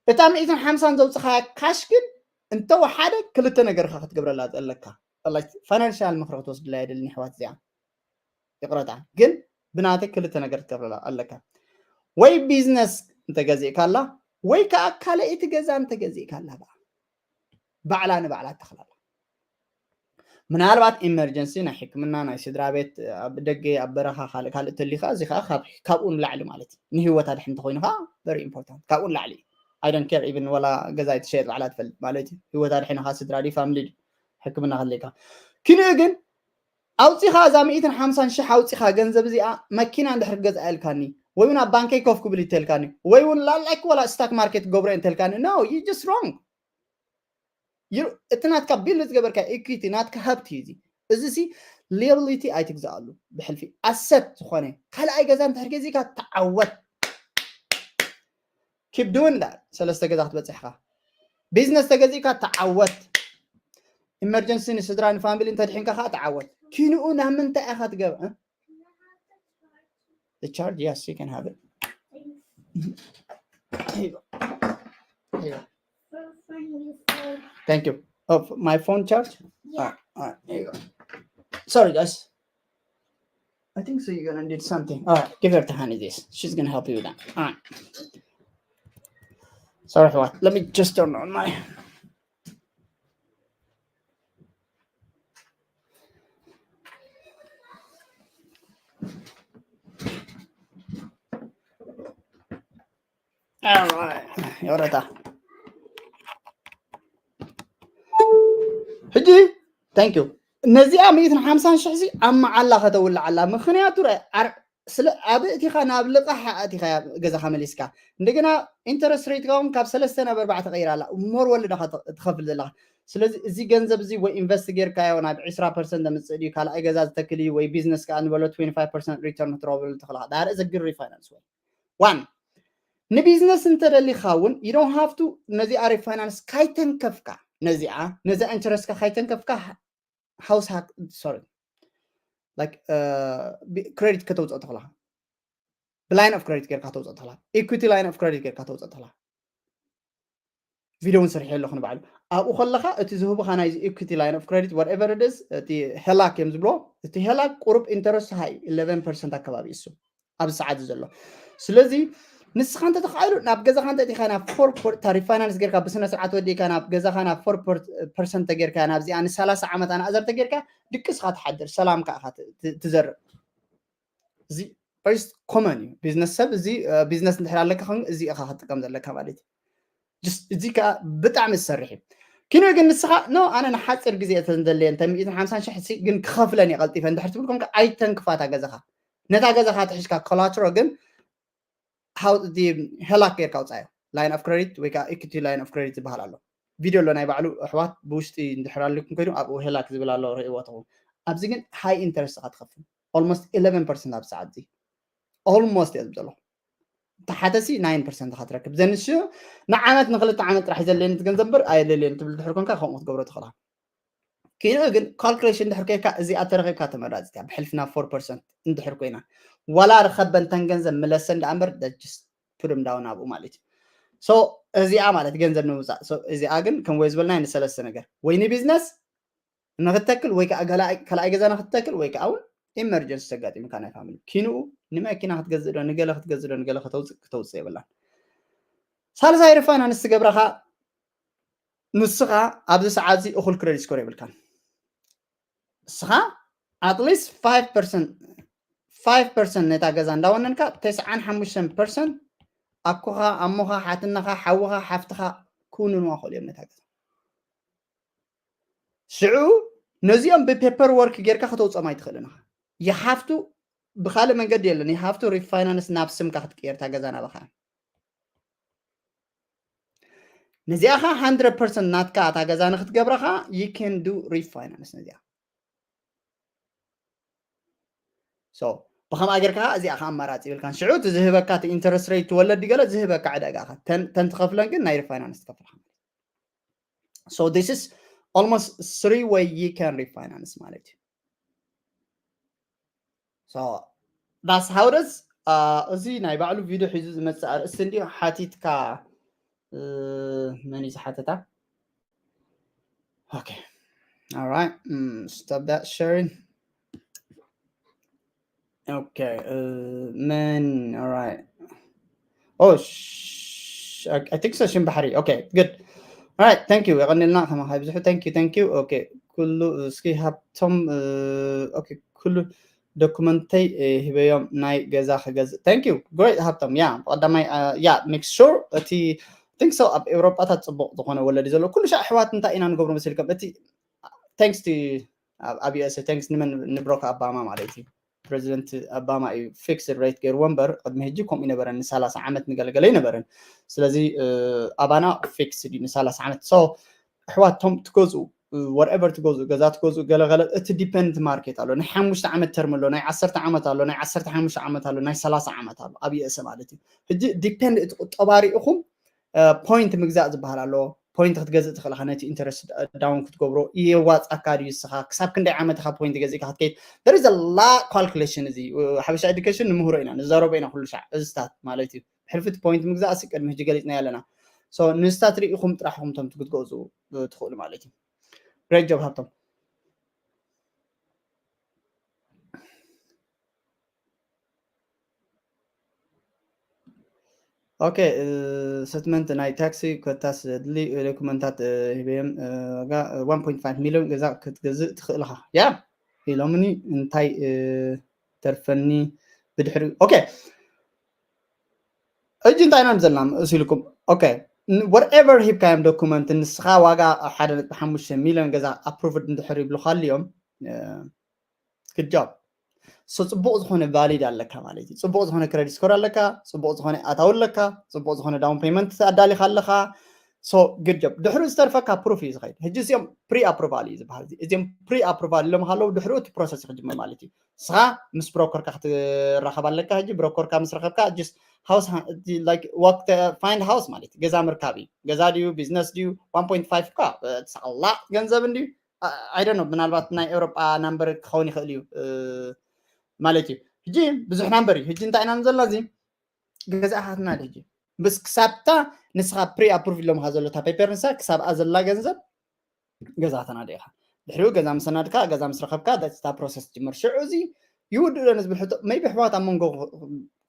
እታ ሚእትን ሓምሳን ዘውፅኻያ ካሽ ግን እንተወሓደ ክልተ ነገር ኢኻ ክትገብረላ ዘለካ። ፋይናንሻል ምኽሪ ክትወስድላ የድልን ይሕዋት እዚኣ ይቕረታ ግን ብናተይ ክልተ ነገር ክትገብረላ ኣለካ። ወይ ቢዝነስ እንተገዚእካላ ወይ ከዓ ካልኣይቲ ገዛ እንተገዚእካላ ባዕላ ንባዕላ ተኽላላ። ምናልባት ኢመርጀንሲ ናይ ሕክምና ናይ ስድራ ቤት ኣብ ደገ ኣብ በረኻ ካልእ ካልእ ተሊካ እዚ ከዓ ካብኡ ንላዕሊ ማለት እዩ ንህይወት ኣድሕን እንተኮይኑ ከዓ very important ካብኡ ንላዕሊ እዩ። I don't care even ወላ ገዛ ኣይትሸየጥ ባዕላ ትፈልጥ ማለት እዩ። ህይወት ኣድሕንካ ስድራ ድዩ ፋሚሊ ድዩ ሕክምና ከድልየካ ኪንኡ ግን ኣውፂኻ እዛ ሚእትን ሓምሳን ሽሕ ኣውፂኻ ገንዘብ እዚኣ መኪና እንድሕር ክገዝኣ ኢልካኒ ወይ እውን ኣብ ባንከይ ኮፍ ክብል ይተልካኒ ወይ እውን ላላይክ ወላ ስታክ ማርኬት ክገብሮ እንተልካኒ no you just wrong። እቲ ናትካ ቢልድ ዝገበርካ ኢኩዊቲ ናትካ ሃብቲ እዩ። እዚ እዚ ሲ ሊያብሊቲ ኣይትግዛኣሉ። ብሕልፊ ኣሰት ዝኾነ ካልኣይ ገዛ እንድሕር ገዚእካ ተዓወት። Keep doing that። ሰለስተ ገዛ ክትበፅሕ ኢኻ። ቢዝነስ ተገዚእካ ተዓወት። ኢመርጀንሲ ንስድራ ንፋሚሊ እንተድሒንካ ከዓ ተዓወት። ኪንኡ ናብ ምንታይ ኢኻ ትገብእ? The charge? Yes, you can have it. Here you go. Here you go. Thank you. Oh, my phone charge? Yeah. All right, all right, here you go. Sorry, guys. I think so. You're gonna need something. All right, give her to honey this. She's gonna help you with that. All right. Sorry, what? Let me just turn on my. All right. ይቕረታ። ሕጂ thank you። ነዚኣ ሚእትን ሓምሳን ሽሕ ዚ ኣብ መዓላ ከተውልዓላ። ምኽንያቱ ረ-፣ ኣር-፣ ስለ ኣብ እቲኻ ናብ ልቓሕ ኣእቲኻ ገዛኻ መሊስካ። እንደገና ኢንተረስት ሬት ውን ካብ ሰለስተ ናብ ኣርባዕተ ቀይራ ኣላ። ሞር ወለድ ኢኻ ት-፣ ትኸፍል ዘለኻ። ስለዚ እዚ ገንዘብ እዚ ወይ ኢንቨስት ጌርካዮ ናብ ዕስራ ፐርሰንት ዘምጽእ ድዩ፣ ካልኣይ ገዛ ዝተክል እዩ፣ ወይ ቢዝነስ ከኣ ንበሎ ትዌንቲ ፋይቭ ፐርሰንት ሪተርን ክትረኽበሉ ትኽእል ኢኻ። ዳር እዚ ግሪ ፋይናንስ ወይ ዋን ንቢዝነስ እንተደሊኻ እውን you don't have to ነዚኣ ሪፋይናንስ ካይተንከፍካ፣ ነዚኣ ነዛ ኢንተረስትካ ካይተንከፍካ ሃውስ ሃክ ሶሪ ላይክ ክሬዲት ከተውፅኦ ተኽላ ብላይን ኦፍ ክሬዲት ጌርካ ተውፅኦ ተኽላ ኢኩቲ ላይን ኦፍ ክሬዲት ጌርካ ተውፅኦ ተኽላ ቪድዮ እውን ስርሐ ኣለኹ ንባዕሉ ኣብኡ ከለኻ እቲ ዝህቡኻ ናይዚ ኢኩቲ ላይን ኦፍ ክሬዲት whatever it is እቲ ሄላክ እዮም ዝብሎ እቲ ሄላክ ቁሩብ ኢንተረስት ሃይ ኢለቨን ፐርሰንት ኣካባቢ እሱ ኣብዚ ሰዓት ዘሎ ስለዚ ንስኻ እንተ ተኻኢሉ ናብ ገዛኻ እንተ እቲኻ ናብ ፎር ሪፋይናንስ ጌርካ ብስነ ስርዓት ወዲእካ ናብ ገዛኻ ናብ ፎር ፐርሰንት ተጌርካ ናብዚኣ ንሰላሳ ዓመት ኣናእዘር ተጌርካ ድቅስኻ ትሓድር ሰላምካ ኢኻ ትዘርእ እዚ ፈርስት ኮመን እዩ ቢዝነስ ሰብ እዚ ቢዝነስ እንድሕር ኣለካ ኮይኑ እዚ ኢኻ ክትጥቀም ዘለካ ማለት እዩ እዚ ከዓ ብጣዕሚ ዝሰርሕ እዩ ኪኖ ግን ንስኻ ኖ ኣነ ንሓፂር ግዜ እተን ዘድልየን እተን ሚእትን ሓምሳን ሽሕ ሲ ግን ክኸፍለን እየ ቀልጢፈ እንድሕር ትብል ኮንካ ኣይተንክፋታ ገዛኻ ነታ ገዛኻ ትሒዝካ ኮላትሮ ግን ሄላክ ጌርካ ውፃዮ ላይን ኦፍ ክሬዲት ወይ ከዓ ኢኩቲ ላይን ኦፍ ክሬዲት ዝበሃል ኣሎ ቪድዮ ኣሎ ናይ ባዕሉ ኣሕዋት ብውሽጢ እንድሕር ኣለኩም ኮይኑ ኣብኡ ሄላክ ዝብል ኣሎ ርእይዎ ተኹም ኣብዚ ግን ሃይ ኢንተረስት ኢኻ ትኸፍል ኦልሞስት ኢለቨን ፐርሰንት ኣብ ሰዓት እዚ ኦልሞስት እየ ዝብል ዘለኹ ተሓተሲ ናይን ፐርሰንት ኢኻ ትረክብ ዘንሽ ንዓመት ንክልተ ዓመት ጥራሕ ዘለኒ ትገንዘብ እምበር ኣየለልየን ትብል ድሕር ኮንካ ከምኡ ክትገብሮ ትኽእላ ኪኖ ግን ካልኩሌሽን ድሕር ከይካ እዚኣ ተረኺብካ ተመራፂት እያ ብሕልፊ ናብ ፎር ፐርሰንት እንድሕር ኮይና ዋላ ርኸበን ተን ገንዘብ ምለሰን ደኣ እምበር just put them down ኣብኡ ማለት እዩ so እዚኣ ማለት ገንዘብ ንምውፃእ እዚኣ ግን ከም ወይ ዝበልናይ ንሰለስተ ነገር ወይ ንቢዝነስ ንክተክል ወይ ከዓ ካልኣይ ገዛ ንክትተክል ወይ ከዓ እውን ኢመርጀንሲ ተጋጢሙካ ናይ ፋሚሊ ኪንኡ ንመኪና ክትገዝእ ዶ ንገለ ክትገዝእ ዶ ንገለ ከተውፅእ ክተውፅእ የብላን ሳልሳይ ሪፋይናንስ ትገብረኻ ንስኻ ኣብዚ ሰዓት እዚ እኹል ክሬዲት ስኮር የብልካን ንስኻ ኣትሊስት ፋይቭ ፐርሰንት ነታ ገዛ እንዳወነንካ ተስዓን ሓሙሽተን ፐርሰንት ኣኮኻ ኣሞኻ ሓትነኻ ሓውኻ ሓፍትኻ ክውንንዋ ክእሉ እዮም ነታ ገዛ ሽዑ ነዚኦም ብፔፐር ወርክ ጌርካ ከተውፅኦም ኣይትኽእልን ኢኻ ይሃፍቱ ብካልእ መንገዲ የለን ይሃፍቱ ሪፋይናንስ ናብ ስምካ ክትቅየር እታ ገዛ ናባኻ ነዚኣ ኸ ሃንድረድ ፐርሰንት ናትካ እታ ገዛ ንክትገብራ ኸ you can do refinance ነዚኣ so ብከምኣ ጌርካ እዚኣ ኸ ኣማራፂ ይብልካን ሽዑ እቲ ዝህበካ እቲ ኢንተረስት ሬት ትወለድ ገለ ዝህበካ ዕዳጋ ኸ ተን ትኸፍለን ግን ናይ ሪፋይናንስ ትከፍልካ so this is almost three way you can refinance ማለት እዩ so that's how it is እዚ ናይ ባዕሉ ቪድዮ ሒዙ ዝመፅእ ኣርእስቲ እንዲዩ ሓቲትካ መን እዩ ዝሓተታ okay all right mm, stop that sharing okay uh, man all right oh sh- I, I think so ሽምባሕሪ okay good all right thank you የቐኒልና ከማኻ ይብዝሑ thank you thank you okay ኩሉ እስኪ ሃብቶም okay ኩሉ ዶኩመንተይ ሂበዮም ናይ ገዛ ክገዝእ thank you great ሃብቶም ያ ብቀዳማይ ያ make sure እቲ think so ኣብ ኤውሮጳታት ፅቡቅ ዝኾነ ወለዲ ዘሎ ኩሉ ሻዕ ኣሕዋት እንታይ ኢና ንገብሮ መሲልኩም እቲ thanks to ኣብ USA thanks ንመን ንብሮክ ኣባማ ማለት እዩ ፕሬዚደንት ኣባማ እዩ fixed rate ገይርዎ እምበር ቅድሚ ሕጂ ከምኡ ይነበረን ንሰላሳ ዓመት ንገለገለ ይነበረን ስለዚ ኣባና fixed እዩ ንሰላሳ ዓመት so ኣሕዋቶም ትገዝኡ፣ whatever ትገዝኡ፣ ገዛ ትገዝኡ፣ ገለገለ፣ እቲ depend market ኣሎ። ናይ ሓሙሽተ ዓመት term ኣሎ፣ ናይ ዓሰርተ ዓመት ኣሎ፣ ናይ ዓሰርተ ሓሙሽተ ዓመት ኣሎ፣ ናይ ሰላሳ ዓመት ኣሎ ኣብ US ማለት እዩ። ሕጂ depend እቲ ቁጠባ ርኢኹም point ምግዛእ ዝበሃል ኣሎ። Point ክትገዝእ ትኽእል ኢኻ፣ ነቲ interest down ክትገብሮ የዋፅኣካ ድዩ እስኻ፣ ክሳብ ክንደይ ዓመት ኢኻ point ገዚእካ ክትከይድ። There is a lot calculation። እዚ ሓበሻ education ንምህሮ ኢና፣ ንዛረቦ ኢና ኩሉ ሻዕ፣ እዚታት ማለት እዩ። ብሕልፊ እቲ point ምግዛእ ሲ ቅድሚ ሕጂ ገሊፅና ኣለና። So ንስታት ርኢኹም ጥራሕ ኢኹም እቶም ክትገዙ ትኽእሉ ማለት እዩ። Great job ሃብቶም። ኦኬ፣ ሰትመንት ናይ ታክሲ ኮታ ስለ ድሊ ዶኩመንታት ሂበዮም፣ ዋጋ one point five ሚሊዮን ገዛ ክትገዝእ ትኽእል ኢኻ። ያ ኢሎምኒ፣ እንታይ ተርፈኒ ብድሕሪ? ኦኬ፣ ሕጂ እንታይ ኢና ዘለና መሲልኩም? ኦኬ፣ whatever ሂብካዮም ዶኩመንት፣ ንስኻ ዋጋ ሓደ ነጥቢ ሓሙሽተ ሚሊዮን ገዛ approved እንድሕር ይብሉኻ ኣልዮም፣ good job። So ጽቡቕ ዝኾነ valid ኣለካ ማለት እዩ። ጽቡቕ ዝኾነ credit score ኣለካ፣ ጽቡቕ ዝኾነ ኣታዊ ኣለካ፣ ጽቡቕ ዝኾነ down payment ኣዳሊኻ ኣለኻ። So good job። ድሕሪ ዝተርፈካ proof እዩ ዝኸይድ። ሕጂ እዚኦም pre approval እዩ ዝበሃል። እዚኦም pre approval ኢሎም ከለዉ ድሕሪኡ እቲ process ክጅምር ማለት እዩ። ንስኻ ምስ broker ካ ክትራኸብ ኣለካ። ሕጂ broker ካ ምስ ረኸብካ just house፣ like walk to find house ማለት እዩ። ገዛ ምርካብ እዩ። ገዛ ድዩ፣ business ድዩ፣ one point five ካ ተሳቕላ ገንዘብ እንድዩ። I don't know፣ ምናልባት ናይ ኤውሮጳ number ክኸውን ይኽእል እዩ ማለት እዩ። ሕጂ ብዙሕ number እዩ። ሕጂ እንታይ ኢና ንዘላ እዚ ገዛ ኢኻ ትናዲ። ሕጂ ምስ ክሳብታ ንስኻ pre approve ኢሎምኻ ዘሎ እታ paper ንሳ ክሳብኣ ዘላ ገንዘብ ገዛ ተናዲ ኢኻ። ድሕሪኡ ገዛ ምስ ሰናድካ፣ ገዛ ምስ ረኸብካ፣ that's the process ትጅምር። ሽዑ እዚ ይውድእ ዶ ንዝብል ሕቶ፣ maybe ኣሕዋት ኣብ መንጎ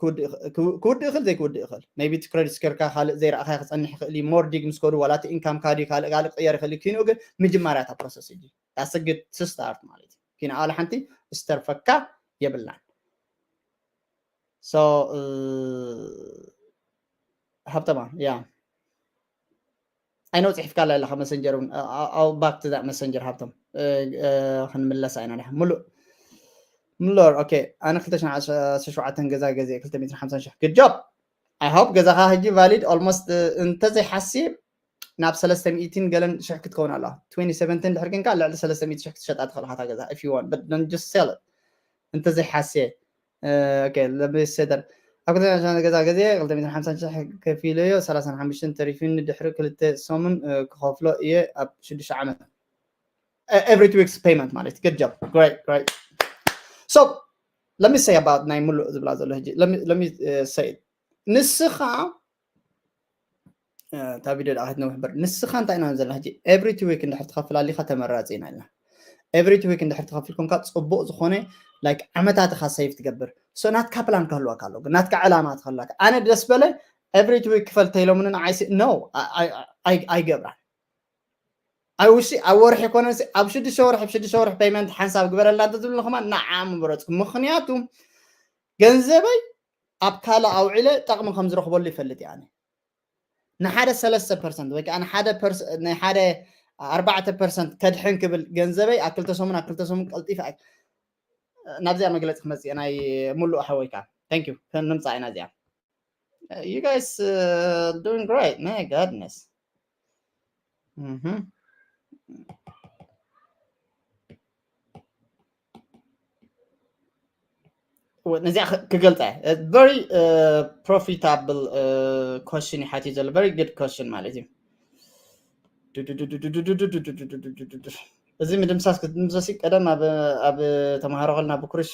ክውድእ ይኽእል፣ ዘይክውድእ ይኽእል። Maybe እቲ credit score ካ ካልእ ዘይረኣኻዮ ክጸንሕ ይኽእል እዩ። More dig ምስ ከዱ፣ ዋላ እቲ income ካ ድዩ ካልእ ካልእ ክቕየር ይኽእል እዩ። ኪንኡ ግን ምጅማርያ እታ process እዩ። That's a good to start ማለት እዩ። ኪንኣ ዋላ ሓንቲ ዝተርፈካ የብላን። So ሃብተማ፣ ያ፣ I know ጽሒፍካላ ኣለኻ መሰንጀር እውን። I'll back to that መሰንጀር ሃብቶም። ክንምለስ ኢና ድሓ። ሙሉእ ሙሉር፣ ኦኬ። ኣነ ክልተ ሽሕን ዓሰርተ ሸውዓተን ገዛ ገዚአ፣ ክልተ ሚእትን ሓምሳን ሽሕ። Good job። I hope ገዛኻ ሕጂ valid almost እንተዘይሓስየ ናብ ሰለስተ ሚእትን ገለን ሽሕ ክትከውን ኣለዋ። Twenty seventeen ድሕሪ ኮንካ ልዕሊ ሰለስተ ሚእቲ ሽሕ ክትሸጣ ትኽእል ኢኻ እታ ገዛ if you want, but don't just sell it። እንተዘይሓስየ ኦኬ፣ ለምሰደር ኣብ ከተማ ገዛ ገዚአ ክልተ ሚእትን ሓምሳን ሽሕ ከፊለዮ፣ ሰላሳን ሓሙሽተን ተሪፊኒ፣ ድሕሪ ክልተ ሰሙን ክኸፍሎ እየ ኣብ ሽዱሽተ ዓመት። Every two weeks payment ማለት። Good job። Great, great። So let me say about ናይ ሙሉእ ዝብላ ዘሎ ሕጂ። Let me say ንስኻ እታ ቪድዮ ደኣ ክትነውሕ እምበር፣ ንስኻ እንታይ ኢና ዘለና ሕጂ? Every two week እንድሕር ትኸፍል ኣሊኻ ተመራጺ ኢና ኢልና። Every two week እንድሕር ትኸፍል ኮንካ ጽቡቕ ዝኾነ like ዓመታት ኢኻ save ትገብር። So ናትካ ፕላን ክህልወካ ኣለዎ፣ ግን ናትካ ዕላማ ክህልወካ። ኣነ ደስ በለ every two week ክፈል ተይሎምኒ ንዓይሲ no ኣይገብራን። I wish ኣብ ወርሒ ኮነ ኣብ ሽዱሽተ ወርሒ፣ ኣብ ሽዱሽተ ወርሒ payment ሓንሳብ ግበረልና እንተዝብልኒ ከማን ንዓ ምበረጽኩ። ምኽንያቱ ገንዘበይ ኣብ ካልእ ኣውዒለ ጠቕሚ ከም ዝረኽበሉ ይፈልጥ እየ። ኣነ ንሓደ ሰለስተ ፐርሰንት ወይ ከዓ ንሓደ ፐርስ-፣ ንሓደ ኣርባዕተ ፐርሰንት ከድሕን ክብል ገንዘበይ ኣብ ክልተ ሰሙን፣ ኣብ ክልተ ሰሙን ቀልጢፈ ኣይ-፣ ናብዚኣ መግለፂ ክመፅእ እየ። ናይ ሙሉእ ሓወይ ከዓ thank you። ክንምፃእ ኢና እዚኣ። You guys doing great, my goodness. ነዚኣ ክገልፃ እየ። Very profitable question እዩ ሓትዩ ዘሎ። Very good question ማለት እዩ። እዚ ምድምሳስ ክትድምሰሲ ቀደም ኣብ ተምሃሮ ከልና ብኩርሽ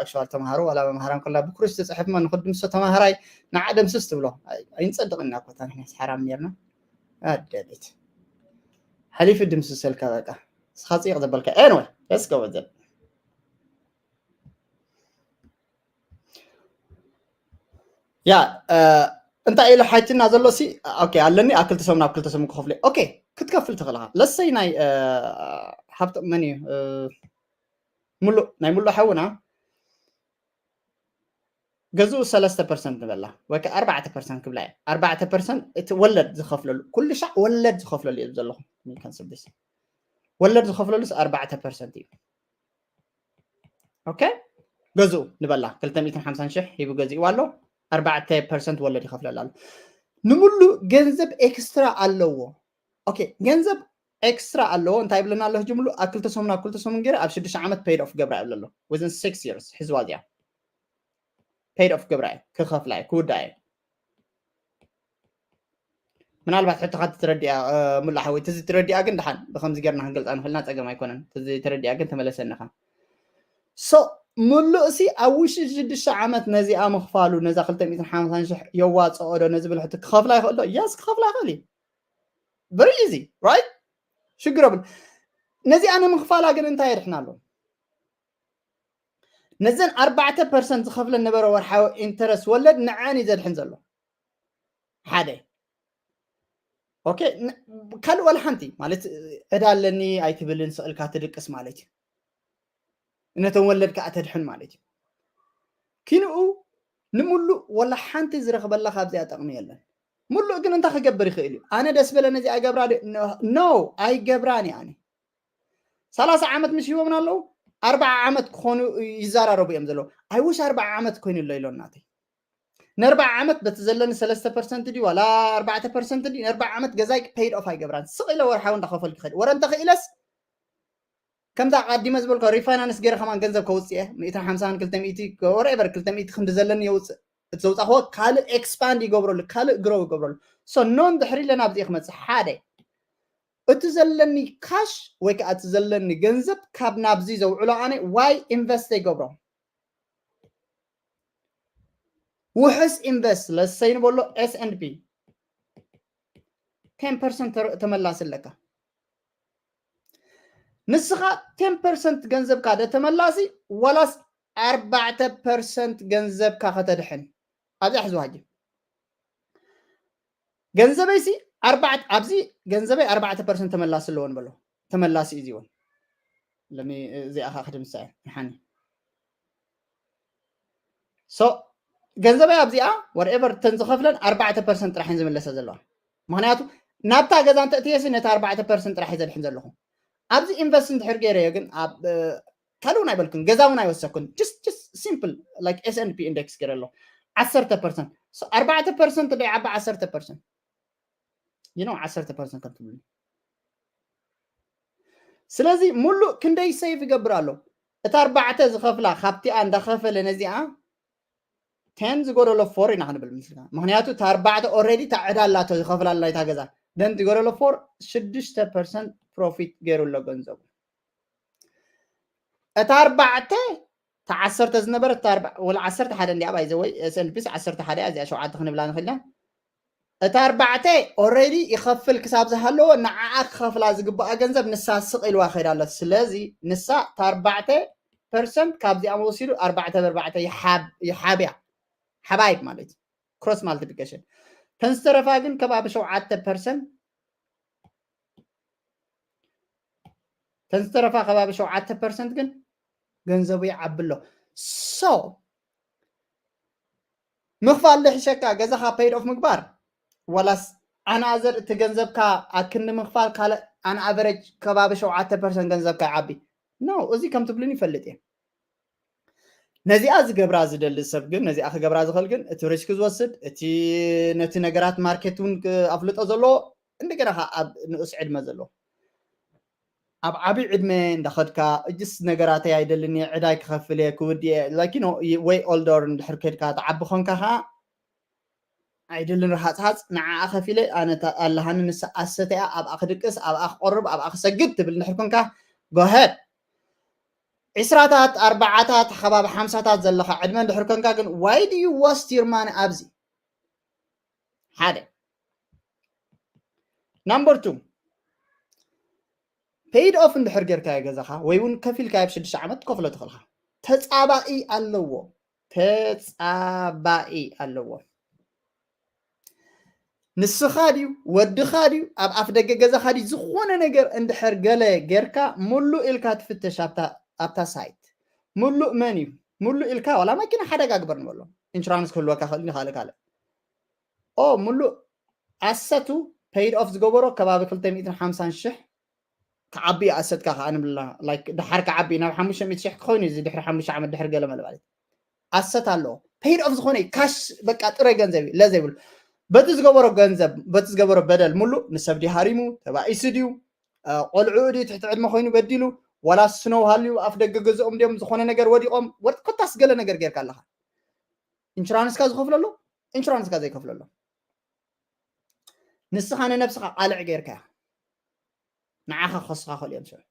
actual ተምሃሮ ዋላ መምሃራን ከላ ብኩርሽ ዝፅሕፍ ማ ንክድምሶ ተምሃራይ ንዓ ደምስስ ትብሎ ኣይንፀድቕና ኮታ ንሕናስ ሓራም ነርና ኣደቤት ሓሊፉ ድምስሰልካ በቃ ንስኻ ፅይቕ ዘበልካ anyway let's go with it። ያ እንታይ ኢሉ ሓይትና ዘሎ ሲ ኦኬ ኣለኒ ኣብ ክልተ ሰሙን ኣብ ክልተ ሰሙን ክኸፍለ ኦኬ ክትከፍል ትኽእል ኢኻ። ለሰይ ናይ ሃብተ መን እዩ ሙሉእ ናይ ሙሉእ ሓውና ገዝኡ ሰለስተ ፐርሰንት ንበላ ወይ ከዓ ኣርባዕተ ፐርሰንት ክብላ እየ። ኣርባዕተ ፐርሰንት እቲ ወለድ ዝኸፍለሉ ኩሉ ሻዕ ወለድ ዝኸፍለሉ እየ ዘለኹ። ወለድ ዝኸፍለሉስ ኣርባዕተ ፐርሰንት እዩ። ኦኬ ገዝኡ ንበላ ክልተ ሚእትን ሓምሳን ሽሕ ሂቡ ገዚእዋ ኣሎ። ኣርባዕተ ፐርሰንት ወለድ ይኸፍለላ ኣሎ። ንምሉ ገንዘብ ኤክስትራ ኣለዎ። okay ገንዘብ extra ኣለዎ እንታይ ይብለና ኣሎ ሕጂ ሙሉ ኣብ ክልተ ሰሙን ኣብ ክልተ ሰሙን ገይረ ኣብ ሽዱሽተ ዓመት paid off ገብራ ይብለ ኣሎ within six years ሕዝዋ እዚኣ paid off ገብራ እየ ክኸፍላ እየ ክውዳ እየ ምናልባት ሕቶኻ ትረዲኣ ሙላ ሓወይ ትዚ ትረዲኣ ግን ድሓን ብከምዚ ገርና ክንገልፃ ንክእልና ፀገም ኣይኮነን ትዚ ተረዲኣ ግን ተመለሰንኻ so ሙሉእ ሲ ኣብ ውሽጢ ሽዱሽተ ዓመት ነዚኣ ምኽፋሉ ነዛ ክልተ ሚእትን ሓምሳን ሽሕ የዋፅኦ ዶ ነዚ ብል ሕቶ ክኸፍላ ይኽእል ዶ yes ክኸፍላ ይኽእል እዩ very easy right ሽግር የብሉ ነዚኣ ንምኽፋላ ግን እንታይ የድሕና ኣሎ ነዘን ኣርባዕተ ፐርሰንት ዝኸፍለን ነበረ ወርሓዊ interest ወለድ ንዐን እዩ ዘድሕን ዘሎ ሓደ okay ካልእ ዋላ ሓንቲ ማለት ዕዳ ኣለኒ ኣይትብልን ስቕልካ ትድቅስ ማለት እዩ ነቶም ወለድ ከዓ ተድሕን ማለት እዩ ኪንኡ ንምሉእ ዋላ ሓንቲ ዝረኽበላ ካብዚኣ ጠቕሚ የለን ምሉእ ግን እንታይ ክገብር ይኽእል እዩ ኣነ ደስ በለ ነዚኣ ገብራ no ኣይገብራን እየ ኣነ ሰላሳ ዓመት ምስ ሂቦምና ኣለዉ ኣርባዓ ዓመት ክኾኑ ይዘራረቡ እዮም ዘለዉ ኣይውሽ ኣርባዓ ዓመት ኮይኑ ኣሎ ኢሎ እናተይ ንኣርባዓ ዓመት በቲ ዘለኒ ሰለስተ ፐርሰንት ድዩ ዋላ ኣርባዕተ ፐርሰንት ድዩ ንኣርባዓ ዓመት ገዛይ paid off ኣይገብራን ስቕ ኢለ ወርሓዊ እንዳኸፈልኩ ይኸድ ወረ እንተኽኢለስ ከምዛ ኣቃዲመ ዝበልኮ refinance ገይረ ከማን ገንዘብ ከውፅእ እየ ሚእትን ሓምሳን ክልተ ሚእቲ whatever ክልተ ሚእቲ ክንዲ ዘለኒ የውፅእ እቲ ዘውፃኽዎ ካልእ expand ይገብረሉ ካልእ grow ይገብረሉ so no እንድሕር ኢለ ናብዚ ክመፅእ ሓደ እቲ ዘለኒ cash ወይ ከዓ እቲ ዘለኒ ገንዘብ ካብ ናብዚ ዘውዕሎ ኣነ why invest ይገብሮ ውሕስ invest let's say ንበሎ S and P ten percent ተመላሲ ኣለካ ንስኻ ten percent ገንዘብካ ደ ተመላሲ ዋላስ ኣርባዕተ percent ገንዘብካ ከተድሕን ኣብዚኣ ሕዝዋ ሕጂ ገንዘበይ ሲ ኣርባዕተ ኣብዚ ገንዘበይ ኣርባዕተ percent ተመላሲ ኣለዎ ንበሎ ተመላሲ እዩ እውን ለሚ እዚኣ ከዓ ክድምሳ እየ ሓኒ so ገንዘበይ ኣብዚኣ whatever ተን ዝኸፍለን ኣርባዕተ percent ጥራሕ ዝምለሰ ዘለዋ ምክንያቱ ናብታ ገዛ እንተእትየሲ ነቲ ኣርባዕተ percent ጥራሕ ዘድሕን ዘለኹ ኣብዚ invest እንድሕር ገይረዮ ግን ኣብ ካልእ እውን ኣይበልኩን ገዛ እውን ኣይወሰኩን just just simple like S and P index ገይረ ኣሎ ዓሰርተ percent ኣርባዕተ percent ዶ ይዓቢ ዓሰርተ percent you know ዓሰርተ percent ከም ትብሉ ስለዚ ሙሉእ ክንደይ save ይገብር ኣሎ እታ ኣርባዕተ ዝኸፍላ ካብቲኣ እንዳኸፈለ ነዚኣ ten ዝጎደሎ four ኢና ክንብል ምስልካ ምክንያቱ እታ ኣርባዕተ already እታ ዕዳ ኣላቶ ዝኸፍላ ኣላ እታ ገዛ then ዝጎደሎ four ሽዱሽተ percent profit ገይሩ ኣሎ ገንዘቡ እታ ኣርባዕተ እታ ዓሰርተ ዝነበረት ወላ ዓሰርተ ሓደ እንዲያ ባይዘ ወይ S and P ዓሰርተ ሓደ እዚኣ ሸውዓተ ክንብላ ንኽእል እታ ኣርባዕተ already ይኸፍል ክሳብ ዝሃለዎ ንዓኣ ክኸፍላ ዝግባኣ ገንዘብ ንሳ ስቕ ኢልዋ ከይዳ ኣሎ ስለዚ ንሳ እታ ኣርባዕተ percent ካብዚኣ ወሲዱ ኣርባዕተ ብኣርባዕተ ይሓብያ ሓባይብ ማለት እዩ cross multiplication ተን ዝተረፋ ግን ከባቢ ሸውዓተ percent ተን ዝተረፋ ከባቢ ሸውዓተ percent ግን ገንዘቡ ይዓቢ ኣሎ so ምኽፋል ዝሕሸካ ገዛኻ paid off ምግባር ዋላስ ኣናዘር እቲ ገንዘብካ ኣክንዲ ምኽፋል ካልእ ኣን ኣቨረጅ ከባቢ ሸውዓተ percent ገንዘብካ ይዓቢ no እዚ ከም ትብሉን ይፈልጥ እየ ነዚኣ ዝገብራ ዝደሊ ሰብ ግን ነዚኣ ክገብራ ዝኽእል ግን እቲ risk ዝወስድ እቲ ነቲ ነገራት market እውን ኣፍልጦ ዘለዎ እንደገና ከዓ ኣብ ንኡስ ዕድመ ዘለዎ ኣብ ዓብዪ ዕድመ እንዳኸድካ እጅስ ነገራተይ ኣይደልን እየ ዕዳይ ክኸፍል እየ ክውድ እየ like you know way older እንድሕር ከድካ ትዓቢ ኾንካ ከዓ ኣይደልን ረሃፅሃፅ ንዓኣ ከፊለ ኣነ ኣለሃኒ ንሳ ኣሰተያ ኣብኣ ክድቅስ ኣብኣ ክቆርብ ኣብኣ ክሰግድ ትብል እንድሕር ኮንካ go ahead ዒስራታት ኣርባዓታት ከባቢ ሓምሳታት ዘለኻ ዕድመ እንድሕር ኮንካ ግን why do you waste your money ኣብዚ ሓደ number two paid off እንድሕር ጌርካዮ ገዛኻ ወይ እውን ከፊልካዮ ኣብ ሽዱሽተ ዓመት ትከፍሎ ትኽእልካ ተፃባኢ ኣለዎ ተፃባኢ ኣለዎ ንስኻ ድዩ ወድኻ ድዩ ኣብ ኣፍ ደገ ገዛኻ ድዩ ዝኾነ ነገር እንድሕር ገለ ጌርካ ሙሉእ ኢልካ ትፍተሽ ኣብታ ሳይት ሙሉእ መን እዩ ሙሉእ ኢልካ ዋላ መኪና ሓደጋ ግበር ንበሎ ኢንሹራንስ ክህልወካ ክእል ካልእ ካልእ ኦ ሙሉእ ኣሰቱ paid off ዝገበሮ ከባቢ ክልተ ሚእትን ሓምሳን ሽሕ ክዓቢ ኣሰትካ ከዓ ንብላ like ድሓር ክዓቢ ናብ ሓሙሽተ ሚእቲ ሽሕ ክኸውን እዩ ድሕሪ ሓሙሽተ ዓመት ድሕሪ ገለ መለ ማለት ኣሰት ኣለዎ paid off ዝኾነ ካሽ በቃ ጥረ ገንዘብ እዩ ለዘይብሉ በቲ ዝገበሮ ገንዘብ በቲ ዝገበሮ በደል ሙሉእ ንሰብ ድዩ ሃሪሙ፣ ተባኢሱ ድዩ፣ ቆልዑ ድዩ ትሕቲ ዕድመ ኮይኑ በዲሉ፣ ዋላ ስነው ሃልዩ ኣፍ ደገ ገዝኦም ድዮም ዝኾነ ነገር ወዲቖም ወድ ኮታስ ገለ ነገር ጌርካ ኣለኻ። ኢንሹራንስካ ዝኸፍለሎ ኢንሹራንስካ ዘይከፍለሎ ንስኻ ንነብስኻ ቃልዕ ጌርካያ። ንዓኻ ክኸስኻ ክእል እዮም ሰብ።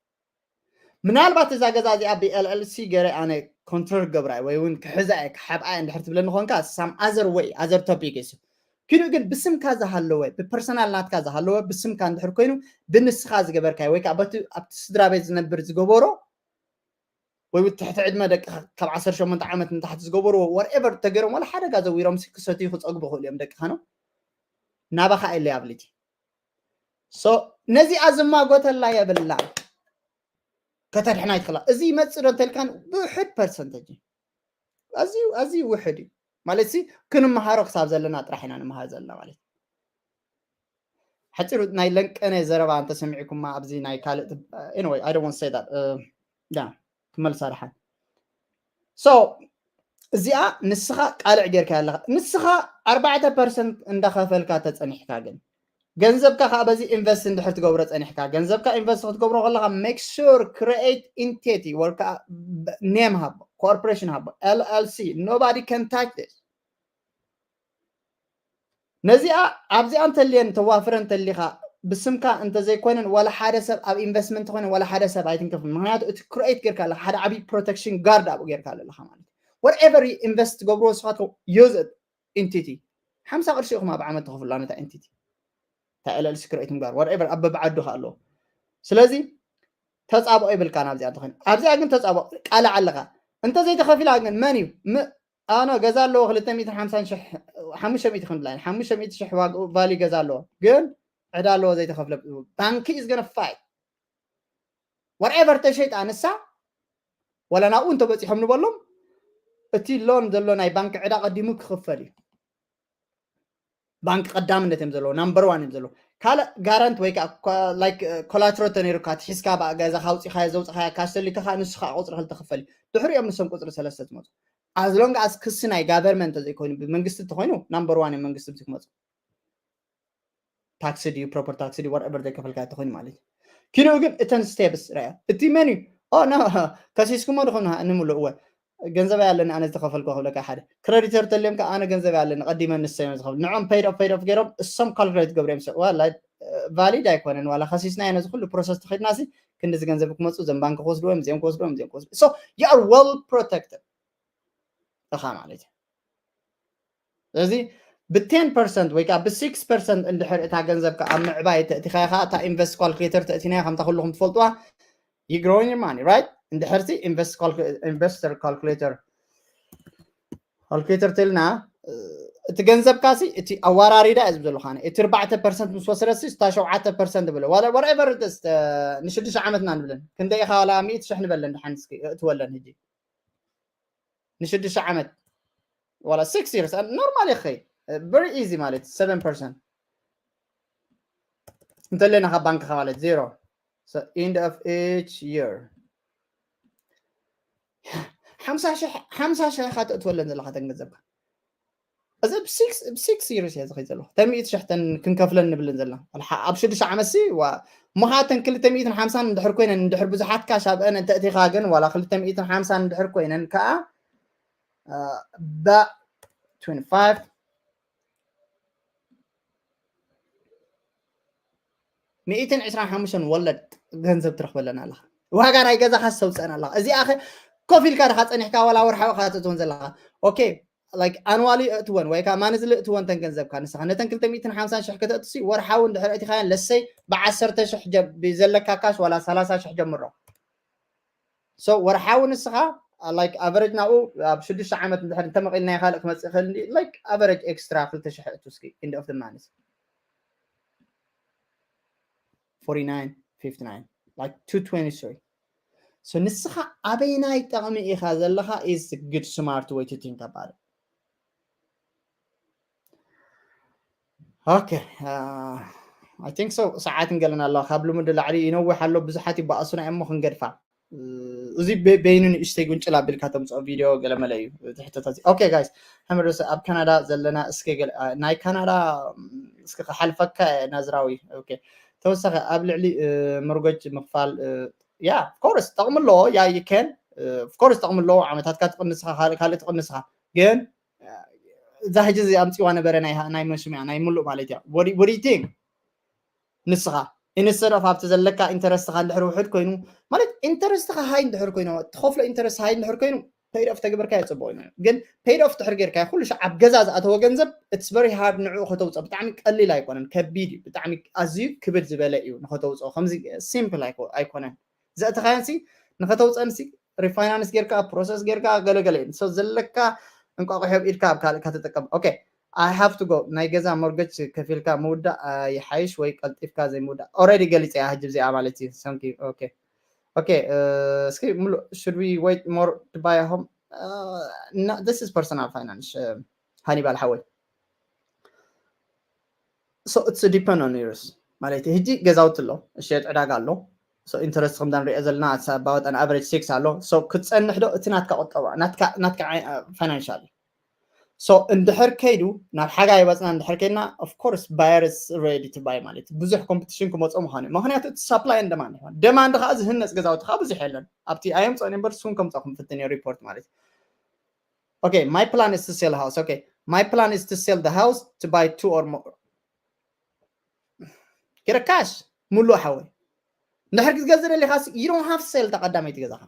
ምናልባት እዛ ገዛ እዚኣ ብ L L C ገረ ኣነ ኮንትሮል ገብራይ ወይ እውን ክሕዛ እየ ክሓብኣ እየ እንድሕር ትብለኒ ኾንካ some other way other topic እዩ። ኪዱ ግን ብስምካ ዝሃለወ ብፐርሰናል ናትካ ዝሃለወ ብስምካ እንድሕር ኮይኑ ብንስኻ ዝገበርካዮ ወይ ከዓ በቲ ኣብቲ ስድራ ቤት ዝነብር ዝገበሮ ወይ እውን ትሕቲ ዕድመ ደቂ ካብ ዓሰርተ ሸሞንተ ዓመት ንታሕቲ ዝገበርዎ whatever ተገይሮም ዋላ ሓደጋ ዘዊሮም ክሰትዩ ክፀግቡ ክእሉ እዮም ደቅኻ ነው ናባኻ የለይ ኣብሊቲ ነዚኣ ዝማጎተላ የብላ ከተድሕና ይትኽላ እዚ ይመፅእ ዶ እንተልካን ውሕድ ፐርሰንተጅ ኣዝዩ ኣዝዩ ውሕድ እዩ ማለት ሲ ክንመሃሮ ክሳብ ዘለና ጥራሕ ኢና ንምሃር ዘለና ማለት ሓፂሩ ናይ ለንቀነ ዘረባ እንተሰሚዕኩማ ኣብዚ ናይ ካልእ anyway I don't want to say that yeah ክመልሳ ደሓን so እዚኣ ንስኻ ቃልዕ ጌርካ ኣለኻ ንስኻ ኣርባዕተ ፐርሰንት እንዳኸፈልካ ተፀኒሕካ ግን ገንዘብካ ከዓ በዚ ኢንቨስት እንድሕር ትገብሮ ፀኒሕካ ገንዘብካ ኢንቨስት ክትገብሮ ከለካ make sure create entity ወይ ከዓ name ሃቦ corporation ሃቦ L L C nobody can touch this ነዚኣ ኣብዚኣ እንተልየን ተዋፍረ እንተሊኻ ብስምካ እንተዘይኮነን ዋላ ሓደ ሰብ ኣብ ኢንቨስትመንት ኮይነ ዋላ ሓደ ሰብ ኣይትንከፍ ምክንያቱ እቲ create ጌርካ ኣለካ ሓደ ዓብዪ protection guard ኣብኡ ጌርካ ኣለካ ማለት whatever ኢንቨስት ትገብርዎ ንስኻትኩም use entity ሓምሳ ቅርሺ ኢኹም ኣብ ዓመት ትኸፍሉላ ነታ entity እታ L L C create ምግባር whatever ኣብ በብዓዱ ከ ኣለዎ ስለዚ ተፃብኦ ይብልካ ናብዚኣ እንተኮይኑ ኣብዚኣ ግን ተፃብኦ ቃልዕ ኣለካ እንተዘይተኸፊላ ግን መን እዩ ኣነ ገዛ ኣለዎ ክልተ ሚእትን ሓምሳን ሽሕ ሓሙሽተ ሚእቲ ክንብላ ኢና ሓሙሽተ ሚእቲ ሽሕ ዋግኡ ቫልዩ ገዛ ኣለዎ ግን ዕዳ ኣለዎ ዘይተኸፍለ ባንኪ is gonna fight whatever ተሸይጣ ንሳ ዋላ ናብኡ እንተበፂሖም ንበሎም እቲ ሎን ዘሎ ናይ ባንኪ ዕዳ ቀዲሙ ክኽፈል እዩ ባንክ ቀዳምነት እዮም ዘለዎ ናምበር ዋን እዮም ዘለዎ ካልእ ጋራንት ወይ ከዓ ኮላትሮ ተነይሩካ ትሒዝካ ብኣ ገዛ ካውፂኻዮ ዘውፅኻዮ ካሽ ተሊካ ከዓ ንሱ ከዓ ቁፅሪ ክልተ ክፈል እዩ ድሕሪኦም ንሶም ቁፅሪ ሰለስተ ትመፁ ኣዝሎንግ ኣስ ክሲ ናይ ጋቨርመንት ተዘይኮይኑ ብመንግስቲ እንተኮይኑ ናምበር ዋን እዮም መንግስቲ ብዚ ክመፁ ታክሲ ድዩ ፕሮፐር ታክሲ ድዩ ወርቨር ዘይከፈልካ ተኮይኑ ማለት እዩ ኪንኡ ግን እተን ስቴፕስ ርያ እቲ መን እዩ ኦ ና ከሲስኩሞ ድኹም ንምልእወ ገንዘብ ኣለኒ ኣነ ዝተኸፈልኩ ክብለካ ሓደ ክረዲተር ተልዮም ከዓ ኣነ ገንዘብ ኣለኒ ቀዲመ ንሰዮም ዝኸፍል ንዖም ፔድ ኦፍ ፔድ ኦፍ ገይሮም እሶም ካልኩሌት ገብረ እዮም ሰዋ ቫሊድ ኣይኮነን ዋላ ከሲስና ነዚ ኩሉ ፕሮሰስ ተኸድናሲ ክንዲዚ ገንዘብ ክመፁ ዘን ባንክ ክወስድዎ እዮም እዚኦም ክወስድዎም እዚኦም ክወስዱ so you are well protected ኢኻ ማለት እዩ ስለዚ ብ ten percent ወይ ከዓ ብ six percent እንድሕር እታ ገንዘብካ ኣብ ምዕባይ ተእቲኻያ ከዓ እታ ኢንቨስት ካልኩሌተር ተእቲናያ ከምታ ኩልኹም ትፈልጥዋ you growing your money right እንድሕር ሲ ኢንቨስተር ካልኩሌተር ካልኩሌተር ተልና እቲ ገንዘብካ ሲ እቲ ኣዋራሪዳ እዩ ዝብዘሉ ካነ እቲ ኣርባዕተ ፐርሰንት ምስ ወሰደ ሲ እታ ሸውዓተ ፐርሰንት ብለ whatever ንሽዱሽተ ዓመትና ንብለን ክንደይ ኢኻ ዋላ ሚእቲ ሽሕ ንበለን ድሓን እስኪ እእትወለን ህጂ ንሽዱሽተ ዓመት ዋላ six years normal ይኸይ very easy ማለት seven percent እንተለና ካብ ባንክኻ ማለት zero end of each year ሓምሳ ሽሕ ሓምሳ ሽሕ ኢኻ ተእትወለን ዘለኻ ተን ገንዘብካ እዚ ብ six years እየ ዝኸይ ዘለኹ ተን ሚእቲ ሽሕ ተን ክንከፍለን ንብለን ዘለና ኣብ ሽዱሽተ ዓመት ሲ እሞ ከዓ ተን ክልተ ሚእትን ሓምሳን እንድሕር ኮይነን እንድሕር ብዙሓት ካሽ ኣብአን እንተእቲኻ ግን ዋላ ክልተ ሚእትን ሓምሳን እንድሕር ኮይነን ከዓ ባ twenty-five ሚእትን ዕስራን ሓሙሽተን ወለድ ገንዘብ ትረኽበለን ኣለኻ ዋጋ ናይ ገዛኻ ዝተውፅአን ኣለኻ እዚኣ ኮፍ ኢልካ ድኻ ፀኒሕካ ዋላ ወርሓዊ ካ ተእትወን ዘለኻ ኦኬ like ኣንዋሊ እእትወን ወይ ከዓ ማንዝሊ እእትወን ተን ገንዘብካ ንስኻ ነተን ክልተ ሚእትን ሓምሳን ሽሕ ከተእትሲ ወርሓዊ እንድሕር እቲኻያን ለሰይ ብዓሰርተ ሽሕ ዘለካ ካሽ ዋላ ሰላሳ ሽሕ ጀምሮ so ወርሓዊ ንስኻ like average ናብኡ ኣብ ሽዱሽተ ዓመት እንድሕር እንተመቒልናዮ ካልእ ክመፅእ ይኽእል like average extra ክልተ ሽሕ እቱ እስኪ end of the month forty-nine fifty-nine like two twenty-three so ንስኻ ኣበይናይ ጠቕሚ ኢኻ ዘለኻ is good smart way to think about it okay uh, I think so ሰዓት እንገለና ኣለዋ ካብ ልሙድ ላዕሊ ይነውሕ ኣሎ ብዙሓት ይበኣሱና እሞ ክንገድፋ እዚ በይኑ ንእሽተይ ጉንጭል ኣቢልካ ተምፅኦ ቪድዮ ገለመለ እዩ። እቲ ሕቶታት okay guys፣ ሕምርስ ኣብ ካናዳ ዘለና እስከ ናይ ካናዳ እስከ ክሓልፈካ ናዝራዊ። ተወሳኺ ኣብ ልዕሊ ሞርገጅ ምኽፋል yeah of course ጠቕሚ ኣለዎ። Yeah you can of course ጠቕሚ ኣለዎ። ዓመታትካ ትቕንስኻ ካልእ ትቕንስኻ ግን እዛ ሕጂ እዚ ኣምፅዋ ነበረ ናይ መስሚያ ናይ ምሉእ ማለት እያ። What do you think? ንስኻ instead of ኣብቲ ዘለካ interest ኻ እንድሕር ውሕድ ኮይኑ ማለት interest ኻ high እንድሕር ኮይኑ ትኸፍሎ interest high እንድሕር ኮይኑ paid off ተግበርካ የፅብቕ ኮይኑ ግን paid off ትሕር ጌርካ ኩሉ ሻዕ ኣብ ገዛ ዝኣተወ ገንዘብ it's very hard ንዕኡ ከተውፅኦ ብጣዕሚ ቀሊል ኣይኮነን ከቢድ እዩ ብጣዕሚ ኣዝዩ ክብድ ዝበለ እዩ ንኸተውፅኦ ከምዚ simple ኣይኮነን ዘእተኻዮን ሲ ንኸተውፀን ሲ refinance ጌርካ process ጌርካ ገለገለ እዩ so ዘለካ እንቋቑሖ ኣብ ኢድካ ኣብ ካልእ ከተጠቀም okay I have to go ናይ ገዛ mortgage ከፊልካ ምውዳእ ይሓይሽ ወይ ቀልጢፍካ ዘይምውዳእ already ገሊፀ እያ ሕጂ እዚኣ ማለት እዩ okay okay እስኪ ሙሉ should we wait more to buy a home this is personal finance ሃኒባል ሓወይ so it's depend on yours ማለት ሕጂ ገዛውቲ ኣሎ ሸጥ ዕዳጋ ኣሎ so interest ከምዛ ንሪኦ ዘለና about an average six ኣሎ so ክትፀንሕ ዶ እቲ ናትካ ቁጠባ ናትካ financial so እንድሕር ከይዱ ናብ ሓጋይ ወፅና እንድሕር ከይድና of course buyer is ready to buy ማለት ብዙሕ competition ክመፅኦ ምዃኑ እዩ ምክንያቱ እቲ supply and demand ይኾን demand ከዓ ዝህነፅ ገዛውቲ ከዓ ብዙሕ የለን ኣብቲ ኣየምፅኦን እምበር እሱን ከምፅኦ ክንፍትን እዩ report ማለት okay my plan is to sell house okay my plan is to sell the house to buy two or more get a cash ሙሉእ ሓወይ እንድሕር ክትገዝእ ደሊኻስ you don't have sell ተቐዳመይቲ ገዛኻ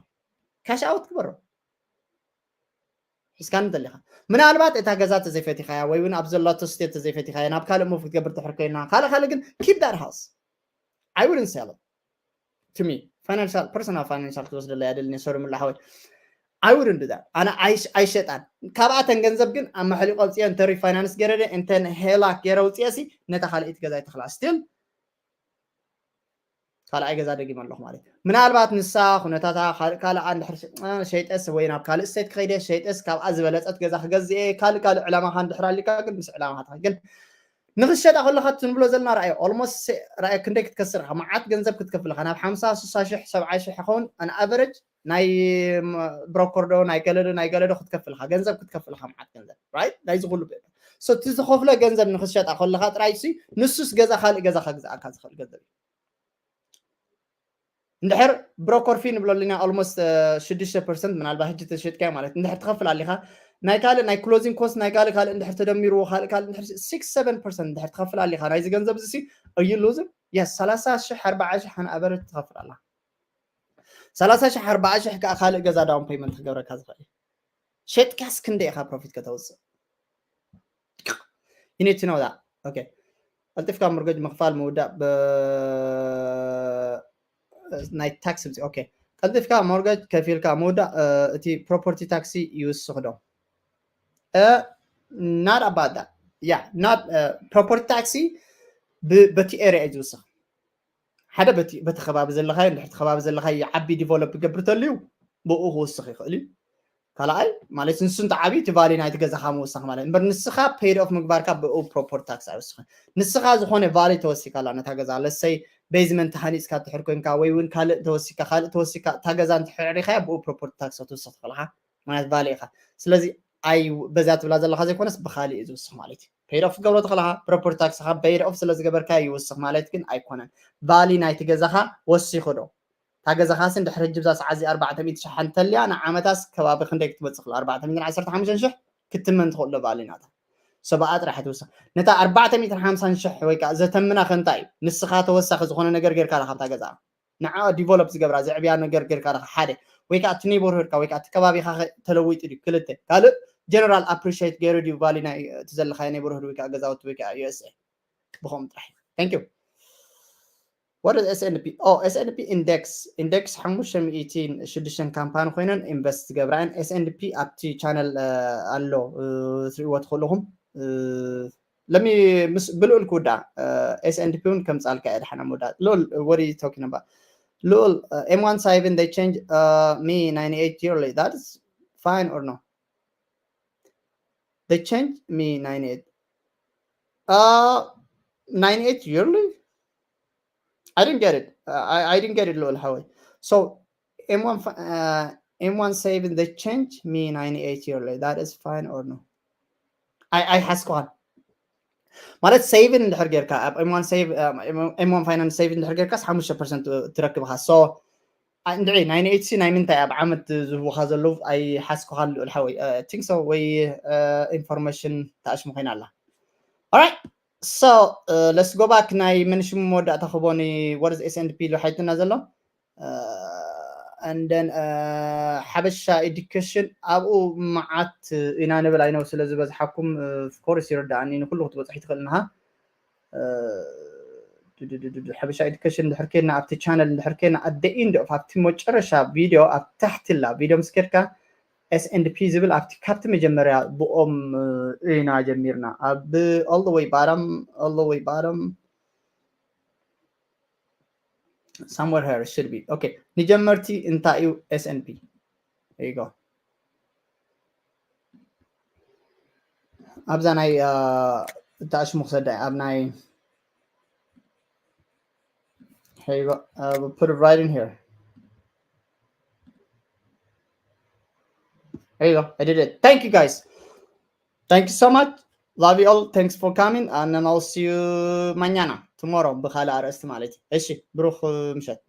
cash out ግበሮ እስካን እንተሊኻ ምናልባት እታ ገዛ ተዘይፈቲኻያ ወይ እውን ኣብ ዘላቶ state ተዘይፈቲኻያ ናብ ካልእ move ክትገብር ትሕር ኮይና ካልእ ካልእ ግን keep that house I wouldn't sell it to me financial personal financial ክትወስደላ እያ ደልኒ sorry ሙላ ሓወይ I wouldn't do that ኣነ ኣይሸጣን ካብኣተን ገንዘብ ግን ኣብ ማሕሊቆ ኣውፅኤ እንተ refinance ገይረ እንተ ሄላክ ገይረ ውፅኤ ሲ ነታ ካልኣይቲ ገዛ ይትኽላ still ካልኣይ ገዛ ደጊም ኣለኹ ማለት እዩ ምናልባት ንሳ ኩነታታ ካልእ ካልእ እንድሕር ሸይጠስ ወይ ናብ ካልእ state ክኸይደ ሸይጠስ ካብኣ ዝበለፀት ገዛ ክገዝእ ካልእ ካልእ ዕላማኻ እንድሕር ኣሊካ ግን ምስ ዕላማኻ ግን ንክሸጣ ከለካ ትንብሎ ዘለና ራእዮ almost ራእዮ ክንደይ ክትከስር ኢኻ መዓት ገንዘብ ክትከፍል ኢኻ ናብ ሓምሳ ስሳ ሽሕ ሰብዓ ሽሕ ይኸውን an average ናይ broker ዶ ናይ ገለዶ ናይ ገለዶ ክትከፍል ኢኻ ገንዘብ ክትከፍል ኢኻ መዓት ገንዘብ right ናይዚ ኩሉ so እቲ ዝኸፍሎ ገንዘብ ንክሸጣ ከለካ ጥራይ ንሱስ ገዛ ካልእ ገዛ ከግዝኣካ ዝኽእል ገንዘብ እዩ እንድሕር broker fee ንብሎ ኣለና almost ሽዱሽተ percent ምናልባት ሕጂ ተሸጥካዮ ማለት እንድሕር ትኸፍል ኣሊኻ ናይ ካልእ ናይ closing cost ናይ ካልእ ካልእ እንድሕር ተደሚርዎ ካልእ ካልእ እንድሕር six seven percent እንድሕር ትኸፍል ኣሊኻ ናይዚ ገንዘብ እዚ you lose yes ሰላሳ ሽሕ ኣርባዓ ሽሕ ኣን average ትኸፍል ኣላ ሰላሳ ሽሕ ኣርባዓ ሽሕ ከዓ ካልእ ገዛ down payment ክገብረካ ዝኽእል ሸጥካስ ክንደይ ኢኻ profit ከተውፅእ you need to know that okay ቀልጢፍካ mortgage ምኽፋል ምውዳእ ናይ tax okay ቀልጢፍካ mortgage ከፊልካ ምውዳእ እቲ property tax ይውስኽ ዶ not about that yeah not property tax በቲ area እዩ ዝውስኽ ሓደ በቲ ከባቢ ዘለኻዮ እንድሕር ከባቢ ዘለኻዮ ዓቢ develop ይገብር ተልዩ ብኡ ክውስኽ ይኽእል እዩ ካልኣይ ማለት ንሱ እንተ ዓብዩ እቲ value ናይቲ ገዛኻ ምውሳኽ ማለት እምበር ንስኻ paid off ምግባርካ ብኡ property tax ኣይወስኽን ንስኻ ዝኾነ value ተወሲካ ኣላ ነታ ገዛ ለሰይ basement ተሃኒፅካ ትሕር ኮንካ ወይ እውን ካልእ ተወሲካ ካልእ ተወሲካ እታ ገዛ እንትሕዕሪኻያ ብኡ property tax ክትውስኽ ትኽእልኻ ማለት value ኢኻ ስለዚ ኣይ በዛ ትብላ ዘለኻ ዘይኮነስ ብካሊእ እዩ ዝውስኽ ማለት እዩ paid off ክትገብሮ ትኽእልኻ property tax ኻ paid off ስለ ዝገበርካ ይውስኽ ማለት ግን ኣይኮነን value ናይቲ ገዛኻ ወሲኹ ዶ እታ ገዛኻሲ እንድሕር ሕጂ ብዛ ሰዓት እዚ ኣርባዕተ ሚእቲ ሽሕ እንተልያ ንዓመታስ ከባቢ ክንደይ ክትመፅእ ክእል ኣርባዕተ ሚእትን ዓሰርተ ሓሙሽተ ሽሕ ክትመን ትኽእሎ value ናታ ሰብኣ ጥራሕ ትውስኽ ነታ ኣርባዕተ ሚእትን ሓምሳን ሽሕ ወይ ከዓ ዘተምና ከንታ እዩ ንስኻ ተወሳኺ ዝኾነ ነገር ጌርካ ኢኻ ካብታ ገዛ ንዓ develop ዝገብራ ዘዕብያ ነገር ጌርካ ኢኻ ሓደ ወይ ከዓ እቲ neighborhood ካ ወይ ከዓ እቲ ከባቢኻ ተለዊጡ ድዩ ክልተ ካልእ general appreciate ገይሩ ድዩ value ናይ እቲ ዘለኻዮ neighborhood ወይ ከዓ ገዛውቲ ወይ ከዓ USA ብኸም ጥራሕ thank you what is S&P oh S&P index index ሓሙሽተ ሚእትን ሽዱሽተን ካምፓኒ ኮይነን invest ዝገብራ እየን S&P ኣብቲ channel ኣሎ ትሪእዎ ትኽእልኹም ለሚ ምስ ብልኡል ክውዳእ S&P እውን ከምፃልካ እየ ድሓና ምውዳእ ልኡል what are you talking about ልኡል M one seven they change me ninety-eight yearly that is fine or no they change me ninety-eight uh ninety-eight yearly I didn't get it uh, I, I didn't get it ልኡል ሓወይ so M one, uh, M one saving the change me ninety-eight yearly. That is fine or no? I, I has gone. ማለት saving እንድሕር ጌርካ ኣብ M one save M one finance save እንድሕር ጌርካስ ሓሙሽተ ፐርሰንት ትረክብኻ። So እንድዒ ናይ ንኤች ሲ ናይ ምንታይ ኣብ ዓመት ዝህቡኻ ዘለዉ ኣይሓስኩኻን ልኡል ሓወይ። Think so ወይ ኢንፎርሜሽን ተኣሽሙ ኮይና ኣላ። Alright, so let's go back። ናይ መን ሽሙ መወዳእታ ክቦኒ what is S and P ኢሉ ሓይትና ዘሎ? And then ሓበሻ ኤዱኬሽን ኣብኡ መዓት ኢና ንብል ኣይነው ስለ ዝበዝሓኩም፣ of course ይርዳእኒ፣ ንኩሉ ክትበፅሒ ትኽእል ንሃ። ሓበሻ ኤዱኬሽን እንድሕር ኬድና ኣብቲ ቻነል እንድሕር ኬድና at the end of ኣብቲ መጨረሻ ቪድዮ ኣብ ታሕቲ ላ ቪድዮ ምስ ኬድካ S and P ዝብል ኣብቲ ካብቲ መጀመርያ ብኦም ኢና ጀሚርና ኣብ all the way bottom, all the way bottom somewhere here should be okay። ንጀመርቲ እንታይ እዩ S and P? There you go። ኣብዛ ናይ ተኣሽሙ ክሰዳ ኣብ ናይ Here you go. Uh, we'll put it right in here. There you go. I did it. Thank you guys. Thank you so much. Love you all. Thanks for coming. And then I'll see you mañana, tomorrow. ብኻልእ ኣርእስቲ ማለት እዩ። እሺ፣ ብሩኽ ምሸት።